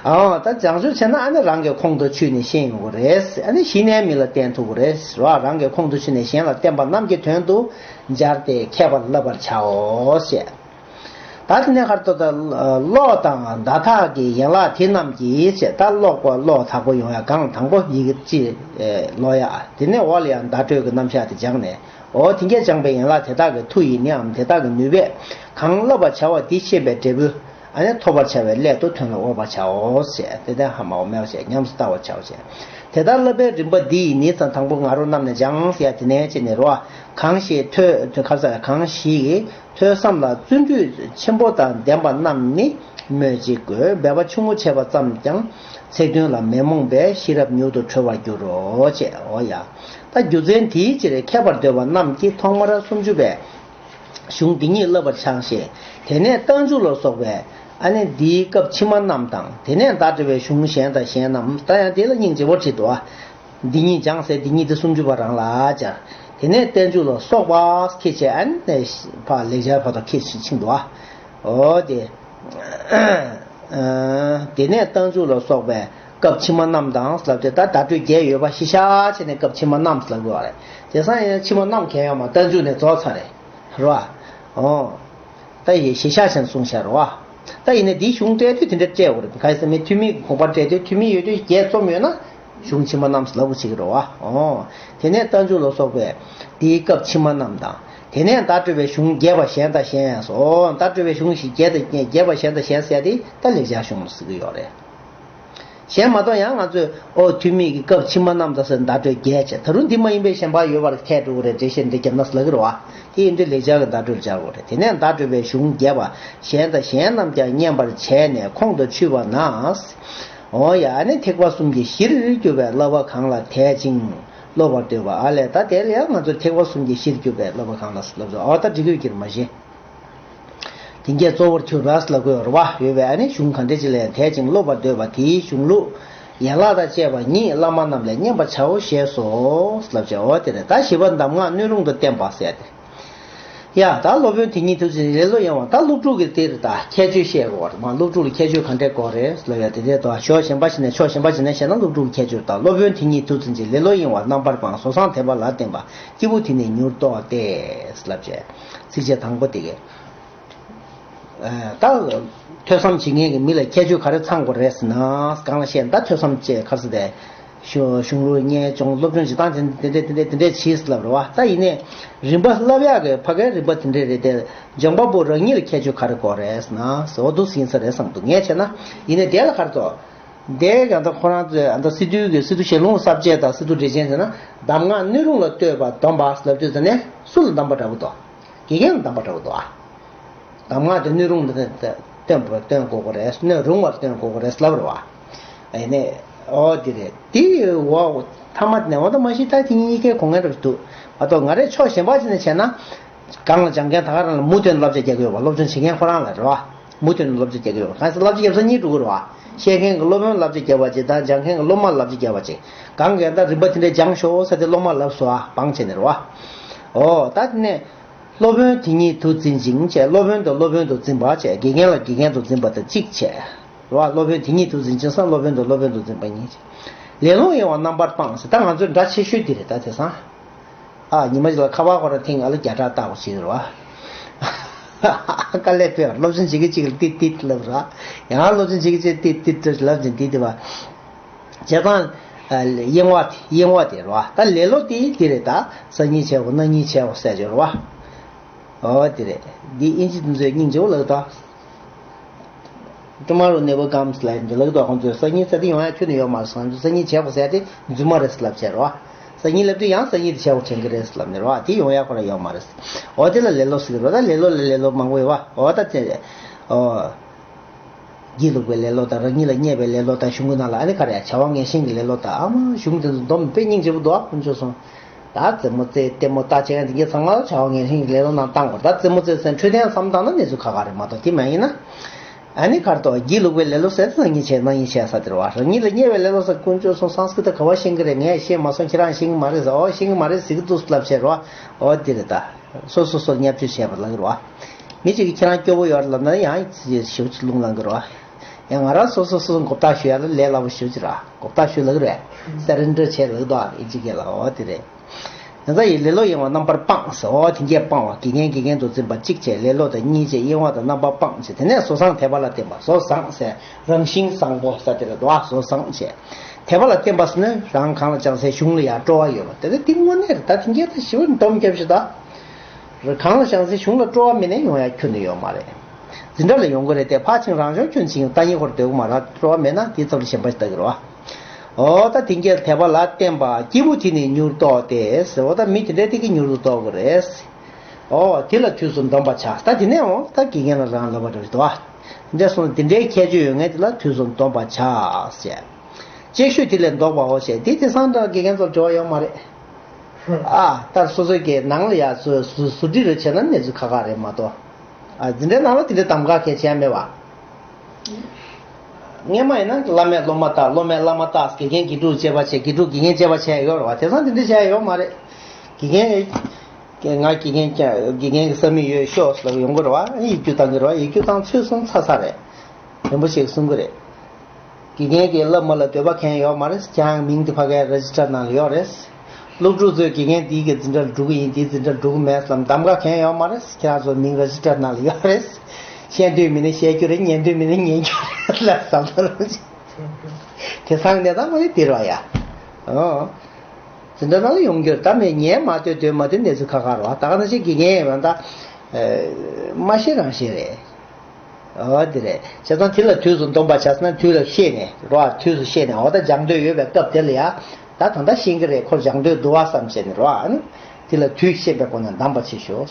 ཨང་། ད་སྦྱང་སྦྱོར་བྱས་ན་ཨ་ནི་རང་གི་ཁོང་དུ་ཆུད་ནས་ཤེས་ཡོང་གི་རེད། ཨ་ནི་གཞི་ནས་མི་ལ་བསྟན་ཐུབ་ཀྱི་རེད་ཟེར་བ། རང་གི་ཁོང་དུ་ཆུད་ནས་གཞན་ལ་བསྟན་པ་རྣམས་ཀྱི་དོན་དུ་སྦྱར་ཏེ་མཁས་པར་བསླབ་པར་བྱའོ་ཞེས། ད་དེ་ནས་ཁར་ཏོ་ད་ཀློག་དང་བརྡ་དག་གི་ཡན་ལག་དེ་རྣམས་ཀྱིས་ཞེས། ད་ཀློག་པ་ཀློག་དག་པོ་ཡོང་ཡ་གང་དང་པོ་ཡི་གེ་གཅིག་ཀློག་ཡ། དེ་ནས་འོག་ལ་ཡང་བརྡ་སྤྲོད་ཀྱི་རྣམ་གཞག་དེ་སྦྱངས་ནས། འོ་དེ་གས་སྦྱངས་པའི་ཡན་ལག་དེ་དག་གི་མཐུ་ཡིས་ནིའམ་དེ་དག་གི་ནུས་པས་གང་བསླབ་པར་བྱ་བ་དེ་ཤེས་པའི་འབྲས་བུ་ཨ་ནི་ཐོབ་པར་བྱ་བའི་སླད་དུ་དོན་ལ་དབོར་བར་བྱའོ་ཞེས། དེ་ལྟར་ཧ་མ་འོ་མེའོ་ཞེས་ཉམས་སུ་བསྟར་བར་བྱའོ་ཞེས། དེ་ལྟར་བསླབ་པའི་རིམ་པ་འདི་ཡིས་ནི་ཙང་དང་པོ་ང་རོ་རྣམས་ནས་སྦྱངས་ཟེར་ཡ་དེ་ནས་ཅི་ནས་རོ། གང་ཞིག་ཐོས་ཁ་ས་གང་ཞིག་གིས་ཐོས་བསམ་ལ་བརྩོན་འགྲུས་ཆེན་པོ་དང་ལྡན་པ་རྣམས་ནི་ སྨོས་ཅི་དགོས། འབད་པ་ཆུང་ངུ་བྱས་པ་ཙམ་ཀྱང་། ཚེ་དོན་ལ་མི་རྨོངས་པས་ཤེས་རབ་མྱུར་དུ་གྲོལ་བར་འགྱུར་རོ། ཅེས། འོ་ཡ། ད་རྒྱུ་མཚན་དེའི་ཕྱིར་མཁས་པར་འདོད་པ་རྣམས་ཀྱིས་ཐོག་མར་སུམ་ཅུ་པའི་གཞུང་འདི་ཉིད་བསླབ་པར་བྱ་ཞེས། དེ་ནས་རྟགས་འཇུག་ལ་སོགས་པའི་ཨ་ནི་འདིའི་སྐབས་ཕྱི་མ་རྣམས་དང་། དེ་ནས་བརྡ་སྤྲོད་པའི་གཞུང་གཞན་དང་གཞན་རྣམས། ད་ཡང་དེ་ལ་སྙིང་རྗེ་པོ་བྲིས་འདུག་ཨ། འདི་ཉིད་སྦྱངས་ཟེར། འདི་ཉིད་དེ་སུམ་ཅུ་པ་རང་ལ་སྦྱར། དེ་ནས་རྟགས་འཇུག་ལ་སོགས་པ་ཁྱེད་ཅེས་ཨ་ནི་ཕར་ལེགས་སྦྱར་བར་དུ་ཁྱེད་ཕྱིན་འདུག་ཨ། འོ་དེ། དེ་ནས་རྟགས་འཇུག་ལ་སོགས་པའི་སྐབས་ཕྱི་མ་རྣམས་དང་ལབ་སྟེ། ད་བརྡ་སྤྲོད་བརྒྱད་ཡོད་པ་ཞིབ་ཆ་བྱས་ནས་སྐབས་ཕྱི་མ་རྣམས་ལབ་དགོས་པ་རེད། དེང་སང་ཡང་ཕྱི་མ་རྣམས་གང་ཡོད་མ། རྟགས་འཇུག་ནས་རྫོགས་ཚར་རེད། རེད་བ། འོ། ད་ཡི་ཞིབ་ཆ་བྱས་ནས་གསུངས་བཞག་རེད་བ། ད་ཡིན་ནའི་འདིའི་གཞུང་སྤྲད་དུས་དེ་འདྲ་སྤྲད་དགོས་རེད། ག་ཡི་ཟེར་མི་ཐོན་མིའི་དགོངས་པ་སྤྲད་དུས་ཐོན་མི་ཡོད་དུས་བརྒྱད་རྩོམ་ཡོད་ན། གཞུང་ཕྱི་མ་རྣམས་ལབ་དགོས་བྱེད་ཀྱི་རེད་བ། འོ། དེ་ནས་རྟགས་འཇུག་ལ་སོགས་པའི་དེའི་སྐབས་ཕྱི་མ་རྣམས་དང་། དེ་ནས་བརྡ་སྤྲོད་པའི་གཞུང་རྒྱས་པ་གཞན་དང་གཞན་ཡང་སོ། འོ། བརྡ་སྤྲོད་པའི་གཞུང་ཞིག་རྒྱས་དང་རྒྱས་པ་གཞན་དང་གཞན་ཟེར་དེ་ད་ལེགས་སྦྱར་གཞུང་ལ་ཟེར་གྱི་ཡོད་རེད། གཞན་མ་གཏོགས་ཡང་ང་ཚོས་ཨོ་ཐོན་མིའི་གི་སྐབས་ཕྱི་མ་རྣམས་དང་ཟེར་བརྡ་སྤྲོད་རྒྱས་བྱས། ད་རུང་འདི་མ་ཡིན་པའི་གཞན་པ་ཡོད་པར་ཐལ་འགྲོ་གི་རེད། འགྲེལ་བཤད་འདི་བརྒྱབ་ན་ཟེར་ལབ་ཀྱི་རེད་བ། དེ་ཡིན་དུས་ལེགས་སྦྱར་གྱི་བརྡ་སྤྲོད་སྦྱར་དགོས་རེད། དེ་ནས་བརྡ་སྤྲོད་པའི་གཞུང་རྒྱས་པ་གཞན་དང་གཞན་རྣམས་ཀྱང་མཉན་པར་བྱས་ནས་ཁོང་དུ་ཆུད་པ་ན། འོ་ཡ། ཨ་ནི་ཐེག་པ་གསུམ་གྱི་གཞིར་གྱུར་པའི་བསླབ་པ་གང་ལ་དད་ཅིང་སློབ་པར་འདོད་པ། ཨ་ལས། ད་དེ་ལ་ཡང་ང་ཚོ་ཐེག་པ་གསུམ་གྱི་གཞིར་གྱུར་པའི་བསླབ་པ་གང་ལ་ཟེར་ལབ་སོང་། འོ་ད་འགྲིག་གི་ཡོད་ཀྱི་རེད་མ་གཞི། དེ་གས་གཙོ་བོར་གྱུར་པ་ལབ་དགོས་རེད་བ། ཡོད་པས་ཨ་ནི་གཞུང་གང་འདྲ་ཅིག་ལ་ཡང་དད་ཅིང་སློབ་པར་འདོད་པ་དེའི་གཞུང་ལུགས་ཡན་ལག་དང་བཅས་པ་ཉིད་བླ་མ་རྣམས་ལས་མཉན་པར་བྱའོ་ཞེས་སོ་ལབ་བྱས། འོ་དེ་རེད། ད་བཞི་པ་གདམས་ངག་སྣོད་རུང་དུ་བསྟན་པ་ཟེར་ཏེ། ཡ། ད་སློབ་དཔོན་དེ་ཉིད་ཐུགས་རྗེ་ལེ་ལོ་ཡིན་བ། ད་སློབ་ཕྲུག་གི་དེ་རེད། ད་ཁྱད་ཆོས་བཤད་དགོས་པ་རེད་མ། སློབ་ཕྲུག་ལ་ཁྱད་ཆོས་གང་འདྲ་དགོས་རེད་ལབ་ཡ་དེ་འདྲས་དང་། ཕྱོགས་གཞན་པ་ཞིག་ནས་ཕྱོགས་གཞན་པ་ཞིག་ནས་བཤད་ན་སློབ་ཕྲུག་གི་ཁྱད་ཆོས་དང་། སློབ་དཔོན་དེ་ཉིད་ཐུགས་རྗེ་ལེ་ལོ་ཡིན་བ་རྣམ་པར་སྤངས། བཟོ་བཟང་དད་པ་ལ་བརྟེན་པ། སྐྱེས་བུ་དེ་ནི་མྱུར་རྟོགས་ཏེ་ལབ་བྱས། ཚིགས་བཅད་དང་པོ་དེ་གས། ད་ཐོས་བསམ་བྱེད་མཁན་གྱི་མི་ལ་ཁྱད་ཆོས་ག་རེ་ཚང་དགོས་རེད་ཟེར་ན། གང་ལ་བཤད་ན་ད་ཐོས་བསམ་བཅས་ག་རེ་ཟེར་ཏེ། གཞུང་གཞུང་ལུགས་གཉེར་སྦྱོང་སློབ་སྦྱོང་བྱེད་སྟངས་དེ་འདྲ་དེ་འདྲ་དེ་འདྲ་བྱེད་ཟེར་ལབ་རེད་བ། ད་ཡིན་ནའི་རིམ་པ་བསླབ་ཡག་གི་ཕ་གའི་རིམ་པ་དེ་འདྲ་རེད་དེ། སྦྱོང་པ་པོ་རང་ཉིད་ལ་ཁྱད་ཆོས་ག་རེ་དགོས་རེད་ཟེར་ན། ཟེར་འོ་འདུག་ཟིན་ས་རེད་བསམ་འདུག་ངས་བྱས་ན། ཡིན་ནའི་དེ་ལ་ག་རེ་ཐོག་དེ་ག་ད་ཁོ་རང་ཚོས་ཨ་ད་སི་ཏུ་གི་སི་ཏུ་ཞལ་ལུང་གསར་བཅད་དང་སི་ཏུ་འགྲེལ་ཆེན་ཟེར་ན། གདམས་ངག་སྣོད་རུང་ལ་ལྟོས་པ་སྡོམ་པ་ལབ་དུས་ཟེར་ནས་སུ་ལ་སྡོམ་པ་འདྲ་པོ་འདུག་དགེ་རྒན་ལ་སྡོམ་པ་འདྲ་པོ་འདུག་ཨ། གདམས་ངག་དེ་སྣོད་རུང་དུ་སྟོན་པར་སྟོན་དགོས་ཀྱི་རེད། སྣོད་རུང་བར་སྟོན་དགོས་ཀྱི་རེད་ལབ་རེད་བ། ཨ་ནི། ཨོ་དེ་རེད། དེ་འོ་ཐ་མ་དེ་ནས་འོ་ད་མ་གཞི་ད་དེ་གཉིས་ཀའི་གོ་ངན་རེད་འདུག་མ་གཏོགས་ང་རས་ཕྱོགས་གཞན་པ་ཅིག་ནས་བྱས་ན། གང་ལ་སྦྱང་མཁན་ད་ག་རང་ལ་མུ་མཐུད་ནས་བསླབ་བྱ་རྒྱག་གི་ཡོད་པ། སློབ་སྦྱོང་བྱེད་མཁན་ཁོ་རང་ལ་རེད་བ། མུ་མཐུད་ནས་བསླབ་བྱ་རྒྱག་གི་ཡོད་པ། གང་ཟེར་བསླབ་བྱ་རྒྱབ་ས་གཉིས་འགྲོ་གི་རེད་བ། བཤད་མཁན་གྱི་སློབ་དཔོན་བསླབ་བྱ་རྒྱབ་པ་ཅིག་དང་སྦྱང་མཁན་གྱི་སློབ་མ་བསླབ་བྱ་རྒྱབ་པ་ཅིག་གང་གིས་ད་རིམ་པ་དེ་འདྲ་སྦྱངས་ཤོག་ཟེར་ཏེ་སློབ་མ་ལབ་སོ་ཨ་བང་བྱས་ནས་རེད་བ། ཨོ་ད་དེ་ནས། སློབ་དཔོན་དེ་ཉིད་དུ་འཛིན་ཅིང་བྱས། སློབ་དཔོན་དང་སློབ་དཔོན་དུ་འཛིན་པ་བྱས། དགེ་རྒན་ལ་དགེ་རྒན་དུ་འཛིན་པ་དང་གཅིག་བྱས། རེད་བ། སློབ་དཔོན་དེ་ཉིད་དུ་འཛིན་ཅིང་སང་སློབ་དཔོན་དང་སློབ་དཔོན་དུ་འཛིན་པ་གཉིས་བྱས། ལེ་ལོ་ཡིན་བ་རྣམ་པར་སྤངས་ཟེར། ད་ང་ཚོའི་འདྲ་ཆེ་ཤོས་འདི་རེད་ད་དེང་སང་། ཨ་ཉི་མ་ཅིག་ལ་ཁ་པར་ཁོ་རང་ཐེངས་ཨ་ལ་བརྒྱ་ཕྲག་བཏགས་པ་ཞིག་རེད་བ། དཀའ་ལས་ཕེབས། སློབ་སྦྱོང་བྱེད་ཀྱི་གཅིག་ལ་ཏིག་ཏིག་ལབ་ར། ཡང་སློབ་སྦྱོང་བྱེད་ཀྱི་གཅིག་ཏིག་ཏིག་ལབ་ཅིང་ཏིག་ཏིག་བ། བྱས་ཙང་། གཡེང་བ་དེ་གཡེང་བ་དེ་རེད་བ། ད་ལེ་ལོ་དེ་དེ་རེད་ད། སང་ཉིན་བྱས་འོ་གནངས་ཉིན་བྱས་འོ་ཟེར་ཅིག་རེད་བ། འོ་དེ་རེད། འདི་ཨིན་ཇི་དེ་ཚོས་སྙིང་རྗེ་བོ་ལབ་ད། Tomorrow never comes ལབ་འདི་ལབ་ད། ཁོང་ཚོས་སང་ཉིན་ཟེར་དེ་ཡོང་ཡ་ཁྱོན་ནས་ཡོད་མ་རེད། ང་ཚོས་སང་ཉིན་བྱས་འོ་ཟེར་དེ་རྫུན་མ་རེད་ལབ་བྱས་རེད་བ། སང་ཉིན་ལབ་དུས་ཡང་སང་ཉིན་དེ་བྱས་འོ་དྲན་གི་རེད་ལབ་ནས་རེད་བ། དེ་ཡོང་ཡ་ཁོ་རང་ཡོད་མ་རེད། འོ་དེ་ལ་ལེ་ལོ་ཟེར་གི་རེད་བ། ད་ལེ་ལོ་ལ་ལེ་ལོ་མང་པོ་ཡོད་བ། འོ་ད་དེ་རེད། འོ། སྒྱིད་ལུག་པའི་ལེ་ལོ་དང་རང་ཉིད་ལ་བརྙས་པའི་ལེ་ལོ་དང་། གཞུང་གི་ནང་ལ་ཨ་ནི་ག་རེ་ཡ་བྱ་བ་ངན་ཞེན་གྱི་ལེ་ལོ་དང་། ཨ་མ་གཞུང་དེ་ཚོ་སྡོམ་དཔེ་སྙིང་རྗེ་པོ་འདུག་ཨ། དཀོན་མཆོག་གསུམ། ད་རྩེད་མོ་རྩེ་ལྟད་མོ་ལྟ་བྱེད་མཁན་དེ་གས་ཚང་མ་ལ་བྱ་བ་ངན་ཞེན་གྱི་ལེ་ལོ་ནང་བཏང་དགོས། ད་རྩེད་མོ་རྩེ་ཟེར་འཕྲོད་བསྟེན་བསམ་བཏང་ན་གནས་ཚུལ་ཁག་ཁག་རེད་མ་གཏོགས། དེ་མ་ཡིན་ན། ཨ་ནི་གར་དོ་སྒྱིད་ལུག་པའི་ལེ་ལོ་ཟེར་ན་ཉིན་བྱས་ན་ཉིན་བྱས་ས་དེ་རེད་བ། རང་ཉིད་ལ་བརྙས་པའི་ལེ་ལོ་ཟེར་དཀོན་མཆོག་གསུམ་སང་སྐྲིད་ད་ག་བ་ཤེས་ཀྱི་རེད། ངས་ཤེས་མ་སོང་། ཁྱེད་རང་ཤེས་ཀྱི་མ་རེད་ཟེར། ཨོ་ཤེས་ཀྱི་མ་རེད་ཟེར་གྱི་འདུག་ལབ་བྱས་རེད་བ། ཨོ་དེ་རེད་ད། སོ་སོ་སོ་སོར་བརྙས་བཅོས་བྱས་པ་ལབ་ཀྱི་རེད་བ། མི་གཅིག་གིས་ཁྱེད་རང་སྐྱོ་པོ་ཡོད་རེད་ལབ་ན་ཡང་ཞེ་པོ་ཅིག་རླུང་ལངས་ཀྱི་རེད་བ། ཡང་ང་རང་སོ་སོ་སོ་སོ་མགོ་བཏགས་ཞུ་ཡ་ལ་ལས་སླ་པོ་ཞེ་པོ་ཅིག་ར། མགོ་བཏགས་ཞུ་ལབ་ཀྱི་རེད། སེ་རེན་ཌར་བྱས་ལབ་ཀྱི་འདུག་ཨ། ཨིན་ཇི་སྐད་ལ། ཨོ་དེ་རེད། ཡང་ས་ཡི་ལེ་ལོ་གཡེང་བ་རྣམ་པར་སྤངས་ཟེར། འོ་དེ་གས་སྤང་བ། དགེ་རྒན་དགེ་རྒན་དུ་འཛིན་པ་གཅིག་བྱས། ལེ་ལོ་དང་གཉིས་བྱས། གཡེང་བ་དང་རྣམ་པར་སྤངས་བྱས། དེ་ནས་བཟོ་བཟང་དད་པ་ལ་བརྟེན་པ། བཟོ་བཟང་ཟེར་རང་བཞིན་བཟང་པོ་ཟེར་དེ་རེད་དོ། བཟོ་བཟང་བྱས། དད་པ་ལ་བརྟེན་པ་ཟེར་ན་རང་གང་ལ་སྦྱངས་སའི་གཞུང་ལ་ཡང་སྤྲོ་བ་ཡོད་པ་དེ་རེད། དེ་དངོས་གནས་རེད། ད་དེ་གས་ད་ཞི་བ་འདོམས་རྒྱབ་ཞིག་ད། རེད། གང་ལ་སྦྱངས་སའི་གཞུང་ལ་སྤྲོ་བ་མེད་ན་ཡོང་ཡ་ཁྱོན་ནས་ཡོད་མ་རེད། འཛིན་གྲྭ་ལ་ཡོང་གི་རེད་དེ། ཕར་ཕྱིན་རང་སྦྱོང་ཁྱོན་ཕྱིན་ལྟ་ཉེ་འཁོར་སྡོད་གི་མ་རེད། སྤྲོ་བ་མེད་ན་དེའི་ཚབ་ལ་གཞན་པ་ཞིག་ལྟ་གི་རེད་བ། འོ་ད་དེ་གས་དད་པ་ལ་བརྟེན་པ་སྐྱེས་བུ་དེ་ནི་མྱུར་རྟོགས་ཏེ་ཟེར། འོ་ད་མི་དེ་འདྲ་དེ་གས་མྱུར་དུ་རྟོགས་གི་རེད། འོ་དེ་ལ་དུས་སུ་འདོམས་པར་བྱ། ད་དེ་ནས་འོ་ད་དགེ་རྒན་ལ་རང་ལབ་པ་རེད་དོ། འདྲ་སོང་འདི་འདྲའི་ཁྱད་ཆོས་ཡོད་མཁན་དེ་ལ་དུས་སུ་འདོམས་པར་བྱ་ཞེས། གཅིག་ཤོས་དེ་ལས་ལྡོག་པའོ་ཞེས་འདི་དེང་སང་འདྲ་དགེ་རྒན་ཚོར་འབྲེལ་བ་ཡོད་མ་རེད། ཨ་ལྟར་སོ་སོའི་གི་ནང་ལ་ཡ་སུ་སུ་སུ་འདྲི་རེ་བྱས་ན་གནས་ཚུལ་ཁག་ཁག་རེད་མ་གཏོགས། ཨ་འཛིན་གྲྭའི་ནང་ལ་དེ་འདྲའི་གདམ་ག་གལ་ཆེ་ཡ་མེད་བ། སྔས་མ་ཡིན་ན་བླ་མས་སློབ་མ་བལྟ། སློབ་མས་བླ་མ་བལྟ། དགེ་རྒན་དགེ་ཕྲུག་བཅས་པ་བྱས། དགེ་ཕྲུག་དགེ་རྒན་བཅས་པ་བྱས་ཡོད་རེད་བ། དེང་སང་དེ་འདྲ་བྱས་ཡོད་མ་རེད། དགེ་རྒན་ང་དགེ་རྒན་ཀྱང་དགེ་རྒན་གྱི་ས་མིག་ཡོད་ཤོག་ཟེར་ལབ་ཡོང་གི་རེད་བ། ཡིག་རྒྱུགས་བཏང་གི་རེད་བ། ཡིག་རྒྱུགས་བཏང་ཚུལ་སོང་ཚར་ཚར་རེད། རིན་པོ་ཆེས་གསུང་གི་རེད། དགེ་རྒན་གྱིས་བསླབ་མ་ལ་འདོད་པ་མཁན་ཡོད་མ་རེད། ཁྱེད་རང་མིང་དེ་ཕ་གའི་རེ་ཇི་སི་ཊར་ནང་ལ་ཡོད་རེད། སློབ་ཕྲུག་ཚོས་དགེ་རྒན་འདིའི་གི་འཛིན་གྲྭར་འགྲོ་གི་ཡིན། འདིའི་འཛིན་གྲྭར་འགྲོ་གི་མེད་བསམ་གདམ་ག་མཁན་ཡོད་མ་རེད། ཁྱེད་རང་ཚོ་མིང་རེ་ཇི་སི་ཊར་ནང་ལ་ཡོད་རེད། བཤད་འདོད་མི་ནི་བཤད་རྒྱུ་རེད། ཉན་འདོད་མི་ནི་ཉན་རྒྱུ་རེད་ལབ་བསམ་ཚུལ། དེང་སང་གནས་སྟངས་མ་རེད་འདིར་བ་ཡ། ཨོ། འཛིན་གྲྭ་ནང་ལ་ཡོང་རྒྱུར་ད་མེད། ཉན་མ་འདོད་འདོད་མ་འདོད་གནས་ཚུལ་ཁག་ཁག་རེད་བ། ད་ག་ནང་བཞིན་དགེ་རྒན་ཡིན་པ་ད། མ་ཤེས་རང་ཤེས་རེད། འོ་དེ་རེད། བྱས་ཙང་དེ་ལ་དུས་སུ་འདོམས་པ་བྱས་ན་དུས་ལ་ཤེས་ནས་རོ། དུས་སུ་ཤེས་ནས་འོ་ད་སྦྱང་འདོད་ཡོད་པའི་སྐབས་དེ་ལ་ཡ། ད་ད་ལྟ་ཤེས་ཀྱི་རེད། ཁོ་སྦྱང་འདོད་འདུག་བ་བསམ་བྱས་ནས་རོ། ཨ་ནི་དེ་ལ་དུས་ཤེས་པའི་སྒོ་ནས་གདམས་པ་བྱེད་ཤོག་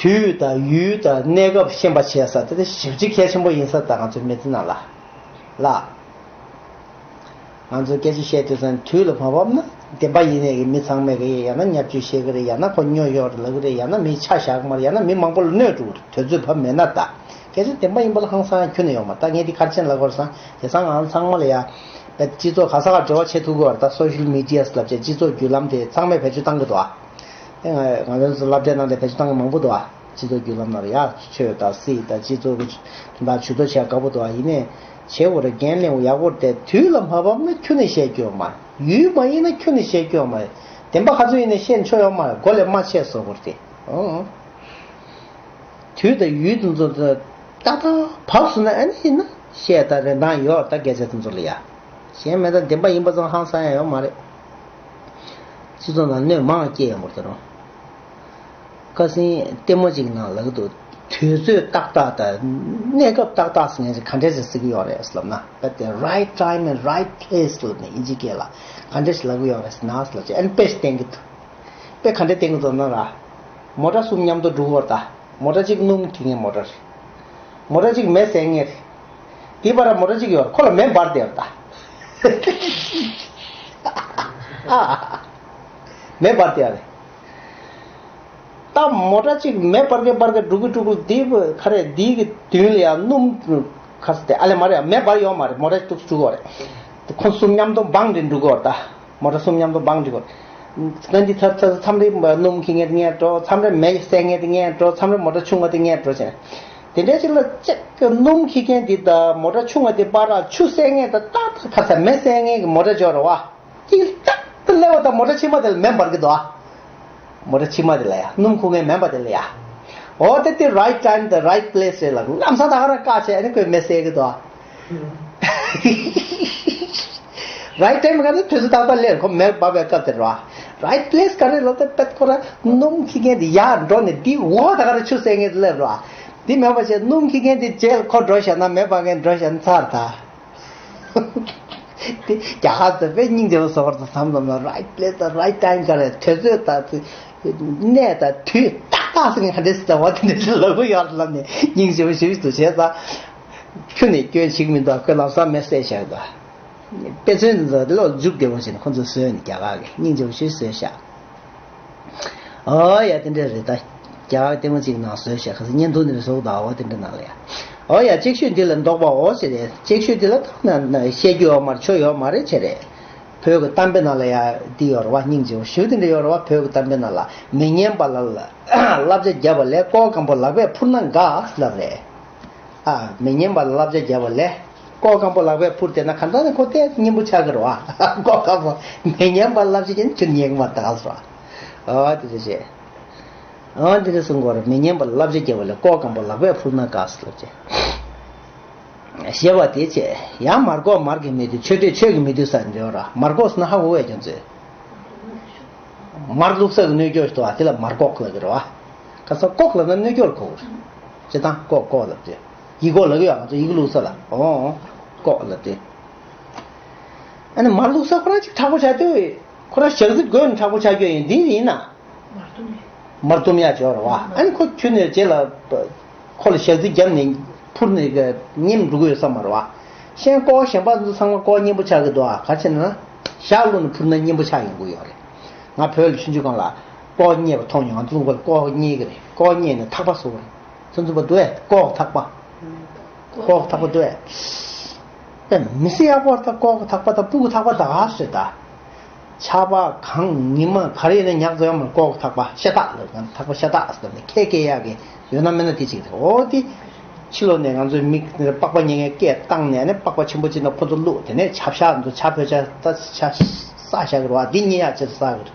དུས་དང་ཡུལ་དང་གནས་སྐབས་ཤེས་པ་བྱས་ས་དེ་ཞེ་གཅིག་གལ་ཆེན་པོ་ཡིན་ས། ད་ང་ཚོའི་མི་ཚེ་ནང་ལ་ལ། ང་ཚོས་སྐད་ཆ་བཤད་དུས་ཙང་དུས་ལ་མ་བབས་ན་བདེན་པ་ཡིན་ནའི་གི་མི་ཚང་མས་གི་ཡང་ན་བརྙས་བཅོས་བཤད་གི་རེད། ཡང་ན་ཁོ་སྨྱོ་ཡོད་རེད་ལབ་གི་རེད། ཡང་ན་མི་ཆ་བཞག་གི་མ་རེད། ཡང་ན་མི་མང་པོ་ལ་གནོད་འགྲོ་གི་རེད། དུས་ཚོད་བབས་མེད་ན། ད་སྐད་ཆ་བདེན་པ་ཡིན་པ་ལ་ཧང་སང་ཁྱོན་ནས་ཡོད་མ་རེད། ད་ངས་འདི་ག་རེ་བྱས་ནས་ལབ་དགོས་རེད་ཟེར་ན། དེང་སང་ང་ཚང་མ་ལ་ཡ་སྤྱི་ཚོགས་ག་ས་ག་འབྲེལ་བ་བྱེད་ཐུབ་ཀྱི་ཡོད་རེད། ད་སོ་ཤལ་མི་ཌི་ཡ་ལབ་བྱས་སྤྱི་ཚོགས་བརྒྱུད་ལམ་དེ་ཚང་མས་བེད་སྤྱོད་བཏང་གི་འདུག་ཨ། ང་ཚོ་སློབ་གྲྭའི་ནང་དུ་བེད་སྤྱོད་བཏང་མཁན་མང་པོ་འདུག་ཨ། སྤྱི་ཚོགས་བརྒྱུད་ལམ་ནང་ལ་ཡ་ཆོས་དང་སྲིད་དང་སྤྱི་ཚོགས་ཀྱི་དོན་དག་ཇུས་གཏོགས་བྱེད་དགའ་པོ་འདུག་ཨ། ཡིན་ནའི་བྱེད་དགོས་རེད། འགན་ལེན་ཡག་པོ་རེད། དུས་ལ་མ་བབས་ན་ཁྱོན་ནས་བཤད་རྒྱུ་ཡོད་མ་རེད། ཡུལ་མ་ཡིན་ན་ཁྱོན་ནས་བཤད་རྒྱུ་ཡོད་མ་རེད། བདེན་པ་ག་ཚོད་ཡིན་ནའི་བཤད་ཆོག་ཡོད་མ་རེད། མགོ་ལས་མ་ཆད་བཟོ་དགོས་རེད། ཨང་། དུས་དང་ཡུལ་དེ་ཚོ་ཏག་ཏག་བབས་སོང་ན་ཨ་ནི་ཡིན་ན་བཤད་ད་རིན་ཐང་ཡོད། ད་སྐད་ཆ་དེ་ཚོ་ལ་ཡ། གཞན་མེད་ད་བདེན་པ་ཡིན་པ་ཙང་ཧང་སང་ཡ་ཡོད་མ་རེད། སྤྱི་ཚོགས་ནང་གནོད་མང་སྐྱེལ་ཡོང་གི་རེད་ད་རུང་། ཁ་སང་ལྟད་མོ་ཅིག་ནང་ལབ་ཀྱི་འདུག་དུས་ཚོད་ཏག་ཏག་དང་གནས་སྐབས་ཏག་ཏག་ཟེར་མཁན་ཅིག་ག་འདྲས་ཅིག་ཟེར་གྱི་ཡོད་རེད་ལབ་ན། But the right time and right place ལབ་ནས་དབྱིན་ཇི་སྐད་ལ་ག་འདྲས་ཞིག་ལབ་ཀྱི་ཡོད་རེད་ཟེར་ན་ལབ་ཅིག་ཨན་དཔེ་ཞིག་བསྟན་གྱི་འདུག་དཔེ་ག་འདྲས་བསྟན་གྱི་འདུག་ན་ར། མོ་ཊ་གསུམ་མཉམ་དུ་འགྲོ་གི་ཡོད་རེད་ད། མོ་ཊ་གཅིག་སྣུམ་འཁྱེར་མཁན་མོ་ཊ་རེད། མོ་ཊ་གཅིག་མེ་བསད་མཁན་རེད། དེའི་བར་ལ་མོ་ཊ་གཅིག་ཡོད་རེད། ཁོ་ལ་མེ་འབར་བསྡད་ཡོད་རེད་ད། མེ་འབར་བསྡད་ཡོད་རེད། ད་མོ་ཊ་གཅིག་མེ་འབར་གི་འབར་གི་འགྲོ་གི་འགྲོ་གི་འདི་ག་རེ་འདི་གི་མདུན་ལ་ཡང་སྣུམ་ག་ས་དེ་ཨ་ལེ་མ་རེད། མེ་འབར་ཡོད་མ་རེད། མོ་ཊ་གཅིག་འགྲོ་གི་ཡོད་རེད། ཁོ་གསུམ་མཉམ་དུ་སྦངས་ཏེ་འགྲོ་གི་ཡོད་རེད་ད། མོ་ཊ་གསུམ་མཉམ་དུ་སྦངས་འགྲོ་གི་ཡོད་རེད། ང་འདི་ཚར་ཚར་མཚམས་རེ་སྣུམ་འཁྱེར་མཁན་དེ་སྔོན་འགྲོ། མཚམས་རེ་མེ་བསད་མཁན་དེ་སྔོན་འགྲོ། མཚམས་རེ་མོ་ཊ་ཆུང་བ་དེ་སྔོན་འགྲོ་བྱས་ནས། དེ་འདྲའི་ཅིག་ལ་ཅིག་གི་སྣུམ་འཁྱེར་མཁན་དེ་དང་མོ་ཊ་ཆུང་བ་དེ་བར་ལ་ཆུ་བསད་མཁན་དང་ཏག་ཏག་ག་ས་མེ་བསད་མཁན་གྱི་མོ་ཊ་འབྱོར་བ། ཏིག་ཏག་ཏུ་སླེབས་པ་དང་མོ་ཊ་ཕྱི་མ་དེ་ལ་མེ་འབར་གྱི་འདུག་ཨ། མོ་ཊ་ཕྱི་མ་དེ་ལ་ཡ། སྣུམ་འཁོར་མཁན་མེད་པ་དེ་ལ་ཡ། འོ་དེ་དེ་right time དང་right place རེད་ལ། ལམ་སང་ད་ག་རང་བཀག་བྱས་ཨ་ནི་ཁོས་མེ་བསད་ཀྱི་འདུག་ཨ། Right time ག་ནི་དུས་ཚོད་ཏག་ཏག་སླེབས། ཁོ་མེ་འབར་བའི་སྐབས་དེ་རེད་བ། Right place ག་རེ་ལབ་ད་པད་ཁོ་ར་སྣུམ་འཁྱེར་མཁན་དེ་ཡར་འགྲོ་ནས་དེའི་འོག་ད་ག་རང་ཆུ་བསད་མཁན་དེ་སླེབས་རེད་བ། དེ་མེད་པ་བྱས་སྣུམ་འཁྱེར་མཁན་དེ་རྗེས་ལ་ཁོ་འགྲོ་བཞག་ན་མེ་འབར་མཁན་འགྲོ་བཞག་ན་ཚར་ད། དེ་རྒྱ་གར་ཚོ་དཔེ་སྙིང་རྗེ་པོ་བཟོ་བར་དུ་བསམ་བསམ་ན། Right place དང་right time ག་རེ། དུས་ཚོད་དང་གནས་དང་དུས་ཏག་ཏག་ཟེར་མཁན་ག་འདྲས་ཟེར་བ་དེ་འདྲས་ལབ་གི་ཡོད་ལབ་ནས་སྙིང་རྗེ་པོ་ཞེ་པོ་ཅིག་འདུག་བྱས་ཙང་ཁྱོན་ནས་སྐྱོན་ཞིག་མི་འདུག་ཁོས་ལམ་སང་མེ་བསད་བཞག་འདུག་དཔེ་མཚོན་འདི་ཚོ་ལོ་མཇུག་བདེ་པོ་བྱས་ནས་ཁོ་ཚོས་བཟོས་ནས་རྒྱ་གར་གྱིས་སྙིང་རྗེ་པོ་ཞེ་པོ་བཟོས་བཞག་ཨོ་ཡ་དེ་འདྲ་རེད་ད། རྒྱ་གར་ལྟད་མོ་གཅིག་ནང་བཟོས་བཞག་ཁ་སང་བརྙན་ཐུང་དེ་འདྲ་བཟོ་གི་འདུག་ཨོ་དེ་འདྲ་ནང་ལ་ཡ། ཨོ་ཡ་གཅིག་ཤོས་འདི་ལ་འདོགས་པའོ་ཟེར་རེད། གཅིག་ཤོས་འདི་ལ་ད་ན་ན་བཤད་རྒྱུ་ཡོད་མ་རེད། ཆོ་ཡོད་མ་རེད་བྱས་རེད། བོད་ཀྱི་གཏམ་དཔེ་ནང་ལ་ཡ་འདི་ཡོད་རེད་བ། སྙིང་རྗེ་པོ་ཞེ་པོ་དེ་འདྲ་ཡོད་རེད་བ། བོད་ཀྱི་གཏམ་དཔེ་ནང་ལ་མི་སྙན་པ་ལ་ལ་བསླབ་བྱ་བརྒྱབ་པ་ལས་ཀོ་སྐམ་པོ་ལག་པས་འཕུར་ན་དགའ་ལབ་རེད། ཨ། མི་སྙན་པ་ལ་བསླབ་བྱ་བརྒྱབ་པ་ལས། ཀོ་སྐམ་པོ་ལག་པས་འཕུར་བསྡད་ན་ག་འདྲ་ནས་ཁོ་ལྟས་སྙན་པོ་ཆགས་ཀྱི་རེད་བ། ཀོ་སྐམ་པོ་མི་སྙན་པ་ལ་བསླབ་བྱ་བྱས་ན་ཁྱོད་ཉན་གི་མ་རེད་ད་ག་ཟེར་བ། ཨ་དེ་འདྲ་བྱས། ཨ་དེ་འདྲ་གསུང་གི་ཡོད་རེད། མི་སྙན་པ་ལ་བསླབ་བྱ་བརྒྱབ་པ་ལས་ཀོ་སྐམ་པོ་ལག་པས་འཕུར་ན་དགའ་ཟེར་ལབ་བྱས། ཞེས་པ་དེ་བྱས། ཡང་མར་ཀོག་མར་གྱི་མི་འདུག་ཆོས་སྡོད་ཆོས་ཀྱི་མི་འདུག་ཟེར་འདྲ་བ་ར། མར་ཀོག་ཟེར་ན་ཧ་གོ་བས་ཀྱང་ཚོད། མར་བླུགས་ས་གི་སྣོད་སྐྱོར་ཞིག་འདུག་བ། དེ་ལ་མར་ཀོག་ལབ་ཀྱི་རེད་བ། ཁ་སང་ཀོག་ལབ་ན་སྣོད་སྐྱོར་གོ་གི་རེད། སྤྱིར་བཏང་ཀོག་ཀོག་ལབ་དུས། ཡིག་ཀོག་ལབ་ཀྱི་ཡོད། ང་ཚོ་ཡིག་བླུགས་ས་ལ། འོ་ཀོག་ལབ་དུས། ཨ་ནི་མར་བླུགས་ས་ཁོ་རང་ཅིག་མཁྲེགས་པོ་ཆགས་དུས། ཁོ་རང་ཞག་རྩི་བགོས་ནས་མཁྲེགས་པོ་ཆགས་རྒྱུ་ཡིན། འདི་ཡིན་ན། མར་བཏུམ་ཡ་སྦྱོར་བ། ཨ་ནི་ཁོ་ཁྱོན་ནས་རྗེས་ལ། ཁོ་ལ་ཞག་རྩི་བརྒྱབ་ནས་འཕུར་ནས་ཉིམ་འགྲོ་གི་ཡོད་ས་མ་རེད་བ། གཞན་ཀོ་གཞན་པ་ཚོ་ཚང་མ་ཀོ་སྙན་པོ་ཆགས་ཀྱི་འདུག་ཨ། ག་ཅི་ན་ཞག་ལོ་ནས་འཕུར་ན་སྙན་པོ་ཆགས་ཡོང་གི་ཡོད་རེད། ང་བོད་ལ་ཆུང་ཆུང་སྒང་ལ་ཀོ་རྙེད་པ་མཐོང་མྱོང་། ང་ཚོ་ལུང་པ་ལ་ཀོ་རྙེད་ཀྱི་རེད། ཀོ་རྙེད་ནས་ཐག་པ་བཟོ་གི་རེད། ཚོ་ཚོ་པ་འདུག་ཨེ། ཀོ་ཐག་པ། ཀོ་ཐག་པ་འདུག་ཨེ། མི་སྲིད་ཡག་པོ་ད་ཀོ་ཐག་པ་དང་སྤུ་གུ་ཐག་པ་ད་ག་ཟེར་ད། ཆར་པ་གངས་ཉི་མ་ག་རེ་ཡིན་ན་ཉག་ཚོ་ཡང་མར་ཀོག་ཐག་པ་ཤ་སྟག་ལ་ཐག་པ་ཤ་སྟག་ཟེར་ནས་ཁས་སྐད་ཡག་གི་ཡོད་ན་མེད་ན་དེ་གཅིག་རེད། འོ་དེ་ཕྱི་ལོགས་ནས་ང་ཚོའི་མིག་པགས་པ་ཉན་མཁན་སྐད་བཏང་ནས་ནི་པགས་པ་ཆེན་པོ་གཅིག་ནང་ཁོ་ཚོ་བླུགས། དེ་ནས་ཆབ་ཤ་ཚོ་ཆ་ཕོ་ཆ་ད་ཆ་ས་བཞག་གི་རེད་བ། འདི་ཉེ་ཡག་ཆེ་ས་གི་རེད།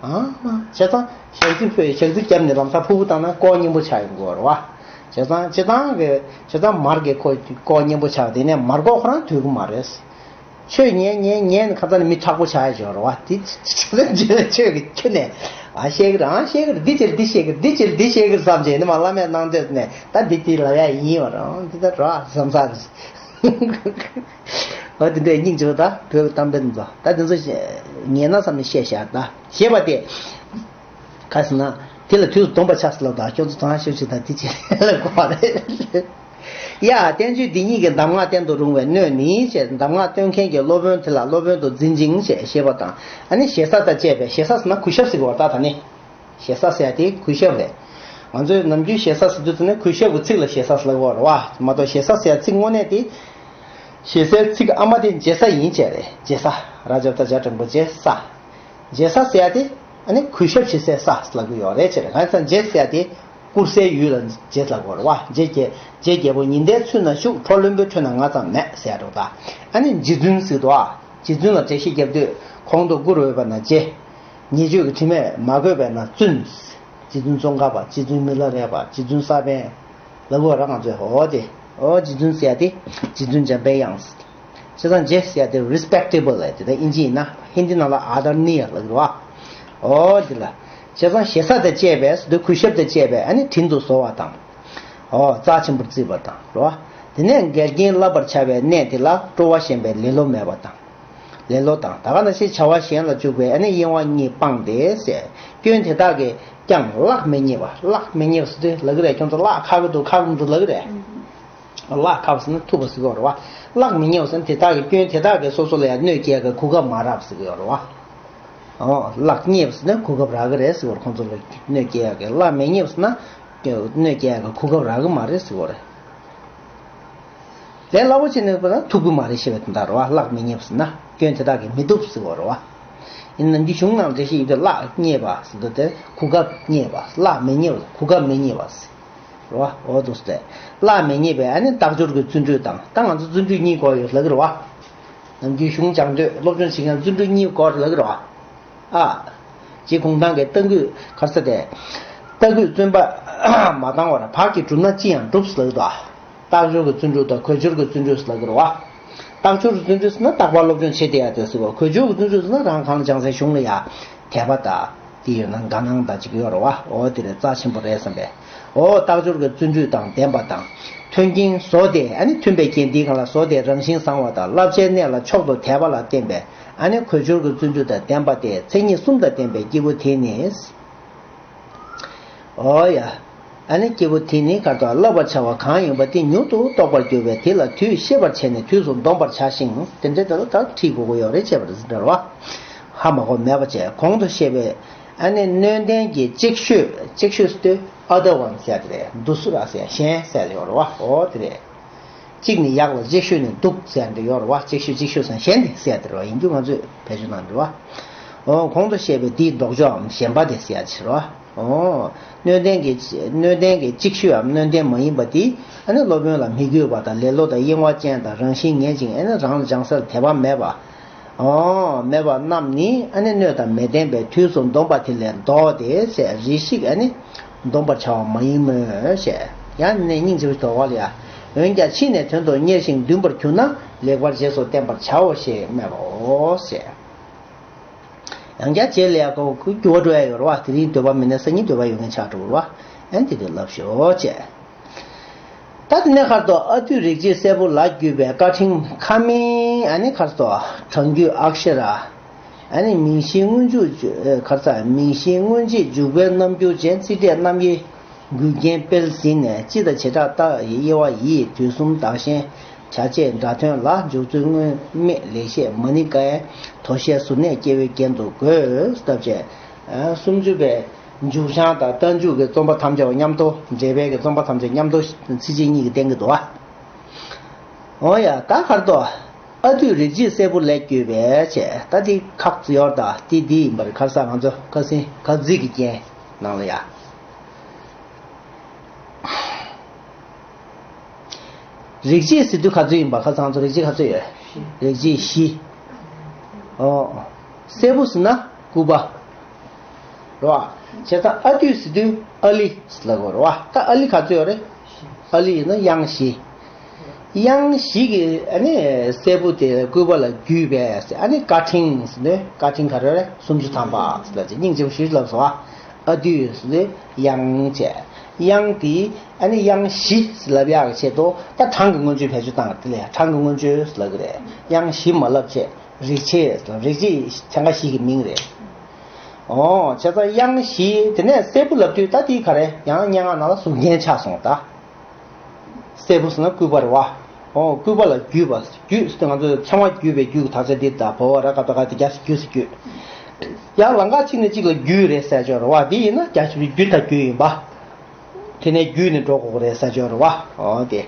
ཨ་མ་བྱས་ཙང་ཞག་རྩི་ཕོ་ཞག་རྩི་བརྒྱབ་ནས་ལམ་སང་ཕུ་བུ་བཏང་ན་ཀོ་སྙན་པོ་ཆགས་ཡོང་གི་རེད་བ། བྱས་ཙང་བྱས་ཙང་གི་བྱས་ཙང་མར་གི་ཁོ་ཀོ་སྙན་པོ་ཆགས། དེ་ནས་མར་ཀོ་ཁོ་རང་དུས་ཀྱི་མ་རེད། ཆོས་ཉན་ཉན་ཉན་ཁ་ཚ་ནི་མི་དྲག་པོ་ཆགས་ཡ་ཅིག་ཡོད་རེད་བ། དེ་ཆོས་ཀྱི་ཁྱོན་ནས་ཨ་བཤད་ཀྱི་རེད། ཨ་བཤད་ཀྱི་རེད། འདི་ཕྱིར་འདི་བཤད་ཀྱི་རེད། འདི་ཕྱིར་འདི་བཤད་ཀྱི་རེད་བསམ་བྱས་ནི་མ་བླ་མས་གནང་འདོད་ནས་ད་འདི་དེ་ལབ་ཡ་ཡིན་བ་རང་འདི་ད་ར་བསམ་ས་རེད། འོ་དེ་འདྲའི་སྙིང་རྗེ་པོ་ད་བོད་ཀྱི་གཏམ་དཔེ་འདི་ཚོ་ད་འདི་ཚོ་ཉན་ན་བསམ་ནས་བཤད་བཞག་ད་ཞེས་པ་དེ། ག་ཟེར་ན། དེ་ལ་དུས་སུ་སྡོམ་པ་ཆགས་ཟེར་ལབ་དང་ཁྱོད་ཚོ་ཐང་ཤོད་ཅིག་དང་དེ་ཅི་ལ་གོ་བ་རེད། ཡ། བསྟན་བཅོས་འདི་ཉིད་ཀྱི་གདམས་ངག་བསྟན་དུ་རུང་བའི་སྣོད་ནི་ཞེས་གདམས་ངག་སྟོན་མཁན་གྱི་སློབ་དཔོན་དེ་ལ་སློབ་དཔོན་དུ་འཛིན་ཅིང་ཞེས་ཞེས་པ་དང་། ཨ་ནི་ཞེ་ས་དང་བཅས་པའི། ཞེ་ས་ཟེར་ན་གུས་ཞབས་ཟེར་གི་བར་ཐག་ད་ནི། ཞེ་ས་ཟེར་ཡ་དེ་གུས་ཞབས་རེད། ང་ཚོས་ནམ་རྒྱུན་ཞེ་ས་ཟེར་དུས་ཙམ་ནས་གུས་ཞབས་ཀྱི་ཚིག་ལ་ཞེ་ས་ཟེར་ལབ་ཀྱི་ཡོད་རེད་བ། མ་གཏོགས་ཞེ་ས་ཟེར་ཡ་ཚིག་དངོས་གནས་དེ། ཞེ་སའི་ཚིག་ཨ་མ་དེ་མཇལ་ས་ཡིན་བྱས་རེད། མཇལ་ས། ར་ཇོ་ཏ་ཇ་དྲང་པོ་མཇལ་ས། མཇལ་ས་ཟེར་ཡ་དེ། ཨ་ནི་གུས་ཞབས་བྱེད་སའི་ས་ལབ་ཀྱི་ཡོད་རེད་བྱས་རེད། གང་ཡིན་ཟེར་ན་མཇལ་ཟེར་ཡ་དེ། བཀུར་སའི་ཡུལ་ལ་མཇལ་ལབ་ཀྱི་ཡོད་རེད་བ། མཇལ་རྒྱལ་མཇལ་རྒྱལ་པོ་ཉི་ཟླའི་ཚུལ་ན་བཞུགས། ཁྲོ་བློན་པོའི་ཁྲོད་ན་ང་ཙམ་མེད་ཟེར་ཡ་འདྲ་པོ་ད། ཨ་ནི་རྗེ་བཙུན་ཟེར་འདུག་ཨ། རྗེ་བཙུན་ལ་འགྲེལ་བཤད་རྒྱབ་དུས་གོང་དུ་བཀུར་འོས་པ་ན་རྗེ། ཉེས་སྤྱོད་ཀྱི་དྲི་མས་མ་གོས་པས་ན་བཙུན། རྗེ་བཙུན་ཙོང་ཁ་པ། རྗེ་བཙུན་མི་ལ་རས་པ། རྗེ་བཙུན་ས་པཎ། ལབ་དགོས་ར་ང་ཚོས། འོ་དེ། འོ་རྗེ་བཙུན་ཟེར་ཡ་དེ། རྗེ་བཙུན་འཇམ་དཔལ་དབྱངས། བྱས་ཙང་རྗེ་ཟེར་ཡ་དེ་རི་སི་པེག་ཊེ་བལ་ལབ་དེ་ད་ཨིན་ཇི་ཡིན་ན། ཧིན་དི་ནང་ལ་ཨ་དར་ནི་ཡ་ལབ་ཀྱི་རེད་བ། འོ་དེ་ལ། བྱས་ཙང་ཞེ་ས་དང་བཅས་པས་འདི་གུས་ཞབས་དང་བཅས་པས་ཨ་ནི་དྲིན་དུ་གཟོ་བ་དང་། འོ་རྩ་ཆེན་པོར་བརྩི་བ་དང་རེད་བ། དེ་ནས་འགལ་རྐྱེན་བསླབ་པར་བྱ་བའི་གནས་དེ་ལ་སྤྲོ་བ་ཞན་པའི་ལེ་ལོ་མེད་པ་དང་། ལེ་ལོ་དང་ད་ག་ནང་བཞིན་བྱ་བ་གཞན་ལ་འཇུག་པའི་ཨ་ནི་གཡེང་བ་གཉིས་སྤངས་ཏེ་ཟེར། སྐྱོན་དེ་དག་གིས་ཀྱང་གླགས་མི་རྙེད་པ། གླགས་མི་རྙེད་པ་ཟེར་དུས་ལབ་ཀྱི་རེད། ཁྱོད་ཚོ་གླགས་ཁག་གི་འདུག་ཁག་གི་མི་འདུག་ལབ་ཀྱི་རེད། གླགས་ཁག་པ་ཟེར་ན་ཐུབ་པ་ཟེར་གྱི་ཡོད་རེད་བ། གླགས་མི་རྙེད་པ་ཟེར་ན་དེ་དག་གི་སྐྱོན་དེ་དག་གིས་སོ་སོ་ལ་ཡང་གནོད་སྐྱེལ་གྱི་གོ་སྐབས་མ་རག་ཟེར་གྱི་ཡོད་རེད་བ། ཨོ་གླགས་རྙེད་པ་ཟེར་ན་གོ་སྐབས་རག་གི་རེད་ཟེར་གྱི་ཡོད་རེད། ཁོང་ཚོ་ལ་གནོད་སྐྱེལ་ཡག་གི། གླགས་མི་རྙེད་པ་ཟེར་ན་གནོད་སྐྱེལ་ཡག་གི་གོ་སྐབས་རག་གི་མ་རེད་ཟེར་གྱི་ཡོད་རེད། ལས་སླ་པོ་བྱས་ནས་ཐུབ་ཀྱི་མ་རེད་ཞེས་པའི་དོན་དག་རེད་བ། གླགས་མི་རྙེད་པ་ཟེར་ན་སྐྱོན་དེ་དག་གིས་མི་ཐུབ་ཟེར་བ་རེད་བ། ཡིན་ནམ་རྒྱུན་གཞུང་ནང་འགྲེལ་བཤད་ཡོད་དུས་གླགས་རྙེད་པ་ཟེར་དུས་དེ་གོ་སྐབས་རྙེད་པ། གླགས་མི་རྙེད་པ། གོ་སྐབས་མི་རྙེད་པ་ཟེར་བ་རེད་བ། འོ་འདུག་སེ་རེད། གླགས་མི་རྙེད་པའི་ཨ་ནི་རྟགས་སྦྱོར་གྱི་བརྩོན་འགྲུས་དང་། ད་ང་ཚོ་བརྩོན་འགྲུས་གཉིས་དགོས་ཡོད་ལབ་ཀྱི་རེད་བ། ནམ་རྒྱུན་གཞུང་སྦྱང་དུས་སློབ་སྦྱོང་བྱེད་མཁན་བརྩོན་འགྲུས་གཉིས་དགོས་རེད་ལབ་ཀྱི་རེད་བ། ཨ། ཅིག་གུང་ཐང་གི་རྟ་རྒོད་ག་རེ་ཟེར་དེ། རྟ་རྒོད་བརྩོན་པ་མ་བཏང་བར་བག་གིས་བསྒྲུབས་ན་ཅི་ཡང་འགྲུབ་ལབ་ཀྱི་འདུག་ཨ། རྟགས་སྦྱོར་གྱི་བརྩོན་འགྲུས་དང་གོས་སྦྱོར་གྱི་བརྩོན་འགྲུས་ལབ་ཀྱི་རེད་བ། རྟགས་སྦྱོར་གྱི་བརྩོན་འགྲུས་ཟེར་ན་རྟག་པར་སློབ་སྦྱོང་བྱེད་བསྡད་ཡ་དེ་ཟེར་གོ། གོས་སྦྱོར་གྱི་བརྩོན་འགྲུས་ཟེར་ན་རང་གང་ལ་སྦྱངས་སའི་གཞུང་ལ་ཡ་དད་པ་དང་། དེ་ཡོད་ན་དགའ་སྣང་དང་ཅིག་ཡོད་རེད་བ། འོ་དེ་རེད། རྩ་ཆེན་པོ་རེད་བསམ་པས། འོ་རྟགས་སྦྱོར་གྱི་བརྩོན་འགྲུས་དང་ལྡན་པ་དང་། མཐུན་རྐྱེན་བཟོ་སྟེ་ཨ་ནི་མཐུན་པའི་རྐྱེན་འདིའི་སྒང་ལ་བཟོ་སྟེ་རང་བཞིན་བཟང་བ་དང་བསླབ་བྱའི་གནས་ལ་མཆོག་ཏུ་དད་པ་ལ་བརྟེན་པའི་ཨ་ནི་གོས་སྦྱོར་གྱི་བརྩོན་འགྲུས་དང་ལྡན་པ་སྟེ་མཚན་ཉིད་གསུམ་དང་ལྡན་པའི་སྐྱེས་བུ་དེ་ནི། འོ་ཡ། ཨ་ནི་སྐྱེས་བུ་དེ་ནི་ག་རེ་ཟེར། བསླབ་པར་བྱ་བ་གང་ཡིན་པ་དེ་མྱུར་དུ་རྟོགས་པར་འགྱུར་བས་དེ་ལ་དུས་ཤེས་པར་བྱས་ནས་དུས་སུ་འདོམས་པར་བྱ་ཞིང་། དེ་འདྲའི་དེ་ལ་ད་ཁྲིད་དགོས་ཀྱི་ཡོད་རེད་བྱས་པ་རེད་ཟེར་བ། ཧ་མ་གོ་མེད་པ་བྱས། གོང་དུ་བཤད་པའི་ཨ་ནི་སྣོད་ལྡན་གྱི་ཅིག་ཤོས། ཅིག་ཤོས་ཟེར་དུས་other one ཟེར་ཡ་དེ་རེད། དུ་སུ་ར་ཟེར་ཡ་གཞན་ཟེར་ཡ་དེ་ཡོད་རེད་བ། འོ་དེ་རེད། གཅིག་ནི་ཡག་ལ་ཅིག་ཤོས་ནི་སྡུག་ཟེར་ཡ་འདི་ཡོད་རེད་བ། ཅིག་ཤོས་ཅིག་ཤོས་ཟེར་གཞན་དེ་ཟེར་ཡ་དེ་རེད་བ། ཡིན་རྒྱུ་ང་ཚོས་བེད་སྤྱོད་གནང་འདུག་བ། འོ་གོང་དུ་བཤད་པའི་དེའི་ལྡོག་ཕྱོགས་འམ་ཞེན་པ་དེ་ཟེར་ཡ་ཅིག་རེད་བ། འོ། སྣོད་ལྡན་གྱི་སྣོད་ལྡན་གྱི་ཅིག་ཤོས་འམ་སྣོད་ལྡན་མ་ཡིན་པ་དེ་ཨ་ནི་སློབ་དཔོན་ལ་མི་གུས་པ་དང་ལེ་ལོ་དང་གཡེང་བ་ཅན་དང་རང་བཞིན་ངན་ཅིང་ཨ་ནི་རང་ལ་སྦྱང་སར་དད་པ་མེད་པ། འོ། མེད་པ་རྣམས་ནི་ཨ་ནི་སྣོད་དང་མི་ལྡན་པས་དུས་སུ་འདོམས་པ་དེ་ལས་ལྡོག་སྟེ་ཟེར། རེ་ཞིག་ཨ་ནི་འདོམས་པར་བྱ་བ་མ་ཡིན་མོད་ཟེར། ཡང་ནས་སྙིང་རྗེ་པོ་དོགས་པ་ལ་ཡ། འོན་ཀྱང་ཕྱིས་ནས་དོན་དུ་གཉེར་ཞིང་འདུན་པར་གྱུར་ན་ལེགས་པར་རྗེས་སུ་བསྟན་པར་བྱའོ་ཞེས་སྨྲས་པའོ་ཟེར། ཡང་བསྐྱར་རྗེས་ལ་ཡ་ཁོ་འགྱུར་བ་འགྲོ་ཡ་ཡོད་རེད་བ། དེ་རིང་འདོད་པ་མེད་ན་སང་ཉིན་འདོད་པ་ཡོད་མཁན་ཆགས་འགྲོ་གི་རེད་བ། ཨ་ནི་དེ་དུས་ལབ་ཤོག་ཅེས། ད་དེ་ནས་ཁར་ཐོག་ཨ་ཏུས་རིག་བྱེད་གསལ་པོ་ལ་བརྒྱུས་པའི་བཀའ་ཕྲེང་ཁ་མིན། ཨ་ནི་ཁར་ཐོག་གྲང་རྒྱུད་ཨཀ་ཤ་ར། ཨ་ནི་མིང་གཞིའི་སྔོན་འཇུག་ཁར་ཚ་མིང་གཞིའི་སྔོན་རྗེས་འཇུག་པའི་རྣམ་འགྱུར་ཅན་ཚིག་ཕྲད་རྣམ་དབྱེ། འགུལ་རྐྱེན་སྤེལ་ཟིན་ནས། སྤྱི་དང་བྱེ་བྲག་རྟགས་ཀྱི་དབྱེ་བ་ཡིས། དུས་གསུམ་བདག་གཞན་བྱ་བྱེད་སྒྲ་དོན་ལ། འཇུག་ཚུལ་སྔོན་མེད་ལེགས་བཤད་མ་ཎི་ཀའི། དོ་ཤལ་གཟུར་གནས་སྐྱེ་བོའི་རྒྱན་དུ་དགོད། ལབ་བྱས། སུམ་ཅུ་པའི་མཇུག་བྱང་དང་རྟགས་འཇུག་གི་རྩོམ་པ་ཐམས་ཅད་པ་མཉམ་དུ། འགྲེལ་པའི་གི་རྩོམ་པ་ཐམས་ཅད་མཉམ་དུ་ཚིགས་བཅད་གཉིས་ཀྱིས་བསྟན་གྱི་འདུག་བ། འོ་ཡ། ད་གར་དོ། ཨ་འདུས་རིགས་བྱེད་སྲད་བུ་ལས་བརྒྱུད་པའི་བྱས། ད་འདི་ཁག་ཙི་ཡོར་ད་ཏི་ཏི་ཡིན་པར། ཁར་ས་ང་ཚོ་ཁ་སིན་ཁ་ཛི་གི་རྐྱེན་ནང་ལ་ཡ། རིགས་བྱེད་ཟེར་དུས་ག་ཚོད་ཡིན་པ། ཁ་སང་ཚོ་རིགས་བྱེད་ག་ཚོད་ཡོད། རིགས་བྱེད་བཞི། ཨོ། སྲད་བུ་ཟེར་ན་སྐུད་པ། རེད་བ། བྱས་ཙང་ཨ་འདུས་ཟེར་དུས་ཨ་ལི་ལབ་དགོས་རེད་བ། ད་ཨ་ལི་ག་ཚོད་ཡོད་རེད། ཨ་ལི་ཡིན་ན་དབྱངས་བཞི། དབྱངས་བཞི་གི་ཨ་ནི་སྲད་བུ་དེ་སྐུད་པ་ལ་བརྒྱུས་པས། ཨ་ནི་ཀ་ཕྲེང་ཟེར་ནས། ཀ་ཕྲེང་ག་རེ་རེད། སུམ་ཅུ་ཐམ་པ་ཟེར་ལ་ཅིག་སྙིང་རྗེ་པོ་ཞིག་ལབ་སོང་བ། ཨ་འདུས་ཟེར་དུས་དབྱངས་བྱས། དབྱངས་དེ་ཨ་ནི་དབྱངས་བཞི་ཟེར་ལབ་ཡག་གི་ཆེད་དུ། ད་གྲངས་ཀྱི་མངོན་བརྗོད་བེད་སྤྱོད་བཏང་། དེ་ལས་གྲངས་ཀྱི་མངོན་བརྗོད་ཟེར་ལབ་གི་རེད། དབྱངས་བཞི་མ་ལབ་བྱས། རིགས་བྱེད་ཟེར། རིགས་བྱེད་ཚན་ཁ་བཞི་གི་མིང་རེད། ཨོ། བྱས་ཙང་དབྱངས་བཞི། དེ་ནས་སྲད་བུ་ལབ་དུས་ད་དེ་ག་རེ། ཡང་སྙན་ངག་ནང་ལ་གཟུགས་རྒྱན་ཆགས་སོང་ད། སྲད་བུ་ཟེར་ན་སྐུད་པ་རེད་བ། ཨོ། སྐུད་པ་ལ་བརྒྱུས་པ། བརྒྱུས་ཟེར་དུས་ང་ཚོ་ཚེར་མ་བརྒྱུས་པའི་བརྒྱུས་ཀྱི་དག་ཆ་འདི་ད་བོ་བ་ར་ག་ད་ག་དེ་རྒྱ་སེ་བརྒྱུས་སེ་བརྒྱུས། ཡང་ལམ་ཁ་ཅིག་ནས་གཅིག་ལ་བརྒྱུས་རེད་ཟེར་ཆོག་རེད་བ། འདི་ཡིན་ན་རྒྱ་ཞབས་ཀྱུ་བརྒྱུད་དང་བརྒྱུད་ཡིན་པ། དེ་ནས་བརྒྱུད་ནས་འགྲོ་དགོས་རེད་ཟེར་ཆོག་རེད་བ། ཨོ་དེ།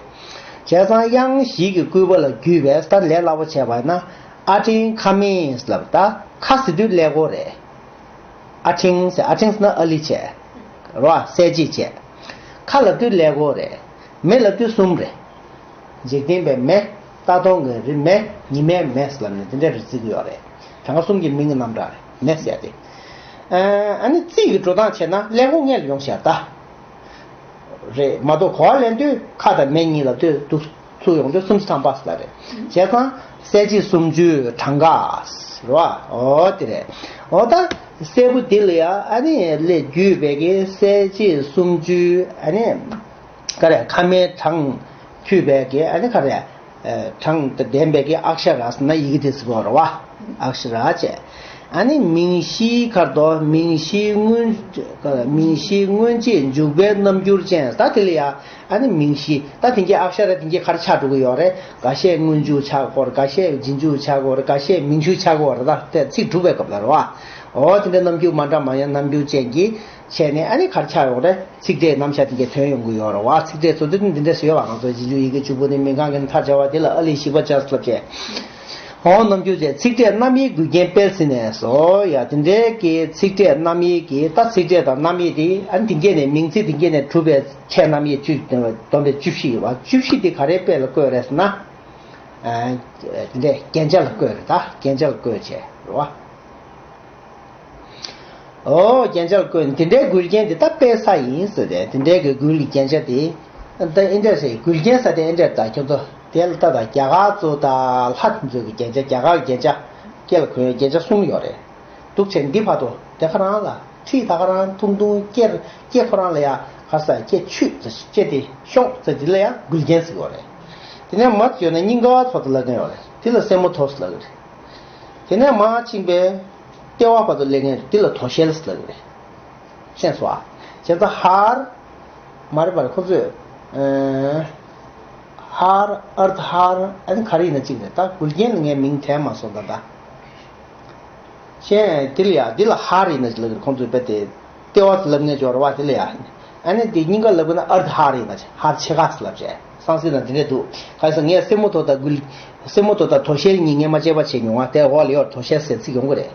བྱས་ཙང་དབྱངས་བཞི་གི་སྐུད་པ་ལ་བརྒྱུས་པས། ད་ལས་སླ་པོ་བྱས་པ་ཡིན་ན། ཨ་འཕྲེང་ཁ་མེད་ལབ། ད་ཁ་ཟེར་དུས་ཀླད་ཀོར་རེད། ཨ་འཕྲེང་ཟེར། ཨ་འཕྲེང་ཟེར་ན་ཨ་ལི་བྱས། རེད་བ། གསལ་བྱེད་བྱས། ཁ་ལབ་དུས་ཀླད་ཀོར་རེད། མེ་ལབ་དུས་གསུམ་རེད། འཇིག་རྟེན་པའི་མེ། ལྟ་སྟངས་ཀྱི་རི་མེ། ཉི་མའི་མེ་ལབ་ནས་དེ་འདྲའི་རི་བརྩི་གི་ཡོད་རེད། གྲངས་ཀ་གསུམ་གྱི་མིང་གི་རྣམ་གྲངས་རེད། མེ་ཟེར་ཏེ། ཨ་ནི་རྩིས་ཀྱི་འགྲོ་སྟངས་བྱས་ན་ཀླད་ཀོར་སྔོན་ལ་ཡོང་ཤག་ད། རེད་མ་གཏོགས། གོ་བ་ལེན་དུས་ཁ་དང་མེ་གཉིས་ལབ་དུས་འདུག་ཚུར་ཡོང་དུས་སུམ་ཅུ་ཐམ་པ་ལབ་རེད། བྱས་ཙང་གསལ་བྱེད་སུམ་ཅུའི་གྲངས་ཀ་རེད་བ། ཨོ་དེ་རེད། ཨོ་ད་སྲད་བུ་འདི་ལ་ཡ་ཨ་ནི་ལས་བརྒྱུས་པའི་གི་གསལ་བྱེད་སུམ་ཅུའི་ཨ་ནི་ག་རེ། ཁ་མའི་གྲངས་མཐུད་པའི་གི་ཨ་ནི་ག་རེ། གྲངས་དང་ལྡན་པའི་གི་ཨཀཤ་ར་ཟེར་ན་ཡི་གེ་དེ་ཟེར་གོ་རེད་བ། ཨཀཤ་ར་བྱས། ཨ་ནི་མིང་གཞིའི་ཁར་དོ། མིང་གཞིའི་སྔོན། མིང་གཞིའི་སྔོན་རྗེས་འཇུག་པའི་རྣམ་འགྱུར་ཅན། ད་དེ་ལ་ཡ་ཨ་ནི་མིང་གཞི། ད་དེ་གའི་ཨཀཤ་ར་དེ་གའི་ག་རེ་ཆགས་འགྲོ་གི་ཡོད་རེད། འགའ་ཤས་སྔོན་འཇུག་ཆགས་ཀྱི་ཡོད་རེད། འགའ་ཤས་རྗེས་འཇུག་ཆགས་ཀྱི་ཡོད་རེད། འགའ་ཤས་མིང་མཆུ་ཆགས་ཀྱི་ཡོད་རེད། ད་དེ་ཚིག་སྒྲུབ་པའི་སྐབས་ལ་རེད་བ། འོ་དེ་འདྲའི་རྣམ་འགྱུར་མ་འདྲ་མ་ཡིན་རྣམ་འགྱུར་ཅན་གྱི་བྱས་ནས་ཨ་ནི་ག་རེ་ཆགས་ཡོང་རེད། ཚིག་ཕྲད་རྣམ་གཞག་དེ་གའི་ཐོན་ཡོང་གི་ཡོད་རེད་བ། ཚིག་ཕྲད་ཚོ་དེ་འདི་འདྲ་ཞིག་ཡོད་བ། ང་ཚོ་རྗེས་འཇུག་ཡི་གེ་བཅུ་པོ་ནི་མི་གང་གི་མཐར་བྱ་བ་དེ་ལ་ཨ་ལི་ཞིག་པ་ཅག་ལབ་བྱས། འོ་རྣམ་འགྱུར་བཅས་ཚིག་ཕྲད་རྣམ་དབྱེའི་མགུལ་རྒྱན་སྤེལ་ཟིན་ནས་སོ། ཡ་དེ་འདྲའི་གི་ཚིག་ཕྲད་རྣམ་དབྱེ་གི་ད་ཚིག་ཕྲད་དང་རྣམ་དབྱེ་དེ་ཨ་ནི་དེ་གས་ནས་མིང་ཚིག་དེ་གས་ནས་གྲུབ་པའི་ཕྲད་རྣམ་དབྱེ་བཅུ། བསྡོམས་པས་བཅུ་བཞི་ཡོད་བ། བཅུ་བཞི་དེ་ག་རེ་དཔེ་ལ་བཀོད་རེད་ཟེར་ན། ཨ་དེ་འདྲའི་རྒྱན་ཆ་ལ་བཀོད་རེད། ད་རྒྱན་ཆ་ལ་བཀོད་བྱས་རེད་བ། ཨོ་རྒྱན་ཆ་ལ་བཀོད་ནས་དེ་འདྲའི་མགུལ་རྒྱན་དེ་ད་དཔེ་ས་ཡིན་ཟེར་ཏེ། དེ་འདྲའི་གི་མགུལ་གྱི་རྒྱན་ཆ་དེ་ད་ཨེ་འདྲ་ཟེར། མགུལ་རྒྱན་ཟེར་དེ་ཨེ་འདྲ། ད་ཁྱོད་ཚོ་དེ་ལ་ལྟ་དང་། རྒྱ་གར་ཚོ་དང་ལྷ་དེ་ཚོ་གི་རྒྱན་ཆ། རྒྱ་གར་གྱི་རྒྱན་ཆ་སྐེ་ལ་གོན་རྒྱན་ཆ་གསུམ་ཡོད་རེད། འདུག་བྱས་འདི་བར་དུ་དེ་ག་རང་ལ་འཁྲིས་ད་ག་རང་ཐུང་ཐུང་སྐེ། སྐེ་ཁོ་རང་ལ་ཡ་ག་རེ་ཟེར། སྐེ་ཆུད་ཟེར། སྐེ་དེ་ཤོང་ཟེར། དེ་ལ་ཡ་མགུལ་རྒྱན་ཟེར་གྱི་ཡོད་རེད། དེ་ནས་མར་ཡོང་ན་སྙིང་ག་བ་ཚོ་དེ་ལབ་མཁན་ཡོད་རེད། དེ་ལ་སེན་མོ་ཐོ་ཟེར་ལབ་ཀྱི་རེད། དེ་ནས་མར་ཕྱིན་པས་ལྟེ་བ་བར་དུ་སླེབས་མཁན་དེ་ལ་དོ་ཤལ་ཟེར་ལབ་ཀྱི་རེད། ཤེས་སོང་ཨ། བྱས་ཙང་ཧར་མ་རེད་པ། ཁོ་ཚོས་ཨ་ཧར་ཨརྡྷ་ཧར་ཨ་ནི་ག་རེ་ཡིན་ན་གཅིག་རེད། ད་མགུལ་རྒྱན་ལ་ངས་མིང་དྲན་མ་སོང་ད་ལྟ། ཤེས། དེ་ལ་ཡ་འདི་ལ་ཧར་ཡིན་ན་ལབ་ཀྱི་རེད། ཁོང་ཚོས་དཔེ་དེ་ལྟེ་བ་ལབ་མཁན་ཡོད་རེད་བ། དེ་ལ་ཡ། ཨ་ནི་དེ་སྙིང་ག་ལབ་དགོས་ན་ཨརྡྷ་ཧར་ཡིན་ན། ཧར་ཕྱེད་ཀ་ལབ་བྱས། སང་སི་ན་དེ་འདྲས་འདུག་ག་རེ་ཟེར། ངས་སེན་མོ་ཐོ་དང་མགུལ། སེན་མོ་ཐོ་དང་དོ་ཤལ་གཉིས་སྔོན་མ་དཔྱད་པ་བྱས་མྱོང་བ། དེ་འོག་ལ་ཡོད། དོ་ཤལ་ཟེར་ཚིག་ཡོང་གི་རེད།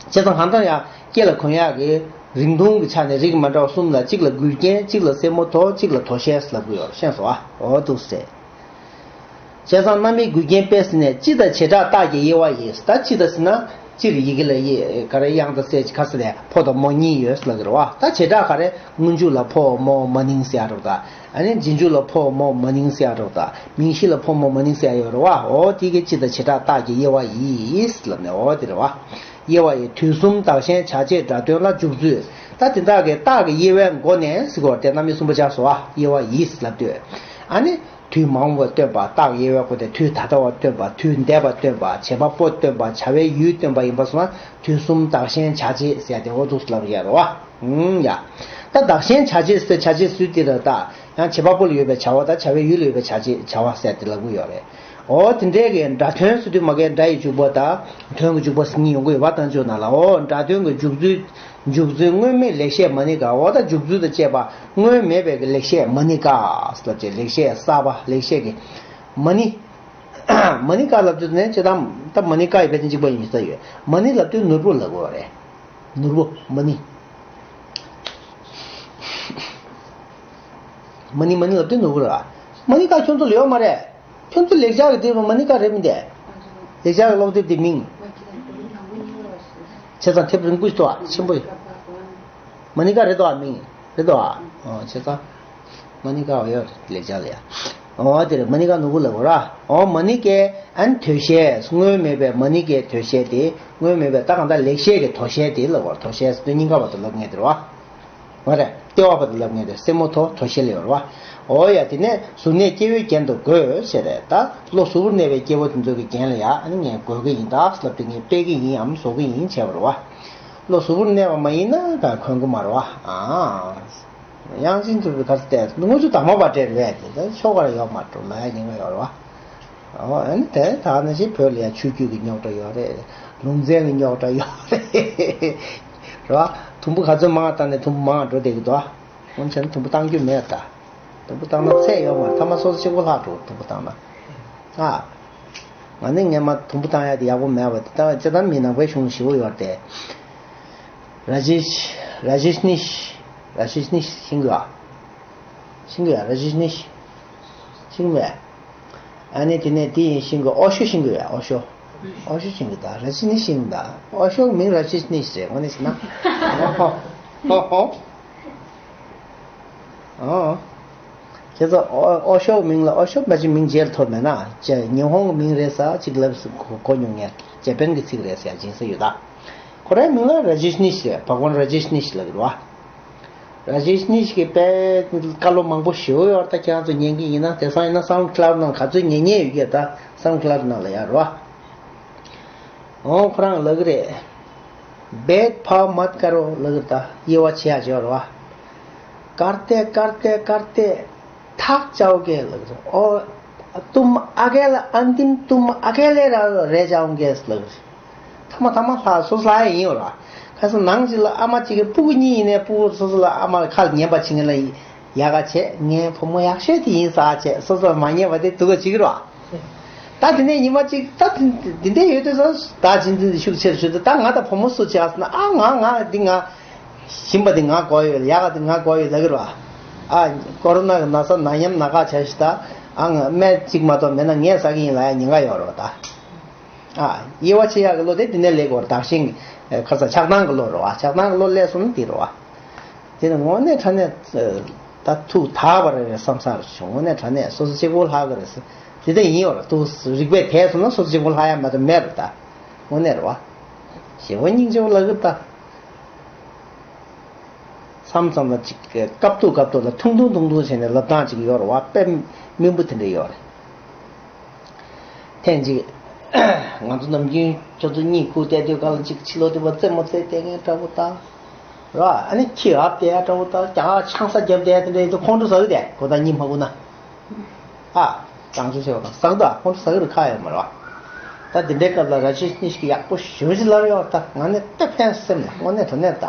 བྱས་ཙང་གང་ལྟར་ཡང་སྐེ་ལ་གོན་ཡག་གི་རིང་ཐུང་གི་ཆ་ནས་རིགས་མ་འདྲ་བ་གསུམ་ལ། གཅིག་ལ་མགུལ་རྒྱན། གཅིག་ལ་སེན་མོ་ཐོ། གཅིག་ལ་དོ་ཤལ་ལབ་ཀྱི་ཡོད་རེད། ཤེས་སོང་ཨ། འོ་འདུག་སེ། བྱས་ཙང་རྣམ་དབྱེའི་མགུལ་རྒྱན་སྤེལ་ཟིན་ནས། སྤྱི་དང་བྱེ་བྲག་རྟགས་ཀྱི་དབྱེ་བ་ཡིས། ད་སྤྱི་དང་ཟེར་ན་སྤྱིར་ཡི་གེ་ལ་དབྱེ། ག་རེ། དབྱངས་དང་གསལ་བྱེད་ཁ་ས་ལས་ཕོ་དང་མོ་གཉིས་ཡོད་ལབ་ཀྱི་རེད་བ། ད་བྱེ་བྲག་ག་རེ། སྔོན་འཇུག་ལ་ཕོ་མོ་མ་ནིང་ཟེར་ཡག་རེད་བ། ད་ཨ་ནི་རྗེས་འཇུག་ལ་ཕོ་མོ་མ་ནིང་ཟེར་ཡག་རེད་བ། ད་མིང་གཞི་ལ་ཕོ་མོ་མ་ནིང་ཟེར་ཡག་ཡོད་རེད་བ། འོ་དེ་གི་སྤྱི་དང་བྱེ་བྲག་རྟགས་ཀྱི་དབྱེ་བ་ཡིས་ལབ་ནས། འོ་དེ་རེད་བ། དབྱེ་བ་ཡི་དུས་གསུམ་བདག་གཞན་བྱ་བྱེད་སྒྲ་དོན་ལ། འཇུག་ཚུལ། ད་དེ་དག་གི་རྟགས་ཀྱི་དབྱེ་བའི་སྒོ་ནས་ཟེར་གོ་དེ་རྣམ་དབྱེ་གསུམ་པོ་ཆགས་སོང་བ། དབྱེ་བ་ཡིས་ལབ་དུས། ཨ་ནི། དུས་མ་འོངས་པ་སྟོན་པ། རྟགས་དབྱེ་བའི་སྒོ་ནས་དུས་ད་ལྟ་བ་སྟོན་པ། དུས་འདས་པ་སྟོན་པ། བྱེད་པ་པོ་སྟོན་པ། བྱ་བའི་ཡུལ་སྟོན་པ་ཡིན་པ་སོང་ན། དུས་གསུམ་བདག་གཞན་བྱ་བྱེད་ཟེར་ཏེ་འོ་འདུག་ལབ་ཡ་རེད་བ། ཨུམ་ཡ། ད་བདག་གཞན་བྱ་བྱེད་ཟེར། བྱ་བྱེད་ཟེར་དུས་ད་ལྟ་ཡང་བྱེད་པ་པོ་ལ་ཡོད་པའི་བྱ་བ་དང་། བྱ་བའི་ཡུལ་ལ་ཡོད་པའི་བྱ་བྱེད་བྱ་བ་ཟེར་ཏེ་ལབ་ཀྱི་ཡོད་རེད། འོ་དེ་འདྲའི་གི་སྒྲ་དོན་ཟེར་དུས་མ་གིའི་སྒྲ་ཡི་འཇུག་པ་དང་དོན་གྱི་འཇུག་པ་ཟེར་གཉིས་ཡོང་གི་ཡོད་པ། བསྟན་བཅོས་ནང་ལ། འོ་སྒྲ་དོན་གྱི་འཇུག་ཚུལ། འཇུག་ཚུལ་སྔོན་མེད་ལེགས་བཤད་མ་ཎི་ཀ། འོ་ད་འཇུག་ཚུལ་དང་བཅས་པ་སྔོན་མེད་པའི་གི་ལེགས་བཤད་མ་ཎི་ཀ་ཟེར་ལབ་བྱས། ལེགས་བཤད་གསར་པ། ལེགས་བཤད་ཀྱི་མ་ཎི། མ་ཎི་ཀ་ལབ་དུས་ནས་སྤྱིར་བཏང་ད་མ་ཎི་ཀ་ཡི་ཕལ་ཆེར་གཅིག་པ་ཡིན་ས་ཡོད། མ་ཎི་ལབ་དུས་ནོར་བུ་ལབ་དགོས་རེད། ནོར་བུ་མ་ཎི། མ་ཎི་མ་ཎི་ལབ་དུས་ནོར་བུ་རེད། མ་ཎི་ཀ་ཁྱོད་ཚོ་ལ་ཡོད་མ་རེད། ཁྱོད་ཚོ་ལེགས་སྦྱར་གྱི་དེབ་མ་ཎི་ཀ་རེད་མི་འདུག་ལེགས་སྦྱར་གྱི་ཀློག་དེབ་དེ་མིང་། བྱས་ཙང་དེབ་རིང་པོ་ཞིག་འདུག་ཨ། ཆེན་པོ་ཞིག་མ་ཎི་ཀ་རེད་འདུག་ཨ། མིང་རེད་འདུག་ཨ། ཨོ་བྱས་ཙང་མ་ཎི་ཀ་ཡོད་ལེགས་སྦྱར་ལ་ཡ། ཨོ་དེ་རེད། མ་ཎི་ཀ་ནོར་བུ་ལབ་དགོས་ར། ཨོ་མ་ཎི་ཀའི་ཨན་དོ་ཤལ། སྔོན་མེད་པའི་མ་ཎི་ཀའི་དོ་ཤལ་དེ། སྔོན་མེད་པའི་ད་གང་ལྟར་ལེགས་བཤད་ཀྱི་དོ་ཤལ་དེ་ལབ་དགོས་ར། དོ་ཤལ་ཟེར་དུས་སྙིང་ག་བར་དུ་ལབ་མཁན་དེ་རེད་བ། མ་རེད། ལྟེ་བ་བར་དུ་ལབ་མཁན་དེ་སེན་མོ་ཐོ་དོ་ཤལ་ཡོད་རེད་བ། འོ་ཡ། དེ་ནས་གཟུར་གནས་སྐྱེ་བོའི་རྒྱན་དུ་དགོད་ཟེར་རེད། ད་བློ་གཟུ་བོར་གནས་པའི་སྐྱེ་བོ་དེ་ཚོ་གི་རྒྱན་ལ་ཡ་ཨ་ནི་ངས་དགོད་ཀྱི་ཡིན་ད་ལབ་དེ་ངས་སྤེལ་གྱི་ཡིན་འམ་བཟོ་གི་ཡིན་བྱས་པ་རེད་བ། བློ་གཟུ་བོར་གནས་པ་མ་ཡིན་ན་ག་གོན་གི་མ་རེད་བ། ཨ། དབྱངས་ཅན་གྲུབ་པའི་ག་ཚོད་བལྟས་དངུལ་ཆུ་དྭངས་མ་པ་སྤྲད་རེད་དེ། ད་ཆོ་ག་ར་ཡོད་མ་འགྲོ་ལ་ཡ་ཉེན་ཁ་ཡོད་རེད་བ། ཨོ་ཨ་ནི་དེ་ད་ནང་བཞིན་བོད་ལ་ཡ་ཆོས་བརྒྱུད་ཀྱི་རྙོག་དྲ་ཡོད་རེད། ལུང་ཚན་གྱི་རྙོག་དྲ་ཡོད་རེད། རེད་བ། དུམ་བུ་ག་ཚོད་མང་བཏང་ནས་དུམ་བུ་མང་འགྲོ་བསྡད་ཀྱི་འདུག་ཨ། འོན་ཀྱང་དུམ་བུ་བཏང་རྒྱུ་མེད་ད། དུམ་བུ་བཏང་ན་ཚད་ཡོད་མ་རེད། ཐ་མ་སོ་སོ་གཅིག་པོ་ལྷག་འགྲོ་དུམ་བུ་བཏང་ན། ཨ། ང་ནི་སྔན་མ་དུམ་བུ་བཏང་ཡ་དེ་ཡག་པོ་མེད་པ་དེ་ལྟ་བ་ཅི་ལྟར་མི་ནག་པའི་གཞུང་ཞེ་པོ་ཡོད་རེད་དེ། ར་ཇེཤ། ར་ཇེཤ་ནིཤ། ར་ཇེཤ་ནིཤ་ཤེས་ཀྱི་ཡོད་ཨ། ཤེས་ཀྱི་ཡོད་ཨ། ར་ཇེཤ་ནིཤ། ཤེས་ཀྱི་མེད། ཨ་ནི་དེ་ནས་དེ་ཡིན་ཤེས་ཀྱི། ཨོ་ཤོ་ཤེས་ཀྱི་ཡོད་ཨ། ཨོ་ཤོ། ཨོ་ཤོ་ཤེས་ཀྱི་ད། ར་ཇེཤ་ནིཤ་ཤེས་ཀྱི་ད། ཨོ་ཤོ་མིང་ར་ཇེཤ་ནིཤ་རེད། དངོས་གནས་བྱས་ན། ཧོ་ཧོ་ཧོ། ཨོ། ཁྱེད་ཚོ་ཨོ་ཨོ་ཤོ་མིང་ལ། ཨོ་ཤོ་མ་གཅིག་མིང་རྗེས་ལ་ཐོབ་མེད་ན། ཅེ་ཉི་ཧོང་གི་མིང་རེད་ས་གཅིག་ལབ་སུ་གོ་གོ་མྱོང་ངས། ཇེ་པན་གི་ཚིག་རེད་ཟེར་ཡ་སྦྱིན་ས་ཡོད་ད། ཁོ་རའི་མིང་ལ་ར་ཇེཤ་ནིཤ་རེད། བྷ་ག་ཝན་ར་ཇེཤ་ནིཤ་ལབ་ཀྱི་རེད་བ། ར་ཇེཤ་ནིཤ་གི་དཔེ་བཀའ་སློབ་མང་པོ་ཞེ་པོ་ཡོད་རེད་ད། ཁྱེད་རང་ཚོ་ཉན་གི་ཡིན་ན། དེང་སང་ཡིན་ན་སའུན་ཌི་ཀ་ལའུ་ཌི་ནང་ག་ཚོད་ཉན་ཉན་ཡོད་ཀྱི་ད། སའུན་ཌི་ཀ་ལའུ་ཌི་ནང་ལ་ཡོད་རེད་བ། འོ་ཁོ་རང་ལབ་ཀྱི་རེད། भेदभाव मत करो ལབ་ཀྱི་རེད་ད། དབྱེ་བ་ཕྱེ་ཡ་བྱེད་རེད་བ། करते करते करते थक जाओगे ལབ་ཀྱི་རེད། ओ तुम अकेला, अंतिम तुम अकेले रह जाओगे ལབ་ཀྱི་རེད། ཐ་མ་ཐ་མ་ལྷག་སོ་སོ་ལྷག་ཡ་ཡིན་ཡོད་ར། ཁ་སང་ནང་ཅིག་ལ་ཨ་མ་གཅིག་གིས་སྤུ་གུ་གཉིས་ཡིན་ནའི་སྤུ་གུ་སོ་སོ་ལ་ཨ་མ་ལ་ཁ་ལ་ཉན་པ་བྱེད་མཁན་ལ་ཡག་ག་བྱས། ངའི་བུ་མོ་ཡག་ཤོས་དེ་ཡིན་ས་བྱས། སོ་སོ་ལ་མ་ཉན་པ་དེ་སྡུག་ག་བྱེད་ཀྱི་ར། ད་དེ་ནས་ཉི་མ་གཅིག་ད་དེ་འདྲ་ཡོད་དུས་ཙང་ད་ཕྱིན་ཚུལ་འདི་ཤུགས་ཆེར་ཞུ་དུས། ད་ང་དང་བུ་མོ་སུ་བྱས་ཟེར་ན། ཨ་ང་ང་འདི་ང་ཞིམ་པ་འདི་ང་དགོས་ཡོད། ཡག་ག་འདི་ང་དགོས་ཡོད་ལབ་ཀྱི་ར། ཨ་ཀོ་རོ་ན་གི་ན་ཚ་ན་ཉམས་ན་ཁག་བྱས་ཤིག་ད། ཨ་ང་སྨན་གཅིག་མ་གཏོགས་མེད་ན་ངས་ཟ་གི་ཡིན་ལབ་ཡ་ཉེན་ཁ་ཡོད་ར་བ་ད། ཨ། དབྱེ་བ་ཕྱེ་ཡག་གི་བློ་དེ་འདི་ནས་སླེབས་དགོས་རེད། བདག་གཞན་གྱི་ཁ་ས་ཆགས་སྡང་གི་བློ་རེད་བ། ཆགས་སྡང་གི་བློ་སླེབས་སོང་ན་འདི་རེད་བ། དེ་ནི་དངོས་གནས་དྲང་གནས་ད་ཐུགས་དག་པ་རེད་བསམ་ས་རེད་བྱུང་། དངོས་གནས་དྲང་གནས་སོ་སོ་གཅིག་པོ་ལྷག་གི་རེད་ཟེར། དེ་ལྟ་ཡིན་ཡོད་རེད། ཐུགས་རིག་པས་དེད་སོང་ན་སོ་སོ་གཅིག་པོ་ལྷག་ཡ་མ་གཏོགས་མེད་རེད་ད། དངོས་གནས་རེད་བ། ཞེ་པོ་སྙིང་རྗེ་པོ་ལབ་གི་ད། མཚམས་མཚམས་ལ་ཅིག་སྐབས་ཐུག་སྐབས་ཐུག་ལ་ཐུང་ཐུང་ཐུང་ཐུང་བྱས་ནས་ལབ་སྟངས་ཅིག་ཡོད་རེད་བ། དཔེ་སྨིན་པོ་དེ་འདྲ་ཡོད་རེད། ཐེངས་ཅིག་ང་ཚོ་ནམ་རྒྱུན་ཁྱོད་ཚོ་གཉིད་ཁུག་བསྡད་དུས་སྒང་ལ་ཅིག་ཕྱི་ལོགས་དེ་བ་རྩེད་མོ་རྩེ་བསྡད་མཁན་འདྲ་པོ་དང་། ར། ཨ་ནི་ཁྱི་ཨབ་བསྡད་ཡ་འདྲ་པོ་དང་། རྒྱ་གར་ཆང་ས་བརྒྱབ་བསྡད་ཡ་དེ་འདྲ་ཡིན་དུས་ཁོང་ཁྲོ་ཟ་གི་བསྡད་ཁོ་ད་གཉིད་མ་ཁུག་ན། ཨ། གཙང་ཆུ་ཆེ་བ་དང་ཟག་དང་ཁོང་ཚོ་ཟག་རུ་ཁ་ཡོད་མ་རེད་བ། ད་འདི་འདྲའི་སྐབས་ལ་ར་ཇེཤ་ནི་ཤི་གིས་ཡག་པོ་ཞེ་པོ་ཅིག་ལབ་ཡོད་ད། ང་ནི་དཔེ་ཕན་སེམས་ལ་དངོས་གནས་དྲང་གནས་ད།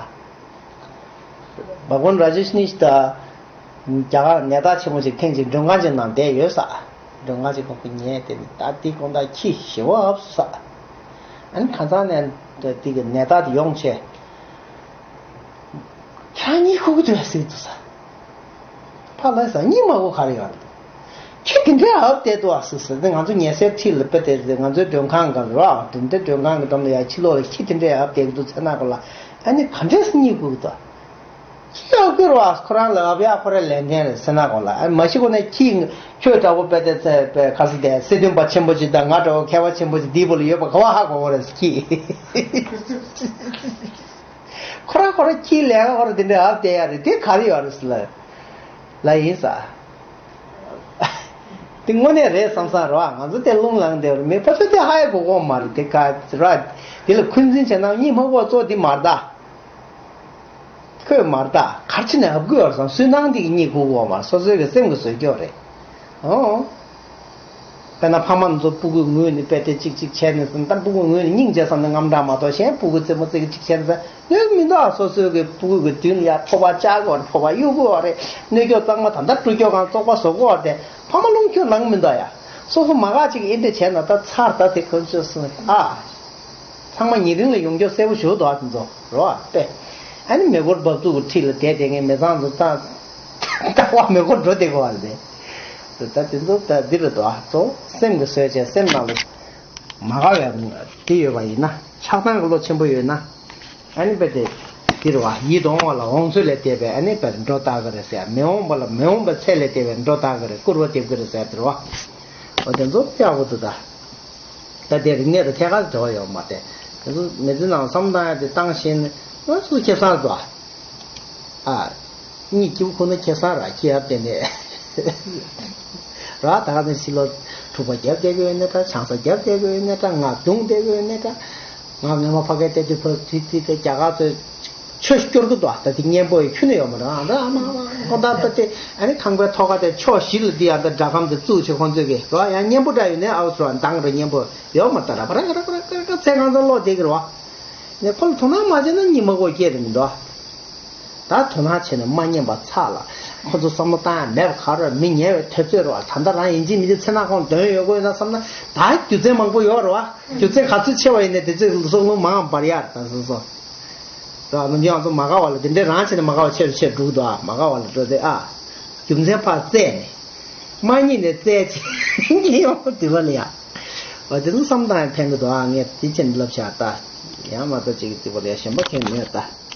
བ་གོན་ར་ཇེཤ་ནི་ཤི་ད་རྒྱ་གར་ནད་བརྟག་ཆེན་མོ་ཅིག་ཐེངས་ཅིག་མགྲོན་ཁང་ཅིག་ནང་བསྡད་ཡོད་ས། མགྲོན་ཁང་ཅིག་ཁོང་གིས་ཉན་དེ་ནི་ད་འདི་དགོང་དག་ཁྱི་ཞེ་པོ་ཨབ་སོང་ས། ཨ་ནི་ཁ་སང་ནས་འདི་གི་ནད་བརྟག་དེ་ཡོང་བྱས། ཁྱེད་རང་གཉིད་ཁུག་གི་འདུག་ཟེར་འདུག་ས། ཕར་ལ་ས་གཉིད་མ་ཁུག་ག་རེ་ཡོད་རེད། ཁྱི་དེ་འདྲའི་ཨབ་བསྡད་འདུག་ཨ་ཟེར་ཟེར་ཏེ། ང་ཚོ་ཉལ་སའི་འཁྲིས་ལ་དཔེ་དེ་ང་ཚོའི་མགྲོན་ཁང་ག་རེད་བ། དེ་འདྲའི་མགྲོན་ཁང་གི་འགྲམ་ལ་ཡ་ཕྱི་ལོགས་ལ་ཁྱི་དེ་འདྲའི་ཨབ་བསྡད་ཀྱི་འདུག་ཚེ་ན་ཁོ་ལ། ཨ་ནི་ག་འདྲས་སེ་གཉིད་ཁུག་གི་འདུག་ཁྱི་ཨབ་ཀྱི་རེད་བ། ཁོ་རང་ལ་ཨབ་ཡ་ཁོ་རའི་ལས་འགན་རེད་ཚེ་ན་ཁོ་ལ། ཨ་མ་གཞི་ཁོ་ནས་ཁྱི་ཁྱོད་འདྲ་པོ་དཔེ་དེ་ཚེ་དཔེ་ག་ཟེར་དེ་སྲིད་དོན་པ་ཆེན་པོ་ཅིག་དང་ང་འདྲ་པོ་མཁས་པ་ཆེན་པོ་ཅིག་འདི་པོ་ལ་ཡོད་པ་ག་བ་ཧ་གོ་བ་རེད་ཁྱི། ཁོ་རང་ཁོ་རང་ཁྱིའི་ལས་ཀ་ཁོ་རང་དེ་འདྲ་ཨབ་བསྡད་ཡ་རེད། དེ་ག་རེ་ཡོད་རེད་ཟེར་ལ། ལ་ཡིན་ས། དེ་དངོས་གནས་རེད་བསམ་བསམ་རེད་བ། ང་ཚོ་དེ་རླུང་ལངས་བསྡད་པ་རེད། མི་ཕལ་ཆེར་དེ་ཧ་ཡང་གོ་གི་མ་རེད། དེ་ག་རེད་བ། དེ་ལ་འཁོན་འཛིན་བྱེད་སྟངས་གཉིས་མ་གོ་གཙོ་དེ་མ་རེད་ད། ཁོས་མ་རེད་ད། ག་རེ་བྱས་ནས་ཧབ་དགོས་བར་སོང་། སུན་སྣང་དེ་གཉིས་གོ་གི་མ་རེད། སོ་སོའི་གི་སེམས་ཀྱི་བཟོས་ཀྱོག་རེད། ཨོ། དཔེར་ན་ཕ་མ་ཚོ་སྤུ་གུའི་ངོས་ནས་དཔེ་དེ་གཅིག་གཅིག་བྱས་ནས་ཟིན་ད། སྤུ་གུའི་ངོས་ནས་སྙིང་རྗེ་བསམ་ནས་དངངས་སྐྲག་མ་གཏོགས། གཞན་སྤུ་གུ་རྩེད་མོ་རྩེ་གི་གཅིག་བྱས་ནས་ཟིན་ནོས་མི་འདུག་ཨ། སོ་སོའི་གི་སྤུ་གུ་གི་མདུན་ལ་ཡ་ཕོར་པ་བཅག་གི་ཡོད་རེད། ཕོར་པ་གཡུག་གི་ཡོད་རེད། སྣོད་ཀྱོག་གཙང་མ་ད་ལྟ་དཀྲུག་ཀྱོག་གང་བཙོག་པ་བཟོ་གི་ཡོད་རེད། ཕ་མ་རླུང་ཁྱུ་ལངས་མི་འདུག་ཡ། སོ་སོ་མ་ག་ཅིག་ཨེ་འདྲ་བྱས་ན་ད་ཚར་ད། དེ་ཁོ་ཚོས་སུ་ཨ། ཚང་མ་ཉེ་རིང་ལ་ཡོང་རྒྱུ་གསལ་པོ་ཞུ་འདུག་ཨ། དེ་ཚོ་རོ་ཨ་པེ། ཨ་ནི་མེ་འཁོར་འབབ་ཚུགས་ཀྱི་འཁྲིས་ལ་བསྡད་བསྡད་མཁན་མི་ཚང་ཚོ་ད། ད་བ་མེ་འཁོར་འགྲོ་བསྡད་དགོས་པ་རེད། ད་དེ་ཚོ་ད་འདི་རེད་དོ་ཨ། གཙོ་བོ་སེམས་ཀྱི་བཟོས་བྱས་སེམས་ནང་ལ་མ་དགའ་བའི་དེ་ཡོད་པ་ཡིན་ན། ཆགས་སྡང་གི་བློ་ཆེན་པོ་ཡོད་ན། ཨ་ནི་དཔེ་དེ་འདི་རེད་བ། ཡིད་འོང་བ་ལ་འོང་ཚོད་ལས་འདས་པའི་ཨ་ནི་དཔེ་འགྲོ་ལྟ་གི་རེད་ཟེར། མི་འོང་བ་ལ་མི་འོང་བའི་ཚད་ལས་འདས་པའི་འགྲོ་ལྟ་གི་རེད། སྐུར་བ་འདེབས་གི་རེད་ཟེར་དེ་རེད་བ། འོ་དེ་ཚོ་ཡག་པོ་འདུག་ད། ད་དེ་རིག་གནས་དང་ཐད་ཀར་འབྲེལ་བ་ཡོད་མ་རེད། དེ་ཚོ་མི་ཚེ་ནང་བསམ་བཏང་ཡ་དེ་བཏང་ཤེས་ནས་ང་ཚོ་ཁེ་བཟང་འདུག་ཨ། ཨ། གཉིད་སྐྱིད་པོ་ཁུག་ན་ཁེ་བཟང་ར་ཁེ་ཡར་བསྡད་ནས། ར་ད་ག་ནས་ཕྱི་ལོགས་འཁྲུག་པ་རྒྱབ་བསྡད་དགོས་ཡོད་ནའི་འདྲ། ཆང་ས་རྒྱབ་བསྡད་དགོས་ཡོད་ནའི་འདྲ། ང་རྡུང་བསྡད་དགོས་ཡོད་ནའི་འདྲ། ང་སྔོན་མ་ཕ་གིར་བསྡད་དུས་ཕ་དེ་དེ་དེ་རྒྱ་གར་ཚོས་ཆོས་སྐྱོར་གི་འདུག་ད་དེ་གཉེན་པོ་ཡི་ཁྱོན་ནས་ཡོད་མ་རེད། ཨ་ད་ཨ་མ་ཨ་མ་ཁོ་ད་ད་དེ་ཨ་ནི་ཁང་པའི་ཐོག་ཁ་དེ་ཕྱོགས་བཞི་ལ་འདི་ཨ་ད་སྒྲ་སྒམ་དེ་བཙུགས་བྱས་ཁོང་ཚོས་གི་རོ། ཡང་གཉེན་པོ་འདྲ་ཡོད་ནའི་ཨའུ་སུ་ར་མདང་ར་གཉེན་པོ་ཡོད་མ་རེད། ད་ར་པ་ར་ར་པ་ར་ཀ་ཀ་ཚེ་གང་ཚང་ལོག་བསྡད་གི་རེད་བ། ནས་ཁོ་ལ་དོ་སྣང་མ་བྱས་ན་གཉིད་མ་ཁུག་སྐྱེ་རེད་མི་འདུག་ད་དོ་སྣང་བྱས་ནས་མ་ཉན་པ་ཚར་ལ། ཁོ་ཚོ་བསམ་བློ་བཏང་ཡ་མེད་པ་ག་རེ། མི་ཉལ་བའི་དུས་ཚོད་རེད་བ། ད་ལྟ་རང་ཡིན་གཅིག་མིན་གཅིག་མཚན་ནག་ཁོང་འདོན་ཡོད་དགོས་ན་བསམ་ན། ད་རྒྱུ་མཚན་མང་པོ་ཡོད་རེད་བ། རྒྱུ་མཚན་ག་ཚོད་ཆེ་བ་ཡིན་ནའི་དེ་ཚོས་ལུགས་སྲོག་ལུང་མང་བར་ཡར་ད་སོ་སོ། རེད་བ། ནམ་རྒྱུན་ང་ཚོ་མ་དགའ་བ་ལ་དེ་འདྲའི་རང་བྱས་ནས་མ་དགའ་བ་ཆེ་རུ་ཆེ་རུ་འགྲོ་གི་འདུག་ཨ། མ་དགའ་བ་ལ་འགྲོ་དེ་ཨ། རྒྱུ་མཚན་ཕར་བཙལ་ནས། མ་རྙེད་ནས་བཙལ་བྱས་རྙེད་ཡོང་དུས་བ་ལ་ཡ། འོ་དེ་ཚོ་བསམ་བཏང་ཡ་ཕན་གི་འདུག་ཨ། ངས་དེ་ཕྱིན་ལབ་བཞག་ད། ཡང་མ་གཏོགས་ཅིག་གི་དུས་བ་ལ་ཡ་གཞན་པ་ཁྱོན་མེད་ད།